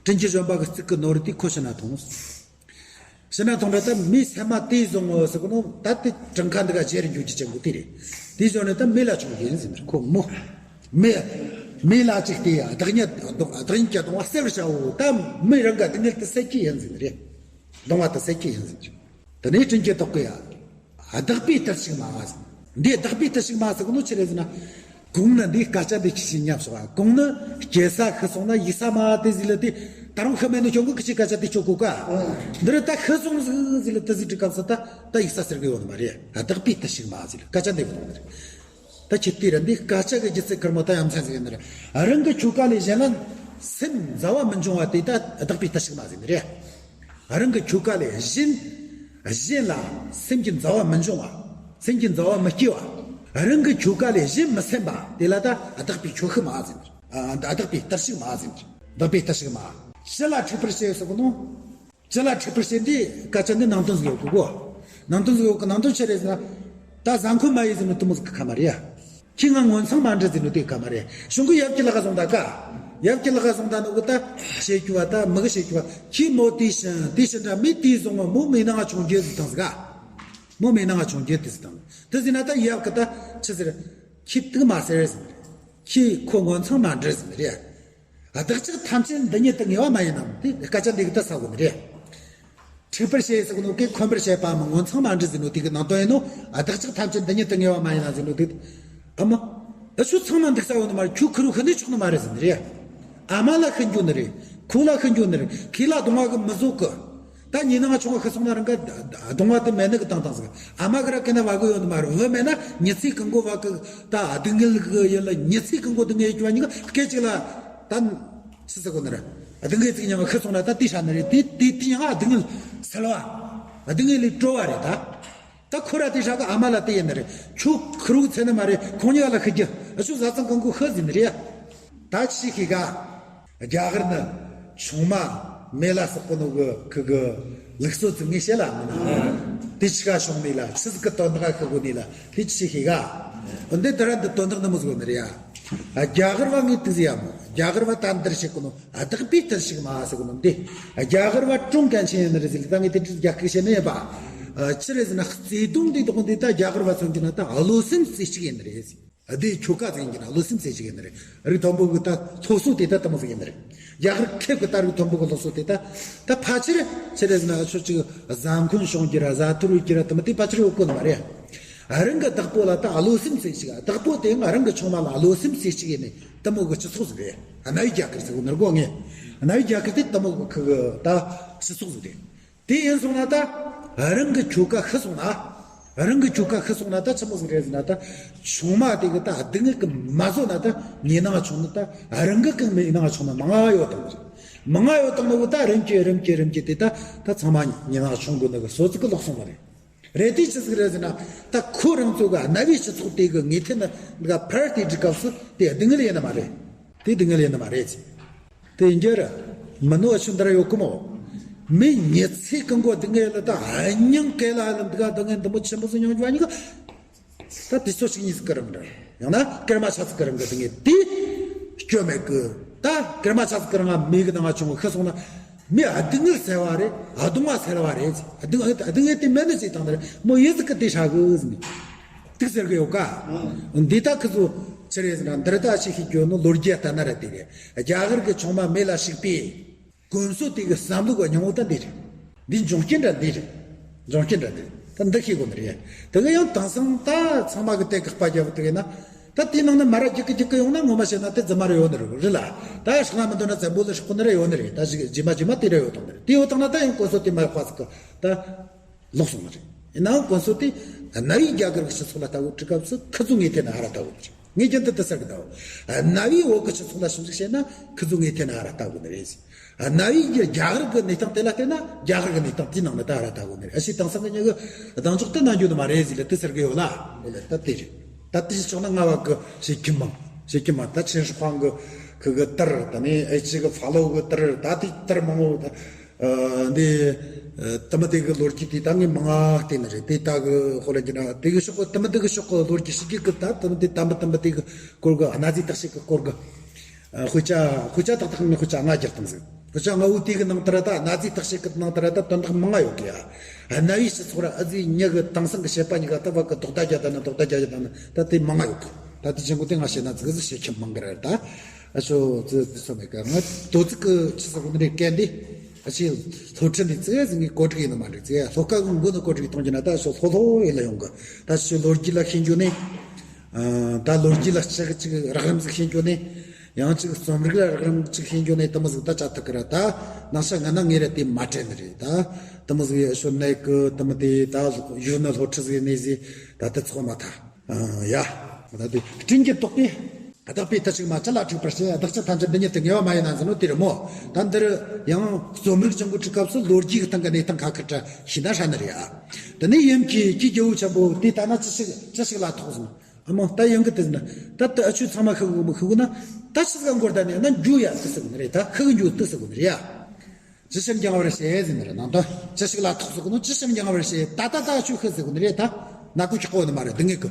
དྲིན་གྱི་བཞོན་པ་གི་གཙུག་གི་ནོར་བུ་དེ་ཁོ་ཤི་ན་ཐོངས། ཤི་ན་ཐོངས་ར་ད་མོས་སེམས་མ་དེ་བཟུང་ངོ་ཟེར་གོ་ནོ། ད་དེ་བྲང་ཁ་འདི་ག་བརྗེ་རུ་འགྱུར་གྱི་ཅན་གོ་དེ་རེད། དེ་བཟུང་ནས་ད་མོས་ལ་ཆོངས་གི་ཡིན་ཟེར་ནས་ཁོ་མོ། མོས། མོས་ལ་ཅིག་སྟེ་བདག་ཉིད་བདག་ཉིད་ཀྱི་གདུང་བ་སེལ་བར་བྱའོ། ད་མོས་རང་གི་སྡུག་བསྔལ་དེ་སེལ་གྱི་ཡིན་ཟེར་ནས་རེད། གདུང་བ་དེ་སེལ་གྱི་ཡིན་ཟེར་ནས། དེ་ནས་དྲིན་གྱིས་དོགས་གི་ཡ། བདག་པོས་ལྟར་ཞིག་མ་ཟེར། འདི་བདག་པོས་ལྟར་ཞིག་མ་ཟེར་གོ་ནོ་ཆི་རེད་ཟེར་ན། གོང་ན་འདི་སྐད་ཆ་འདི་ཁྱི་ཞིག་ཉབ་སོང་བ། གོང་ན་སྐྱེ་ས་ཤི་སོང་ན་ཡུག་ས་མ་དེ་ཟིག་ལ་དེ། ད་རུང་ཤི་མེད་ནི་ཁྱོད་གི་ཁྱི་སྐད་ཆ་དེ་ཆོ་གོ་ཀ། འདི་རུ་ད་ཤི་སོང་ཟིག་ཟིག་ལ་དེ་ཟིག་དྲི་སྐབས་སུ་ད་ད་ཡུག་ས་ཟེར་གི་ཡོད་ནི་མ་རེད། བདག་པོས་ལྟར་ཞིག་མ་ཟེར་སྐད་ཆ་འདི་གོ་ནི་རེད། ད་ཁྱི་དེ་ར་འདི་སྐད་ཆ་གི་སྒྱུ་རྩལ་ཁེར་མོ་ད་ཡ་མཚན་ཟིག་ཡིན་ནི་རེད། རང་གི་ཁྱོ་ག་ལས་གཞན་ལ་སེམས་མཛའ་བ་མི་འབྱུང་བ་དེ་ད་བདག་པོས་ལྟར་ཞིག་མ་ཟེར་ནི་རེད། རང་གི་ཁྱོ་ག་ལས་གཞན། གཞན་ལ་སེམས་ཀྱི་མཛའ་བ་མི་འབྱུང་བ། སེམས་ཀྱི་མཛའ་བ་མི་སྐྱེ་བ། རང་གི་ཁྱོ་ག་ལས་གཞན་མི་སེམས་པ་དེ་ལ་ད་བདག་པོས་ཁྱོ་ཤི་མ་ཟེར། ཨ། བདག་པོས་ལྟར་ཞིག་མ་ཟེར། བདག་པོས་ལྟར་ཞིག་མ། ཕྱི་ལ་འཁྲིག་པར་བྱེད་ཟེར་གོ་ནོ། ཕྱི་ལ་འཁྲིག་པར་བྱེད་འདི་སྐད་ཆ་འདི་ནང་དོན་ཟིག་ཡོད་གི་གོ། ནང་དོན་ཟིག་ཡོད་གི། ནང་དོན་ཆི་རེད་ཟེར་ན། ད་བཟའ་འཁོན་མ་ཡིན་ཟེར་ནོ་དེ་མོ་ཟིག་གི་ཁ་མ་རེད་ཡ། ཁྱོས་ང་ངོ་མཚང་མ་འབྲུ་ཟེར་ནོ་དེ་གི་ཁ་མ་རེད། གཞུང་གི་ཡབ་ཀྱི་ལག་བཟུང་ད་ཀ། ཡབ་ཀྱི་ལག་བཟུང་ད་ནོ་གི་ད་བྱེད་རྒྱུ་བ་ད་མི་གི་བྱེད་རྒྱུ་བ། ཁྱོས་མོ་དེ་བྱིན། དེ་བྱིན་འདྲ་མོས་དེ་བཟུང་བ། མོ་མོའི་ནང་ང་ཆུང་རྒྱུ་ཟིག་བཏང་ཟིག་ག། མོ་མོའི་ནང་ང་ཆུང་རྒྱུ་དེ་ཟིག་བཏང་། དེ་ཟིག་ན་ད་ཡབ་ཀྱི་ད་ཆི་ཟེར། ཁྱོས་དེ་གི་མ་ཟེར་ཟེར་ནི་རེད། ཁྱོས་ཁོ་ངོ་མཚང་མ་འབྲུ་ཟེར་ནི་རེད། བདག་ཅག་ཐམས་ཅད་འདི་ཉིད་དུ་ངེས་པ་མ་ཡིན་ནམ། དེ་སྐད་ཆ་འདི་གི་ད་ཟེར་གོ་ནི་རེད། འཁྲིག་པར་བྱེད་ཟེར་གོ་ནོ་གི་འཁོན་པར་བྱེད་པའམ་ངོ་མཚང་མ་འབྲུ་ཟེར་ནོ་དེ་གི་ནང་དོན་ཡིན་ནོ། བདག་ཅག་ཐམས་ཅད་འདི་ཉིད་དུ་ངེས་པ་མ་ཡིན་ནམ་ཟེར་ནོ་དེ། ཨ་མ། ཨ་ཆུ་ཚང་མ་འདུག་ས་ཡོད་ནི་མ་རེད། ཁྱོས་ཁུ་རུ་ཤི་ནི་ཆོག་ནི་མ་རེད་ཟེར་ནི་རེད། ཨ་མ་ལ་ཤི་འགྱོ་ནི་རེད། ཁོ་ལ་ཤི་འགྱོ་ནི་རེད། ཁྱོད་ལ་གདུང་བ་གི་མི་བཟོད་གི། ད་ངའི་ནང་ང་ཆུང་བ་ཤི་སོང་ན་རང་ག་གདུང་བ་དེ་མེད་ནི་གི་བཏང་བཏང་ཟིག། ཨ་མ་གི་ར་གན་ན་བ་གི་ཡོད་ནི་མ་རེད། བུ་མེད་ན་མྱི་ཚེ་གང་བོ་བ་གི་ད་སྡུག་བསྔལ་གི་ཡིན་ལ། མྱི་ཚེ་གང་བོ་སྡུག་བསྔལ་གྱི་བ་གཉིས་ཀ་སྐད་ཅིག་ལ་ད་ཆི་ཟེར་གོ་ནི་རེད། སྡུག་བསྔལ་ཅིག་མྱང་ང་ཤི་སོང་ན་ད་དེ་ཧྲ་ནི་རེད། དེ་དེ་དེ་མྱང་ང་སྡུག་བསྔལ་སེལ་བ། སྡུག་བསྔལ་ལས་གྲོལ་བ་རེད་ད། ད་ཁོ་ར་དེ་ཧྲ་གི་ཨ་མ་ལ་དེ་ཡིན་ནི་རེད། ཁྱོད་ཁུ་རུ་ཚེ་ནི་མ་རེད། ཁོང་གཉིས་ཀ་ལ་ཤི་རྒྱུ། ཨ་ཆུ་བཟའ་ཚང་གང་གོ་ཤི་ཟིན་ནི་རེད། ད་ཆི་ཤེས་ག། རྒྱ་གར་ནི་ཆུང་མ་མེ་ལ་སོགས་པོ་ནོ་གི་ཁུ་གི་ལུགས་སྲོལ་ཙི་ངས་བཤད་ལ་མིན་ན། དེ་ཆི་ག་བྱུང་ནི་ལ། ཆི་ཟིག་གི་དོན་དག་ཤི་གོ་ནི་ལ། དེ་ཆི་ཤེས་ག། འདི་ད་ར་འདི་དོན་དག་འདི་མོ་ཟིག་ནི་རེད་ཡ། རྒྱ་གར་བ་ངས་དེ་ཟིག་ཡ་མོ། རྒྱ་གར་བ་ད་འདིར་བཤད་གོ་ནོ། བདག་པོས་ལྟར་ཞིག་མ་ཟེར་གོ་ནོ་འདི། རྒྱ་གར་བ་ཀྲུང་གན་ཆེན་ཡིན་ནི་རེད་ཟེར། ད་ངས་དེ་འདྲ་རྒྱ་སྐད་བཤད་ནི་ཡིན་པ། ཆི་རེད་ཟེར་ན་བརྩེ་དུང་འདི་དོག་འདི་ད་རྒྱ་གར་བ་མཚོན་གྱི་ན་ད་བློ་སེམས་རྩེ་གཅིག་ཡིན་ནི་རེད་ཟེར། འདི་ཁྱོ་ག་ཟེར་གྱི་ན་བློ་སེམས་ཟེར་གྱི་ཡིན་ནི་རེད། རིགས་མཐོན་པོ་གི་ད་སློབ་གསོ་དེ་ད་དེ་མོ་ཟིག་ཡིན་ནི་རེད། རྒྱ་གར་ཁེབས་གི་ད་རིགས་མཐོན་པོ་གི་སློབ་གསོ་དེ་ད་ད་ཕལ་ཆེར་ཆི་རེད་ཟེར་ན་ཆོ་གཅིག་བཟའ་འཁོན་བྱུང་རྒྱུ་ར་བཟའ་ཐུར་ཡོད་རྒྱུ་ར་དེ་མོ་དེ་ཕལ་ཆེར་ཡོད་གོ་ནི་མ་རེད། རང་གི་བདག་པོ་ལ་ད་བློ་སེམས་རྩེ་གཅིག། བདག་པོ་དེ་ང་རང་གི་ཆུང་མ་ལ་བློ་སེམས་རྩེ་གཅིག་ཡིན་ནི་དེ་མོ་གི་སྤྱི་ཚོགས་ཟིག་རེད། གནའ་བོའི་རྒྱ་གར་ཟེར་གོ་ནི་རེད་གོ་ངས། གནའ་བོའི་རྒྱ་གར་དེ་དེ་མོ་གི་ཁུ་གི་ད་སྤྱི་ཚོགས་ཟིག་རེད། དེ་ཡིན་སོང་ན་ད་རང་གི་ཁྱོ་ག་ཤི་སོང་ན། རང་གི་ཁྱོ་ག་ཤི་སོང་ན་ད་ཆི་མོ་ཟིག་རེད་ཟེར་ན། ད་ཆུང་མ་དེ་གི་ད་སྡུག་བསྔལ་གི་མ་བཟོད་ན་ད་ངའི་ནང་ཆུང་ནི་ད་རང་གི་གང་མའི་ནང་ཆུང་ནི་མང་ང་ཡོད་དང་། མང་ང་ཡོད་དང་ནི་གི་ད་རིམ་གྱིས་རིམ་གྱིས་རིམ་གྱིས་དེ་ད་ད་ཚང་མ་ངའི་ནང་ཆུང་དགོས་ནི་གི་སོ་ཚིག་གི་ལོག་སོང་བ་རེད། རེད་དེ་ཆི་ཟིག་རེད་ཟེར་ན། ད་ཁོ་རང་ཚོ་གི་གནའ་བོའི་སྤྱི་ཚོགས་དེ་གི་ངེས་ཐེ་ནི་ག་ཕར་དེ་འགྲིག་སྐབས་སུ་དེ་སྡུག་བསྔལ་ཡིན་ནི་མ་རེད། དེ་སྡུག་བསྔལ་ཡིན་ནི་མ་རེད། དེ་ཡིན་རྒྱུ་རེད། མི་ནོ་ཆུ་འདི་ར་ཡོད་གི་མོ། མི་མྱི་ཚེ་གང་བོ་སྡུག་བསྔལ་ལ་ད་སྙིང་ག་ལ་ལ་འདི་ག་སྡུག་བསྔལ་འདི་མོ་ཆེན་པོ་ཟིག་མྱོང་རྒྱུ་ཨ་ནི་གི། ད་དུས་ཚོད་གཅིག་གཉིས་སུ་ཀི་རིམ་འདྲ། ཡང་ན་སྐར་མ་ཆ་ཚིག་ཀི་རིམ་གི་སྡུག་བསྔལ་དེ་སྐྱོ་མེད་གི། ད་སྐར་མ་ཆ་ཚིག་ཀི་རིམ་ང་མི་གི་ནང་ང་བྱུང་བ་ཤི་སོང་ན། མི་སྡུག་བསྔལ་སེལ་བ་རེད། སྡུག་བསྔལ་སེལ་བ་རེད། སྡུག་སྡུག་བསྔལ་དེ་མེད་ནི་ཅིག་དང་དེར་མོ་ཡི་ཟིག་གི་དེ་ཧྲ་གི་ཟིག་ནི། དུག་ཟེར་གི་ཡོད་ཀ། འདི་ད་ཁི་ཚོ་ཆི་རེད་ཟེར་ན་འདིར་ད་ཞིག་ཤེས་རྒྱུ་ནི་ལོ་རྒྱུས་ལྟ་ན་ར་དེ་རེད། རྒྱ་གར་གི་ཆུང་མ་མེ་ལ་ཞིག་པས། དཀོན་མཆོག་དེ་གི་བསམ་བློ་གི་སྙིང་བོ་ད་འདི་རེད། འདི་འབྱུང་རྐྱེན་འདྲ་འདི་རེད། འབྱུང་རྐྱེན་འདྲ་འདི་རེད། ད་འདི་ཤེས་དགོས་ནི་རེད། དེ་གི་ཡང་དེང་སང་ད་ཚང་མ་གི་དེ་དགག་པ་རྒྱབ་དེ་གི་ན། ད་དེའི་ནང་ན་མ་ར་རྒྱུག་གི་རྒྱུག་གི་ཡོང་ན་ངོ་མ་བཤད་ན་དེ་རྫུན་མ་རེ་ཡོད་ནི་རེད་རེད་ལ། ད་སྲོག་ན་མི་འདོད་ན་བཙན་པོ་ལ་སྲོག་གི་ནི་རེ་ཡོད་ནི་རེད། ད་ཞིག་རྗེས་མ་རྗེས་མ་དེ་རེ་ཡོད་དང་ནི་རེད། དེ་ཡོད་དང་ན་ད་ཡང་དཀོན་མཆོག་དེ་མ་ཡག་པ་ཟིག་གི་ད་ལོག་སོང་ནི་རེད། ཡིན་ནའང་དཀོན་མཆོག་དེ་གནའ་བོའི་རྒྱ་གར་གི་སྤྱི་ཚོགས་ལ་ལྟ་བུ་དྲི་སྐབས་སུ་ཁི་ཚོ་ངེས་ཐེ་ན་ཧ་ར་ལྟ་བུ་ནི་རེད། ངས་རྒྱུན་དུ་དེ་ཟེར་གི་འདུག་གནའ་བོའི་བོད་ཀྱི་སྤྱི་ཚོགས་ལ་ཞིབ་འཇུག་བྱས་ན་ཁི་ཚོ་ངས་དེ་ན་ར་ལྟ་དགོས་ནི་རེད་ཟེར། གནའ་བོའི་རྒྱ་གར་གྱི་གནས་སྟངས་དེ་ལ་བལྟས་ན་རྒྱ་གར་གྱི་གནས་སྟངས་དེའི་ནང་ནས་ད་ར་ལྟ་དགོས་ནི་རེད། ཨ་ཕྱི་དེང་སང་གི་མྱི་གི་གདེང་འཇོག་དེ་གནང་རྒྱུ་ནི་མ་རེད་ཟེར་ལ་དེ་ཟེར་གི་ཡོད་ལ། འོ་ལེ་ད་དེ་རེད། ད་དེ་ཕྱོགས་ན་རྔ་བ་གི་བྱེད་ཁྱིམ་མང་བྱེད་ཁྱིམ་མང་ད་ཆིན་ཧྲི་ཧྥང་གི་ཁི་གི་ཏར་ད་ནི་ཨེ་ཅི་གི་ཧྥ་ལོ་གི་ཏར་ད་དེ་ཏར་མང་བོ་ད། ཨ་འདི་ཨ་དུ་མ་དེ་གི་ལོ་རྒྱུས་དེ་ད་ངས་མང་ང་བལྟས་ནི་རེད། དེ་ད་གི་ཧོ་ལ་གི་ན་དེ་གི་ཤོག་གི་དུ་མ་དེ་གི་ཤོག་གི་ལོ་རྒྱུས་ཤིག་གི་གི་ད་དུ་མ་དེ་དམ་པ་དུ་མ་དེ་གི་སྐོར་གི་གནའ་རྫས་བརྟག་དཔྱད་གི་སྐོར་གི་ཨ་དཔེ་ཆ་དཔེ་ཆ་ཏག་ཏག་ནས་དཔེ་ཆ་ལྔ་བརྒྱ་ཐམ་ཟིག་དཔེ་ཆ་ལྔ་བོ་དེ་གི་ནང་དུ་ར་ད་གནའ་རྫས་བརྟག་དཔྱད་གི་ནང་དུ་ར་ད་དོན་དག་མང་ང་ཡོད་གི་ཡ། གནའ་བོའི་སྤྱི་ཚོགས་ར་ཨ་ཙི་མྱི་གི་དེང་སང་གི་བཤད་པ་གཉིས་ཀ་ད་བ་གི་དོག་ད་རྒྱ་ད་ན་དོག་ད་རྒྱ་རྒྱ་ད་ན་ད་དེ་མང་ང་ཡོད་གི། ད་དེ་ཆེན་པོ་དེ་ང་བཤད་ན་ཙི་གི་ཟིག་བཤད་ཁྱབ་མང་གི་ར་ད། ཨ་ཤོ་ཙི་ཙི་སོ་མེད་ཀ་ང་དོ་ཙི་ཀི་ཆི་ཟེར་གོ་ནི་རེད་སྐད་འདི། ཨ་ཤི་སློབ་ཁྲིད་འདི་ཙི་ཟིག་ངས་གོ་སྒྲིག་ཡིན་ནི་མ་འགྲིག་ཙི་སློབ་ཁ་གི་མགོ་ནི་གོ་སྒྲིག་གཏོང་རྒྱུ་ན་ད་ཤོ་སློ་སློ་ཡིན་ལ་ཡོང་གི། ད་ཤི་ལོ་རྒྱུས་ལ་ཤེས་རྒྱུ་ནི། ཨ་ད་ལོ་རྒྱུས་ལ་ཅིག་ཅིག་རགས་རིམ་ཟིག་ཤེས་རྒྱུ་ནི། ཡང་ཅིག་རྩོམ་རིག་ལ་རགས་རིམ་ཅིག་ཤེས་རྒྱུ་ནི་དུ་མོ་ཟིག་ད་ཆ་ཐུག་གི་ར་ད། ནང་ཤ་ང་ན་ངས་ར་དེ་མ་དྲན་ནི་རེད་ད། དུ་མོ་ཟིག་ཡ་ཤོ་ནའི་གི་དུ་མོ་དེ་ད་ཡུལ་ན་སློབ་ཁྲིད་ཟིག་ནི་ཟིག་ད་དེ་ཚོགས་མ་ཐག་ཨ་ཡ། ད་དེ་སྤྲིན་གྱི་ཏོག་གིས། བདག་པོའི་མཐའ་གཅིག་མ་ཅི་ལ་འཁྲིག་པར་བྱེད། བདག་ཅག་ཐམས་ཅད་འདི་ཉིད་དུ་ངེས་པ་མ་ཡིན་ན་ཟེར་ནོ་དེ་རེད་མོ། ད་འདིར་ཡང་རྩོམ་རིག་ཅན་གོ་ཁྲིད་སྐབས་སུ་ལོ་རྒྱུས་ཀྱི་སྟེང་གི་གནས་སྟངས་ཁ་ཁ་བཀྲ་ཤིས་ན་ཧྲ་ནི་རེད་ཨ། དེ་ནས་ཡུམ་གྱིས་ཀྱེ་རྒྱལ་བོ་ཆེན་པོ་དེ་ལྟ་ན་ཅི་ཞིག་ཅི་ཞིག་ལ་ཐོགས་ཟེར་ནོ། ཨ་མོ་ད་ཡོང་གི་དེ་ཟེར་ན་ད་ལྟ་ཨ་ཆུ་ཚང་མ་ཤི་གི་མི་ཤི་གི་ན་ད་ཆི་ཟིག་མགོར་ད་ནས་ན་འཇུ་ཡ་དེ་ཟེར་གི་ནི་རེད། ད་ཤི་གི་འཇུ་དེ་ཟེར་གི་ནི་རེད་ཡ། ཇི་ཞིག་འགྱང་བར་བྱེད་ཟེར་ནི་རེད་ནང་དོན། ཇི་ཞིག་ལ་ཐོགས་ཟེར་གི་ནོ་ཇི་ཞིག་འགྱང་བར་བྱེད་ད་ལྟ་ད་ཆུ་ཤི་ཟེར་གི་ནི་རེད་ད། ནག་པོ་ཆགས་གོ་ནི་མ་རེད་འདི་ངེད་གི།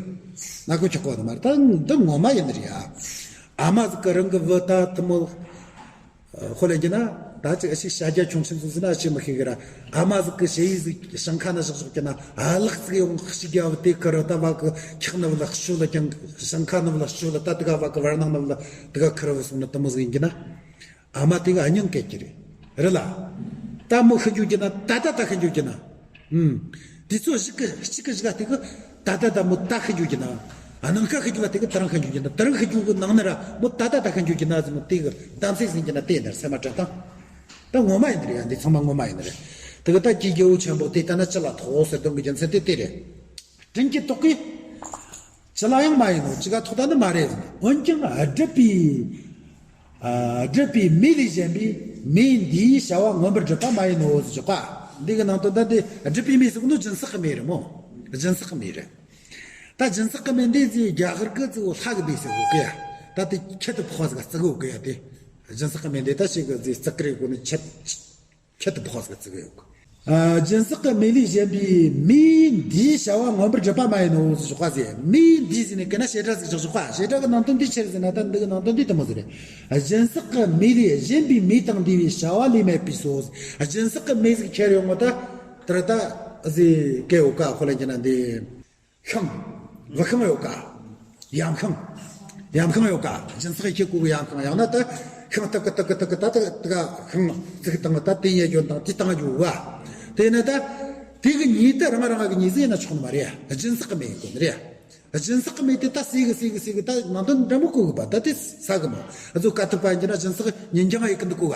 ནག་པོ་ཆགས་གོ་ནི་མ་རེད་ད་འདི་ངོ་མ་ཡིན་ནི་རེད་ཡ། ཨ་མ་ཟིག་གི་རང་གི་བུ་ད་དེ་མོ། ཧོ་ལེ་གི་ན། ད་ཅིག་ཨ་ཞིག་བྱ་རྒྱ་ཁྱུང་ཆེན་ཚོ་ཟིན་ན་ཨ་ཞིག་མི་ཤེས་གི་ར། ཨ་མ་ཟིག་གི་ཞེ་ཡིས་ཟིག་ཞིང་ཁ་ན་བཞག་བཞག་གི་ན་ཨ་ལགས་ཟིག་ཡོང་ཞིག་རྒྱ་བུ་དེ་ཁུར་ར་ད་བ་གི་ཁྱག་ནི་བུ་ལ་ཤུ་ལ་ཀྱང་ཞིང་ཁ་ནི་བུ་ལ་ཤུ་ལ་ད་དི་ག་བ་གི་བར་སྣང་ནི་བུ་ལ་དི་ག་ཁུར་ར་བུ་སོང་ན་དེ་མོ་ཟིག་ཡིན་གི་ན། ཨ་མ་དེ་གི་ཨ་མྱང་སྐད་ཀྱི་རེད། རེད་ལ། ད་མོ་ཤི་འཇུག་གི་ན་ད་ད་ད་ཤི་འཇུག་གི་ན། ཨུམ། དེ་ཚོ་ཞིག་གི་གཅིག་གི་ཞིག་ག་དེ་གི་ད་ད་ད་མོ་ད་ཤི་འཇུག་གི་ན། ཨ་ནང་ཁ་ཤི་འཇུག་ག་དེ་གི་ད་རང་ཤི་འཇུག་གི་ན་ད་རང་ཤི་འཇུག་གི་ནང་ན་ར་མོ་ད་ད་ད་ཤི་འཇུག་གི་ན་ཟེར་མོ་དེ་གི་གདམ་གསེས་ཟིན་གི་ན་དེ་ནར་སེམས་མ་དྲན་དང་། ད་ངོ་མ་ཡིན་ནི་རེད་ཡ་འདི་ཚང་མ་ངོ་མ་ཡིན་ནི་རེད། དེ་གི་ད་ཀྱེ་རྒྱལ་བོ་ཆེན་པོ་དེ་ལྟ་ན་ཅི་ལ་ཐོགས་ཟེར་དོན་གི་རྒྱུ་མཚན་དེ་དེ་རེད། སྤྲིན་གྱི་ཏོག་གིས། ཅི་ལ་ཡང་མ་ཡིན་ནོ་ཅི་ག་ཐོགས་ད་ནི་མ་རེད་ཟེར། འོན་ཀྱང་སྒྲིབ་པའི། ཨ་སྒྲིབ་པའི་མེ་ལས་གཞན་པའི་མེ་འདིའི་བྱ་བ་མངོན་པར་སྒྲུབ་པ་མ་ཡིན་ནོ་ཟེར་ཆོག་ག་འདི་གི་ནང་དོན་ད་འདི་སྒྲིབ་པའི་མེ་ཟེར་གི་ནོ་སྦྱིན་སྲེག་གི་མེ་རེད་མོ། སྦྱིན་སྲེག་གི་མེ་རེད། ད་སྦྱིན་སྲེག་གི་མེ་འདི་ཟེར་རྒྱ་གར་གི་ཟེར་གོ་གི་ཡ། ད་དེ་ཁྱད་དུ་འཕགས་ཟིག་ག་བརྩི་གོ་གི་ཡ་དེ། སྦྱིན་སྲེག་གི་མེ་འདི་ད་ཞིག་གི་ཟེར་བརྩི་གི་རེད་གོ་ནི་ཁྱད། ཁྱད་དུ་འཕགས་ཟིག་བརྩི་གི་ཡོད་གི། ཨ་སྦྱིན་སྲེག་གི་མེ་ལས་གཞན་པའི་མེ་འདིའི་བྱ་བ་མངོན་པར་སྒྲུབ་པ་མ་ཡིན་ནོ་ཞོག་ག་ཟེར། མེ་འདི་ཟེར་ནས་གན་ན་བྱེད་སྒྲ་ཟིག་བཞག་ཞོག་ག་བྱེད་སྒྲ་གི་ནང་དོན་འདི་ཆི་རེད་ཟེར་ན་ད་འདི་གི་ནང་དོན་འདི་དེ་མོ་ཟིག་རེད། སྦྱིན་སྲེག་གི་མེ་ལས་གཞན་པའི་མེ་དང་འདུས་པའི་བྱ་བ་ལས་མེད་པས་སོ། སྦྱིན་སྲེག་གི་མེ་ཟིག་ཁྱེར་ཡོང་ངོ་ད་དེར་ད་ཟེར་གི་ཡོད་ག་ཧོ་ལ་གི་ན་འདི། ཤིང་། བུ་ཤིང་ཡོད་ག་ཡམ་ཤིང་། ཡམ་ཤིང་ཡོད་ག་སྦྱིན་སྲེག་ཡེ་ཁྱེད་གོ་གི་ཡམ་ཤིང་ཡང་ན་ད། ཤིང་སྟག་གི་སྟག་གི་སྟག་གི་ད་ད་ད་ག་ཤིང་ཚིག་དང་ད་དེ་ཡེ་རྒྱུ་དང་དེ་བཏང་རྒྱུ་བ། དེ་ནས་ད། དེ་གི་ཉེས་དེ་རང་རང་གི་ཉེས་ཟིག་ཡིན་ན་ཆོག་ནི་མ་རེད་ཡ། སྦྱིན་སྲེག་གི་མེ་ཡིན་དགོས་ནི་རེད་ཡ། སྦྱིན་སྲེག་གི་མེ་དེ་ད་སྲེག་གི་སྲེག་གི་སྲེག་གི་ད་ནང་དོན་འདྲ་མོ་གོ་གི་པ་ད་དེ་ས་གི་མོ། ཨ་ཚོ་ཀ་ཐུབ་པ་ཡིན་གྱི་ན་སྦྱིན་སྲེག་ཉིན་རྐྱང་ཡེ་གི་འདུག་གོ་ག་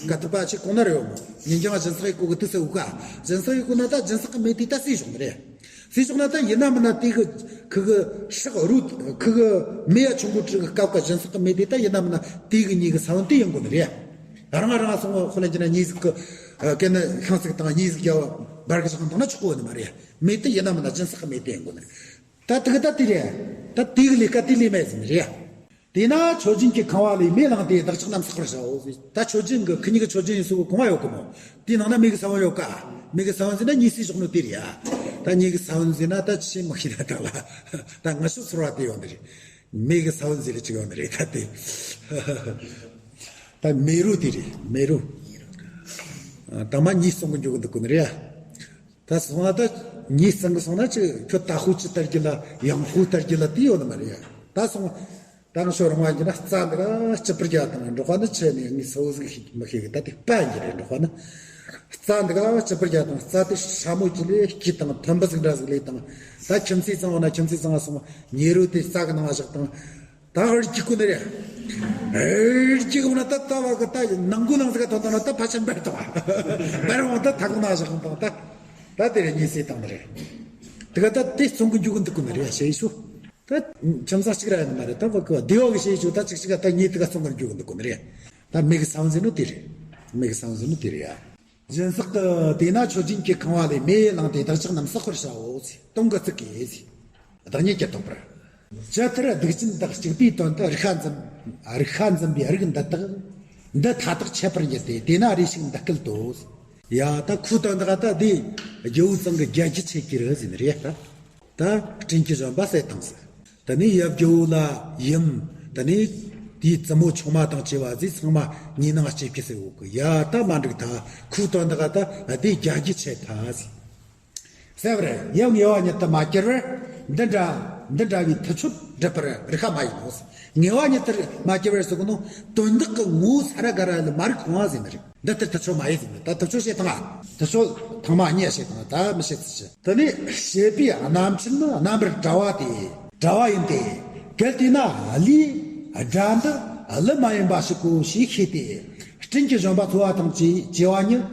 ཀ་ཐུབ་པ་ཆེ་གོང་ན་རེ་ཡོད་མོ། ཉིན་རྐྱང་སྦྱིན་སྲེག་ཡེ་གོ་གི་དེ་ས་གོ་ག་སྦྱིན་སྲེག་ཡེ་གོ་ན་ད་སྦྱིན་སྲེག་གི་མེ་དེ་ད་སྲེག་ཆོག་ནི་རེད། སྲེག་ཆོག་ན་ད་ཡིན་ན་མིན་ན་དེ་གི་ཁུ་གི་སྲེག་རུ་ཁུ་གི་མེ་ཡ་ཆུང་གོ་དྲི་གི་སྐབས་ཀ་སྦྱིན་སྲེག་གི་མེ་དེ་ད་ཡིན་ན་མིན་ན་དེ་གི་ཉེས་གི་ས་བོན་དེ་ཡིན་དགོས་ནི་རེད། རང་ང་རང་ང་སོང་ཁོ་ལ་ཅི་ན་ཉེས་གི་ཨ་གན་ཤིང་ཚིག་དང་ཉེས་གི་རྒྱ་བ་འབར་གི་ཞིག་དང་ན་ཆོག་གོ་ནི་མ་རེད། མེ་དེ་ཡིན་ན་མིན་ན་སྦྱིན་སྲེག་གི་མེ་དེ་ཡིན་དགོས་ནི་རེད། ད་དེ་གི་ད་དེ་རེད། ད་དེ་གི་ལས་ཀ་དེ་ལས་མེད་ཟིན་ནི་རེད། དེས་ན་མཆོད་སྦྱིན་གྱི་ཁང་བ་ལས་མེ་བླངས་ཏེ་བདག་ཅག་རྣམས་བསྲེག་པར་བྱའོ། ད་མཆོད་སྦྱིན་གྱི་ཁི་གཉིས་ཀྱི་མཆོད་སྦྱིན་ཡིན་སུ་གི་གོང་བ་ཡོད་གི་མོ། དེའི་ནང་ན་མེ་གི་ས་བོན་ཡོད་ཀ་མེ་གི་ས་བོན་ཟེར་ན་ཉེས་སྲེག་ཞོག་ནོ་དེ་རེད་ཡ། ད་མེ་གི་ས་བོན་ཟེར་ན་ད་ཆི་མི་ཤེས་ན་ད་ལ། ད་ང་ཤོད་ཚོར་བ་དེ་ཡོད་ནི་རེད། མེ་གི་ས་བོན་ཟེར་ལ་ཅིག་ཡོད་ནི་རེད་ད་དེ། ད་མེ་རོ་དེ་རེད་མེ་རོ། ད་མ་ཉེས་སོང་གི་འཇུག་གི་འདུག་གི་ནི་རེད་ཡ། ད་སོང་ན་ད་ཉེས་སང་གི་སོང་ན་ཅི་ཁྱོད་ད་ཧུ་ཅི་ལྟར་གྱི་ལ་ཡང་ཧུ་ལྟར་གྱི་ལ་དེ་ཡོད་ནི་མ་རེད་ཡ། ད་སོང་། ད་ང་ཤོ་རང་བ་གྱི་ན་རྩྭ་འདི་ག་སྤྱི་པར་རྒྱ་དང་འབྲོག་པ་ནི་ཆེ་ནས་ངས་སོ་ཟིག་ཤིག་མི་ཤེས་གི་ད་དེ་པན་གྱི་རེད་འབྲོག་པ་ནི། རྩྭ་འདི་ག་སྤྱི་པར་རྒྱ་དང་རྩྭ་དེ་ཧྲ་མོ་གྱི་ལས་སྐྱིད་དང་མཐུན་པ་ཟིག་འདྲ་ཟིག་ལས་དང་། ད་ཁྱིམ་མཚེས་གཙང་བ་ན་ཁྱིམ་མཚེས་གཙང་བ་སོང་ཉེ་རུ་དེ་རྩྭ་གི་ནང་བ་བཞག་དང་། ད་ཨར་གྱི་ཀུ་ནི་རེད། ཨར་གྱི་ཀུ་ན་ད་ད་བ་གི་ད་ནང་ཀུ་ནང་ཟིག་ག་ཐོན་དང་ན་ད་ཕ་ཆེན་འབར་དང་། འབར་འོང་ད་ད་ཀུ་ན་བཞག་དང་ད། ད་དེ་རེད་ཉེས་སེ་དང་ནི་རེད། དེ་ག་ད་དེ་གཙང་གི་འཇུག་གི་འདུག་ཀུ་ནི་རེད་ཞེས་ཞུ། ད་ཁྱིམ་ཚང་གཅིག་ར་ཡིན་མ་རེད། ད་བུ་གི་བདེ་བ་གི་བྱེད་ཆོག་ད་གཅིག་གཅིག་ག་ད་ཉེ་དུ་ག་ཚོང་གར་རྒྱུག་གི་འདུག་གོ་ནི་རེད། ད་མི་གི་ས་བོན་ཟེར་ནོ་དེ་རེད། མི་གི་ས་བོན་ཟེར་ནོ་དེ་རེད་ཡ། སྦྱིན་སྲེག་གི་དེས་ན་མཆོད་སྦྱིན་གྱིས་གང་བ་ལས། མེ་ཡིས་བླངས་ཏེ་བདག་ཅག་རྣམས་བསྲེག་པར་བྱའོ་ཟེར། དུང་གི་ཚིག་གིས་ཟེར། བདག་ཉིད་ཀྱིས་བསྟོད་པར། ཇི་ལྟར་སྡིག་ཅན་དག་གཅིག་པའི་དོན་དུ་རིག་ཤ་འཛིན། རིག་ཤ་འཛིན་པའི་རིགས་འདི་དག་འདི་མཐའ་དག་ཆད་པར་འགྱུར་ཏེ། དེས་ན་རེ་ཞིག་འདི་སྐད་དུ། ཡ་ད་ཁོའི་དོན་དག་ད་དེ་རྒྱལ་བོ་ཚང་གི་རྒྱལ་རྒྱུ་ཆད་ཀྱི་རེད་ཟེར་ནི་རེད་ད། ད་སྤྲིན་གྱི་བཞོན་པ་བསད་བཏང་ཟེར། དེ་ནས་ཡབ་རྒྱལ་བོ་ལ་ཡུམ། དེ་ནས་དེའི་བཙུན་མོ་ཆུང་མ་དང་བཅས་པ་ཟིག་ཚང་མ་ཉེས་ནང་སྐྱེ་གི་ཟེར་བོ་གི། ཡ་ད་མ་འགྲིག་ད། ཁོའི་དོན་དག་ད་དེ་རྒྱལ་རྒྱུ་ཆད་ཐལ་ཟེར། ཟེར་བར་ཡང་ངེས་པ་ཉིད་དུ་མ་གྱུར་པར། འདི་འདྲ་འདི་འདྲ་བའི་མཐུ་ཆོད་སྒྲུབ་པར་རིག་པ་མ་ཡིན་ནོ། ངེས་པ་ཉིད་དུ་མ་གྱུར་པར་ཟེར་གོ་ནོ། དོན་དག་གི་ངོ་བོ་ས་ར་ག་ར་ལ་མ་རིག་གོང་བ་ཟེར་ནི་རེད། འདི་ལྟར་མཐུ་ཆོད་མ་ཡིན་ཟེར་ནི། ད་མཐུ་ཆོད་བྱེད་སྟངས། མཐུ་ཆོད་ཐེངས་མ་གཉིས་བྱེད་སྟངས་ད་མི་བྱེད་ཚུལ་ཞིག་དེ་ནས་བྱེད་པའི་རྣམ་འཕྲུལ་ནི་རྣམ་པར་བཀྲ་བ་སྟེ། བཀྲ་བ་ཡིན་ཏེ། གལ་ཏེ་ན་ལུས་སྒྲ་འདི་གླུ་མ་ཡིན་པ་ཞིག་གོ་ཞེས་ཤེས་ཏེ། སྤྲིན་གྱི་བཞོན་པ་ཚོར་བ་དང་བཅས་བཅས་པ་ཉིད་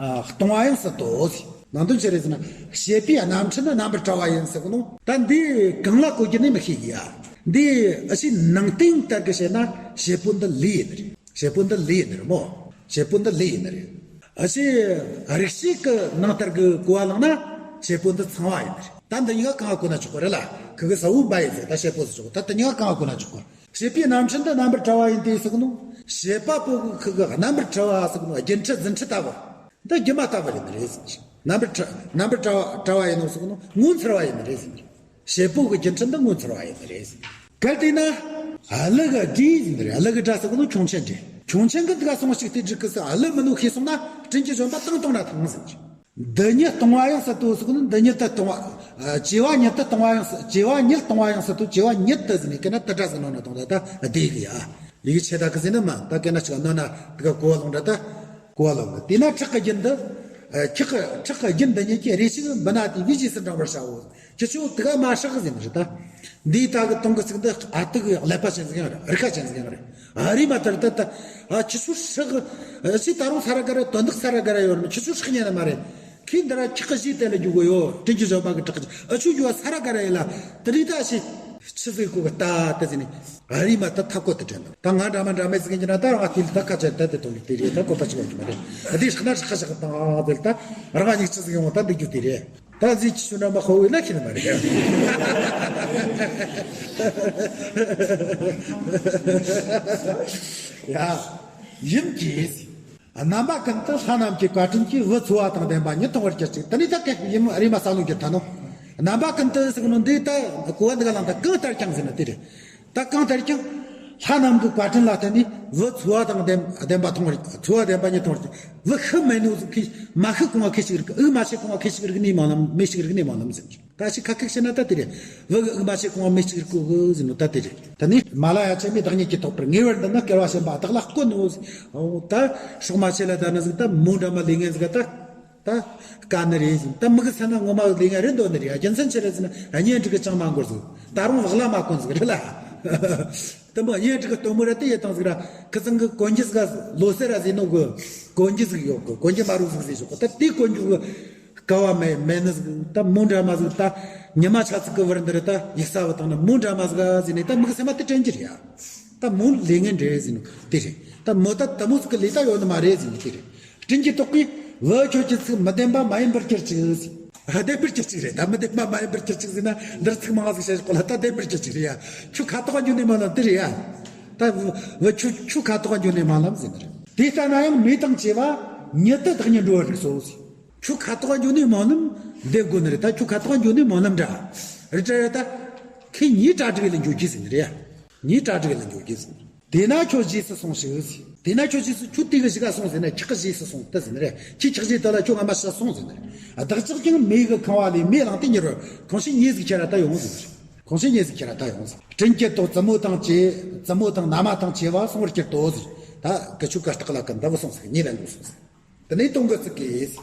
ཨ་གཏོང་བ་ཡང་སྲིད་དོ། ནང་དོན་ཅི་རེད་ཟེར་ན། བྱེད་པའི་རྣམ་འཕྲུལ་ནི་རྣམ་པར་བཀྲ་བ་ཡིན་ཟེར་གོ་ནོ། ད་འདི་གང་ལ་གོ་རྒྱུ་ནི་མི་ཤེས་གི་ཡ། འདི་ཨ་ཞིག་ནང་བསྟན་ལྟར་གི་བྱས་ན་བྱེད་པོ་འདི་ལུས་ཡིན་ནི་རེད། བྱེད་པོ་འདི་ལུས་ཡིན་ནི་རེད་མོ། བྱེད་པོ་འདི་ལུས་ཡིན་ནི་རེད། ཨ་ཞིག་རིག་བྱེད་ཀྱི་ནང་ལྟར་གི་གོ་བ་བླངས་ན་བྱེད་པོ་འདི་ཚངས་པ་ཡིན་ནི་རེད། ད་འདི་གཉིས་ཀ་གང་ག་གོ་ན་ཆོག་གི་རེད་ལ། ཁུ་གི་ས་བོ་འབའ་ཡིན་ཟེར། ད་བྱེད་པོ་ཟེར་ཆོག་ད་འདི་གཉིས་ཀ་གང་ག་གོ་ན་ཆོག་གི། བྱེད་པའི་རྣམ་འཕྲུལ་འདི་རྣམ་པར་བཀྲ་བ་ཡིན་ཏེ་ཟེར་གི་ནོ། བྱེད་པ་པོ་གི་ཁུ་གི་རྣམ་པར་བཀྲ་བ་ཟེར་གི་ནོ། རྒྱུན་མཐུད་རྫུན་མཐུད་ལྟ་བུ། འདི་སྒྱུ་མ་ལྟ་བུ་ཡིན་ནི་རེད་ཟེར། རྣམ་པར་བཀྲ་རྣམ་པར་བཀྲ་བ་བཀྲ་བ་ཡིན་ནོ་ཟེར་གི་ནོ། ངོ་མཚར་བ་ཡིན་ནི་རེད་ཟེར། བྱེད་པོ་གི་རྒྱུ་མཚན་འདི་ངོ་མཚར་བ་ཡིན་ནི་རེད་ཟེར། གལ་ཏེ་ན། གླུ་གི་སྒྲས་ཟེར་ནི་རེད། གླུ་གི་སྒྲ་ཟེར་གི་ནོ་ཁྱུང་ཆེན་སྒྲས། ཁྱུང་ཆེན་གི་འདི་ག་སོང་ཞིག་དེ་སྒྲིག་གི་ཟེར། གླུ་མིན་ནོ་ཤེས་སོང་ན་སྤྲིན་གྱི་བཞོན་པ་བཏང་བཏང་ན་ཐང་ཟེར། འདི་ཉིད་གཏོང་བ་ཡང་སྲིད་དོ་ཟེར་གི་ནོ། འདི་ཉིད་དུ་གཏོང་བ། ཨ་བཅས་པ་ཉིད་དུ་གཏོང་བ་ཡང་སྲིད། བཅས་པ་ཉིད་གཏོང་བ་ཡང་སྲིད་དོ། བཅས་པ་ཉིད་དུ་ཟེར་ནས་སྐད་ན་དུ་སྒྲ་ཟེར་ནོ་ན་གཏོང་ད་ད་བདེ་གི་ཡ། ཡི་གེ་ཆེ་ད་གི་ཟེར་ནི་མ། ད་སྐད་ན་ཅིག་གནོན་ན་དེ་ག་གོ་བ་ལོང་འདྲ་ད། གོ་བ་ལོང་གི། དེས་ན་ཁྲག་གི་རྒྱུན་འདི། ཨ་ཁྲག་གི་ཁྲག་གི་རྒྱུན་འདི་ཉིད་ཀྱི་རེ་ཞིག་འབུལ་ན་དེ་བས་རྗེས་སུ་འབྲང་བར་བྱའོ། ཁྱེད་ཆོ་དེ་ག་མ་ཧྲག་ཟེར་ནི་རེད་ད། འདིའི་ད་གི་དུང་གི་ཚིག་འདི་ཨ་ཏི་གི་ཀླད་པ་ཅན་ཟིག་ཡང་རེད། རིག་པ་ཅན་ཟིག་ཡང་རེད། ཨ་རི་མ་ལྟར་ད་ད། ཨ་ཁྱེད་ཆོ་ཧྲག་གི། ཨ་ཅི་ད་རུང་ས་ར་ག་ར་དོན་དག་ས་ར་ག་ར་ཡོད་རེད། ཁྱེད་ཆོ་ཧྲག་ཉན་ནི་མ་རེད། ཁྱེད་འདི་ར་ཁྲག་གི་གཞས་དེ་ལ་འཇུག་གི་ཡོད། སྤྲིན་གྱི་བཞོན་པ་གི་ཁྲག་གི་ཨ་ཆོ་འཇུག་པ་ས་ར་ག་ར་ཡིན་ལ། དེ་ལས་ད་ཤི། ཆི་ཟིག་གོ་གི་ལྟ་ལྟ་ཟིན་ནི། ཨ་རི་མ་ད་ཐབས་བཀོད་དུ་དྲན་དང་། ད་ང་འདྲ་མ་འདྲ་མེད་ཟིག་ཡིན་གྱི་ན་ད་རང་ང་དེ་ལ་ད་ཁ་ཆད་ད་དེ་ཐོག་ལ་དེ་རེད། ད་བཀོད་པ་ཆི་བ་གི་མ་རེད། ཨ་དེ་ཧྲག་ན་ཧྲག་ཁ་ཤག་དང་དེ་ལ་ད་རང་ང་ཉིག་ཆི་ཟིག་ཡོང་ད་འདུག་རྒྱུ་དེ་རེད། ད་ཟིག་ཆི་ཆུ་འདྲ་མ་ཧོ་བོ་ལ་ཁྱི་ན་མ་རེད། ཡ། ཡིན་གྱིས། རྣམ་པ་ཀུན་ཏུ་ལྷ་རྣམས་ཀྱི་བཀའ་དྲིན་གྱིས། བུ་ཚོར་བ་དང་ལྡན་པ་ཉིད་མཐོང་བར་གྱུར་ཅིག་དེ་ནས་ད་སྐད་ཡིན་རེ་མ་ས་ལུགས་ཀྱི་ཐ་ནོ། རྣམ་པ་ཀུན་ཏུ་ཟེར་གི་ནོ་འདི་ད་གོ་བ་འདི་ག་ལ་ད་གང་ལྟར་ཀྱང་ཟེར་ན་དེ་རེད། ད་གང་ལྟར་ཀྱང་ལྷ་རྣམས་ཀྱི་བཀའ་དྲིན་ལ་བརྟེན་ནས་བུ་ཚོར་བ་དང་ལྡན་ལྡན་པ་མཐོང་བར། ཚོར་བ་ལྡན་པ་ཉིད་མཐོང་བར་གྱུར། བུ་ཤི་མེད་ནོ་ཟིག་གིས་མ་ཤི་གོང་བ་ཁེ་ཞིག་རིག་དབུགས་མ་ཆད་གོང་བ་ཁེ་ཞིག་རིག་ནས་མ་ལམ་མེ་ཞིག་རིག་ནས་མ་ལམ་ཟེར། ད་ཞིག་ཁ་ཁེག་བྱས་ན་ད་དེ་རེད། བུ་གི་དབུགས་མ་ཆད་གོང་བ་མེ་ཞིག་རིག་གོ་གི་ཟེར་ནོ་ད་དེ་རེད། ད་ནི་མ་ལ་ཡ་ཆད་མེད་བདག་ཉིད་ཀྱིས་རྟོགས་པར། ངེས་པར་འདི་ནི་སྐལ་བ་གཞན་པ་བདག་ལ་དཀོན་ནོ། ད་སྲོག་མ་ཆད་ལ་ད་ནི་ཟིག་ད་མོ་འདྲ་མ་ལས་ངན་ཟིག་ད་ད་དཀའ་ནི་རེད་ཟེར། ད་མི་གི་ས་ན་ངོ་མ་ལས་ངན་རེད་འདོད་ནི་རེད། རྒྱུ་མཚན་ཆི་རེད་ཟེར་ན་གཉེན་སྒྲིག་གི་ཅང་མ་འགོར་ཟིག་ད་རུང་བག་ལ་མ་གོན་ཟིག་རེད་ལ། ད་མོ་གཉེན་སྒྲིག་གི་སྟོན་མོ་ར་དེ་ཡེ་དང་ཟིག་ར་ཁི་ཚང་གི་གོན་རྒྱུ་ཟིག་ལོ་སེ་ར་ཟིག་ནོ་གི་གོན་རྒྱུ་ཟིག་ཡོད་གི། གོན་རྒྱུ་མ་རུ་ཟིག་ཟིག་ཞོག་གི། ད་དེ་གོན་རྒྱུ་གི་སྐལ་བ་མེད་མེད་ནི་ཟིག་ད་མོ་འདྲ་མ་ཟིག་ད་ཉི་མ་ཆ་ཚིག་གི་བར་འདིར་ད་ཡིག་ཚ་བ་དང་ནི་མོ་འདྲ་མ་ཟིག་ཟིག་ནས་ད་མི་གི་སེམས་མ་དེ་དྲན་གྱི་རེད་ཡ། ད་མོ་ལས་ངན་འདྲེ་ཟིག་ནོ་དེ་རེད། ད་མོ་ད་དེ་མོ་ཟིག་གི་ལས་ད་ཡོད་ནི་མ་རེད་ཟེར་ནི་དེ་རེད། དྲིན་གྱིས་རྟོགས་པའི་བུ་ཁྱོད་ཀྱི་ཚིག་མི་བདེན་པ་མ་ཡིན་པར་གྱུར་ཅིག་ཟེར། ཨ་བདེན་པར་གྱུར་ཅིག་རེད། ད་མི་བདེན་པ་མ་ཡིན་པར་གྱུར་ཅིག་ཟེར་ན་འདིར་ཚིག་མང་ཟིག་བཤད་ཞོག་གོ་ལ། ད་བདེན་པར་གྱུར་ཅིག་རེད་ཡ། ཁྱོད་ཁ་དོག་འགྱུར་ནས་མ་ལམ་དེ་རེད་ཡ། ད་བུ་ཁྱོད་ཁྱོད་ཁ་དོག་འགྱུར་ནས་མ་ལམ་ཟེར་ནི་རེད། དེ་ལྟ་ན་ཡང་མེ་དང་བཅས་པ་ཉིད་དུ་བདག་ཉིད་འགྲོ་བར་རིགས་སོ་ཟེར། ཁྱོད་ཁ་དོག་འགྱོ་ནི་མོ་ལམ་བདེ་དགོས་ནི་རེད། ད་ཁྱོད་ཁ་དོག་འགྱོ་ནི་མོ་ལམ་འདྲ་རེད་འདྲ་རེད། ད་ཁྱེད་ཉིད་གྲ་སྒྲིག་ལ་འགྱོ་རྒྱུ་ཟིན་རེད། ཉིད་གྲ་སྒྲིག་ལ་འགྱོ་རྒྱུ་ཟིན། དེས་ན་ཁྱོད་རྗེས་སུ་སོང་ཞིག་ཟེར། དེས་ན་ཁྱོད་རྗེས་སུ་ཁྱོད་དེ་གི་གཞུག་ག་སོང་ཟེར་ན་ཁྱེད་ཀྱི་རྗེས་སུ་སོང་དུ་ཟིན་རེད། ཁྱེད་ཁྱེད་རྗེས་དུ་ལ་ཁྱོད་ང་མ་ཤི་སོང་ཟིན་རེད། བདག་ཅག་ཀྱང་མེ་གི་ཁང་བ་ལས་མེ་བླངས་ཏེ་ཉེ་རུ་ཁོང་ཞིག་ཉེ་ཟིག་ཁྱེར་ར་ད་ཡོང་ཟིན་རེད། ཁོང་ཞིག་ཉེ་ཟིག་ཁྱེར་ར་ད་ཡོང་ཟིན། དྲིན་གྱིས་རྟོགས་བཙུན་མོ་དང་བཅས་བཙུན་མོ་དང་མནའ་མ་དང་བཅས་པ་སོང་བར་གྱུར་ཏོ་ཟེར། ད་གི་ཆུ་ཀ་སྟག་ལ་ཀི་འདབ་སོང་ཟིག་ཉེ་ལ་འགྲོ་སོང་ཟིག་དེ་ནས་དུང་གི་ཚིག་གིས།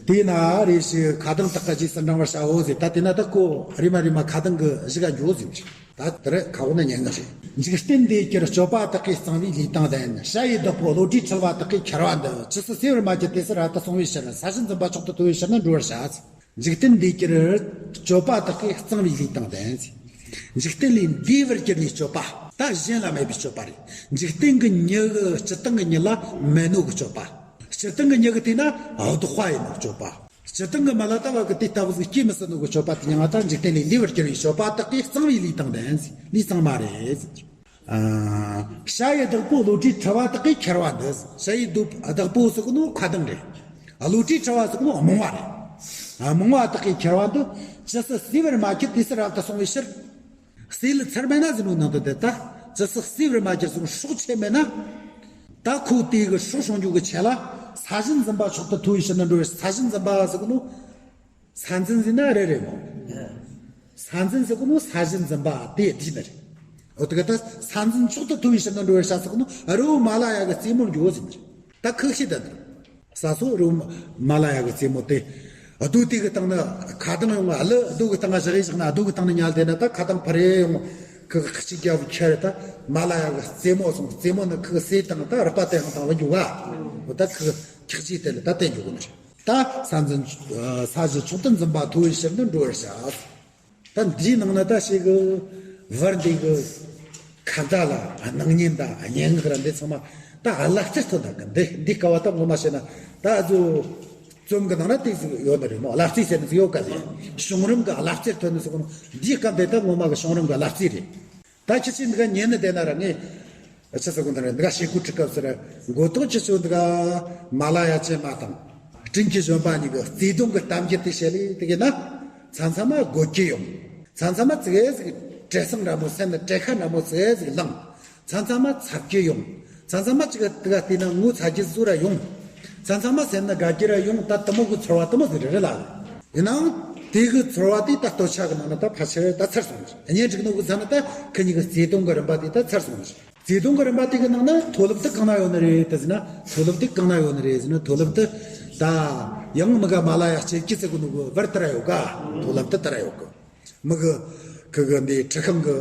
དེས་ན་རེ་ཞིག་ཁ་གདངས་དག་གི་རྗེས་སུ་འབྲང་བར་བྱའོ་ཟེར། ད་དེས་ན་ད་ཁོ་རེ་མ་རེ་མ་ཁ་གདངས་གི་གཞུག་ག་འགྱོ་ཟེར། ད་དེར་ཁ་འོག་ན་ཉན་ནི་རེད། འཇིག་རྟེན་འདིའི་སྐྱེར་སྤྱོད་པ་དག་གིས་གཙང་བའི་ལུས་དང་ལྡན། བྱ་ཡི་བདུད་པོ་བློ་གྲོས་འཁྲུལ་བ་དག་གིས་ཁྱེར་བ་འདི། ཇི་སྲིད་སོས་པར་མ་གྱུར་དེ་སྲིད་ར་ཏུ་སོང་བའི་ཕྱིར། ས་གཞི་འཛིན་པ་མཆོག་ཏུ་མཐོ་བའི་ཕྱིར་ན་འགྲོ་བར་བྱ། འཇིག་རྟེན་འདིའི་སྐྱེར་སྤྱོད་པ་དག་གིས་གཙང་བའི་ལུས་དང་ལྡན། འཇིག་རྟེན་ལས་འདས་པར་གྱུར་པའི་སྤྱོད་པ། ད་གཞན་ལ་མེད་པའི་སྤྱོད་པ་རེད། འཇིག་རྟེན་གྱི་མྱི་གི་སྤྱིར་བཏང་གི་མྱི་ལ་མེད་ནོ་གི་སྤྱོད་པ། སྤྱིར་བཏང་གི་མྱི་གི་དེ་ན་ལྡོག་པ་ཡིན་ནོ་སྤྱོད་པ། སྤྱིར་བཏང་གི་མི་ལ་ད་བ་གི་དེ་ལྟ་བུ་ཟིག་སྐྱེ་མི་སྲིད་ནོ་གི་སྤྱོད་པ་དེ་ཡང་ད་འཇིག་རྟེན་ལས་འདས་པར་གྱུར་པའི་སྤྱོད་པ་དག་གིས་གཙང་བའི་ལས་དང་ལྡན་ཟེར། ལས་གཙང་མ་རེད་ཟེར། ཨ། བྱ་ཡི་བདག་པོ་བློ་གྲོས་འཁྲུལ་བ་དག་གིས་ཁྱེར་བ་འདི། བྱ་ཡི་བདག་པོ་ཟེར་གོ་ནོ་ཁ་གདངས་རེད། བློ་གྲོས་འཁྲུལ་བ་ཟེར་གོ་ནོ་རྨོངས་པ་རེད། ཨ། རྨོངས་པ་དག་གིས་ཁྱེར་བ་འདི། ཇི་སྲིད་གསོས་པར་མ་གྱུར་དུས་སུ་རབ་ཏུ་སོང་བའི་ཕྱིར། གསོས་ལ་ཚར་མེད་ན་ཟེར་ནོ་ནང་དུ་དེ་ལྟ། ཇི་སྲིད་གསོས་པར་མ་གྱུར་ཟེར་གོ་ནོ་སྲོག་ཆད་མེད་ན། ད་ཁོ་དེ་གི་སྲོག་སྲུང་རྒྱུ་གི་ཆེད་ལ། ས་གཞི་འཛིན་པ་མཆོག་ཏུ་མཐོ་བའི་ཕྱིར་ན་འགྲོ་བར། ས་གཞི་འཛིན་པ་ཟེར་གོ་ནོ། ས་འཛིན་ཟེར་ན་རེད་རེད་མོ། ས་འཛིན་ཟེར་གོ་ནོ་ས་གཞི་འཛིན་པ་དེ་དེ་ནི་རེད། འོ་དེ་ག་ད་ས་འཛིན་མཆོག་ཏུ་མཐོ་བའི་ཕྱིར་ན་འགྲོ་བར་བྱ་ཟེར་གོ་ནོ་རི་བོ་མ་ལ་ཡ་གི་རྩེ་མོར་འགྱོ་ཟེར་ནི་རེད། ད་ཁོ་ཤེས་ད་དེ། ས་སོ་རི་བོ་མ་ལ་ཡ་གི་རྩེ་མོ་དེ། རྡོ་དེ་གི་སྟེང་ན་ཁ་གདངས་ཡོང་བ་ལ། རྡོ་གི་སྟེང་ང་བཞག་ཡིན་བཞག་ན་རྡོ་གི་སྟེང་ན་ཉལ་བསྡད་ན་ད་ཁ་གདངས་ཕར་ཡོང་། ཁོ་གཅིག་རྒྱབ་ཁྱེར་ད་མ་ལ་ཡ་གི་རྩེ་མོ་སོང་། རྩེ་མོ་ནི་ཁོ་གསོས་དང་ད་རུས་པ་དེ་ཡང་དང་བ་འགྱོ་བ། འོ་ད་ཁོ་ཁྱག་ཅིག་དེ་ལ་ད་བསྟན་འགྱོ་གོ་ནི་རེད། ད་ས་འཛིན། ས་གཞི་མཆོག་ཏུ་འཛིན་པ་མཐོ་བའི་ཕྱིར་ན་འགྲོ་བར་བྱ། ད་འདིའི་ནང་ན་ད་ཞིག་གི་བར་འདི་གི་ཁ་བརྡ་ལ་སྣང་བརྙན་དང་སྙན་ངག་ར་འདི་ཚང་མ་ད་བསླབ་བྱར་ཐོན་ད་གི། འདི་འདི་སྐབས་བ་ད་ངོ་མ་བཤད་ན་ད་ཨ་ཟུ་རྩོམ་གི་ནང་ན་དེ་ཟིག་ཡོད་ནི་རེད་མོ། བསླབ་བྱ་ཟེར་ནི་ཟིག་ཡོད་ག་ཟེ། བྱུང་རིམ་གི་བསླབ་བྱར་ཐོན་ནི་ཟིག་གོ་ནོ། འདིའི་སྐབས་འདི་ད་ངོ་མ་གི་བྱུང་རིམ་གི་བསླབ་བྱ་རེད། ད་ཁྱེད་ཆོས་འདི་ག་ཉན་ནི་བསྡད་ན་ར། ངས་ཆི་ཟེར་གོ་ནི་རེད། འདི་ག་ཞེ་གོ་ཁྲི་སྐབས་སུ་ར་མགོ་ཐོག་ཁྱེད་ཆོ་འདི་ག་མ་ལ་ཡ་ཅན་མ་དང་སྤྲིན་གྱི་བཞོན་པ་གཉིས་ཀྱི་བརྩེ་དུང་གི་གཏམ་རྒྱུད་དེ་བཤད་ལེ་དེ་གི་ན། མཚམས་མཚམས་མ་དགོད་ཀྱི་ཡོང་། མཚམས་མཚམས་མ་ཙི་གེ་ཟིག་བྲེལ་ཟིང་འདྲ་མོ། སེམས་ནི་བྲེལ་ཁ་འདྲ་མོ་ཙི་གེ་ཟིག་ལངས། མཚམས་མཚམས་མ་འཚབ་ཀྱི་ཡོང་། མཚམས་མཚམས་མ་ཅིག་གི་དེ་ག་བལྟས་ན་ངོ་ཚ་རྒྱུ་ཟིག་ར་ཡོང་། མཚམས་མཚམས་མ་སེམས་ནི་དགའ་རྒྱུ་ར་ཡོང་། ད་དེ་མོ་གི་ཚོར་བ་དེ་མོ་ཟིག་རེད་རེད་ལ། ཡིན་ནའང་དེ་གི་ཚོར་བ་དེ་ད་སྟོད་ཆ་གི་ནང་ན་ད་ཕལ་ཆེར་ད་ཚར་སོང་ནི་རེད། གཉེན་སྒྲིག་ནོ་གི་ཚ་ན་ད་ཁི་གཉིས་གི་བརྩེ་དུང་གི་རིམ་པ་དེ་ད་ཚར་སོང་ནི་རེད། བརྩེ་དུང་གི་རིམ་པ་དེ་གི་ནང་ན་མཐོ་སློབ་དེ་གང་ན་ཡོད་ནི་རེད་ད་ཟེར་ན། མཐོ་སློབ་དེ་གང་ན་ཡོད་ནི་རེད་ཟེར་ན། མཐོ་སློབ་དེ་ད་ཡང་མི་ག་མ་ལ་ཡ་སྐྱེ་རྒྱུ་ཟེར་གོ་ནོ་གི་བར་དེ་ར་ཡོད་ག། མཐོ་སློབ་དེ་དེ་ར་ཡོད་གི། མི་གི་ཁི་གི་འདི་ཁྲི་ཁང་གི་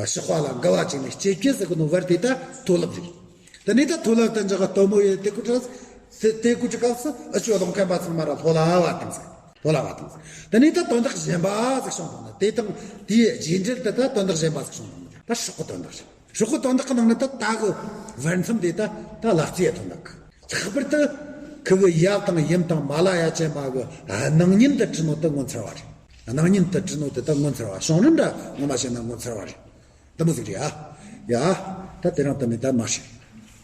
གཤེགས་པ་ལ་འགལ་བ་བྱས་ནས་སྐྱེ་རྒྱུ་ཟེར་གོ་ནོ་བར་དེ་ད་མཐོ་སློབ་རེད། དེ་ནས་ད་མཐོ་སློབ་དེ་འཇག་གི་སྟོན་མོ་ཡོད་དེ་གོ་ཁྲ། དེ་དེ་གོ་ཁྲི་སྐབས་སུ་ཨ་ཅོ་ལོང་མཁན་པ་ཚང་མ་ར་ལྷོ་ལ་བ་དང་ཟེར། ལྷོ་ལ་བ་དང་ཟེར། དེ་ནས་ད་དོན་དག་གཞན་པ་ཟིག་བྱུང་དང་ན། དེ་དང་དེའི་རྗེས་འབྲེལ་དུ་ད་དོན་དག་གཞན་པ་ཟིག་བྱུང་དང་ན། ད་སྲོག་གི་དོན་དག་ཞིག་སྲོག་གི་དོན་དག་གི་ནང་ནས་ད་ད་གི་བར་མཚམས་དེ་ད་ད་བསླབ་བྱའི་དོན་དག་གི། ལྷག་པར་དུ་ཁི་གི་ཡབ་དང་ཡུམ་དང་མ་ལ་ཡ་ཅན་པ་གི་སྣང་བརྙན་དུ་བྲིས་ནོ་དེ་ངོ་མཚར་བ་རེད། སྣང་བརྙན་དུ་བྲིས་ནོ་དེ་ད་ངོ་མཚར་བ། བྱུང་རིམ་འདྲ་ངོ་མ་བཤད་ན་ངོ་མཚར་བ་རེད། འདི་མོ་ཟིག་རེད་ཨ། ཡ། ད་དེ་རིང་དེ་ནས་ད་མ་ཤེས།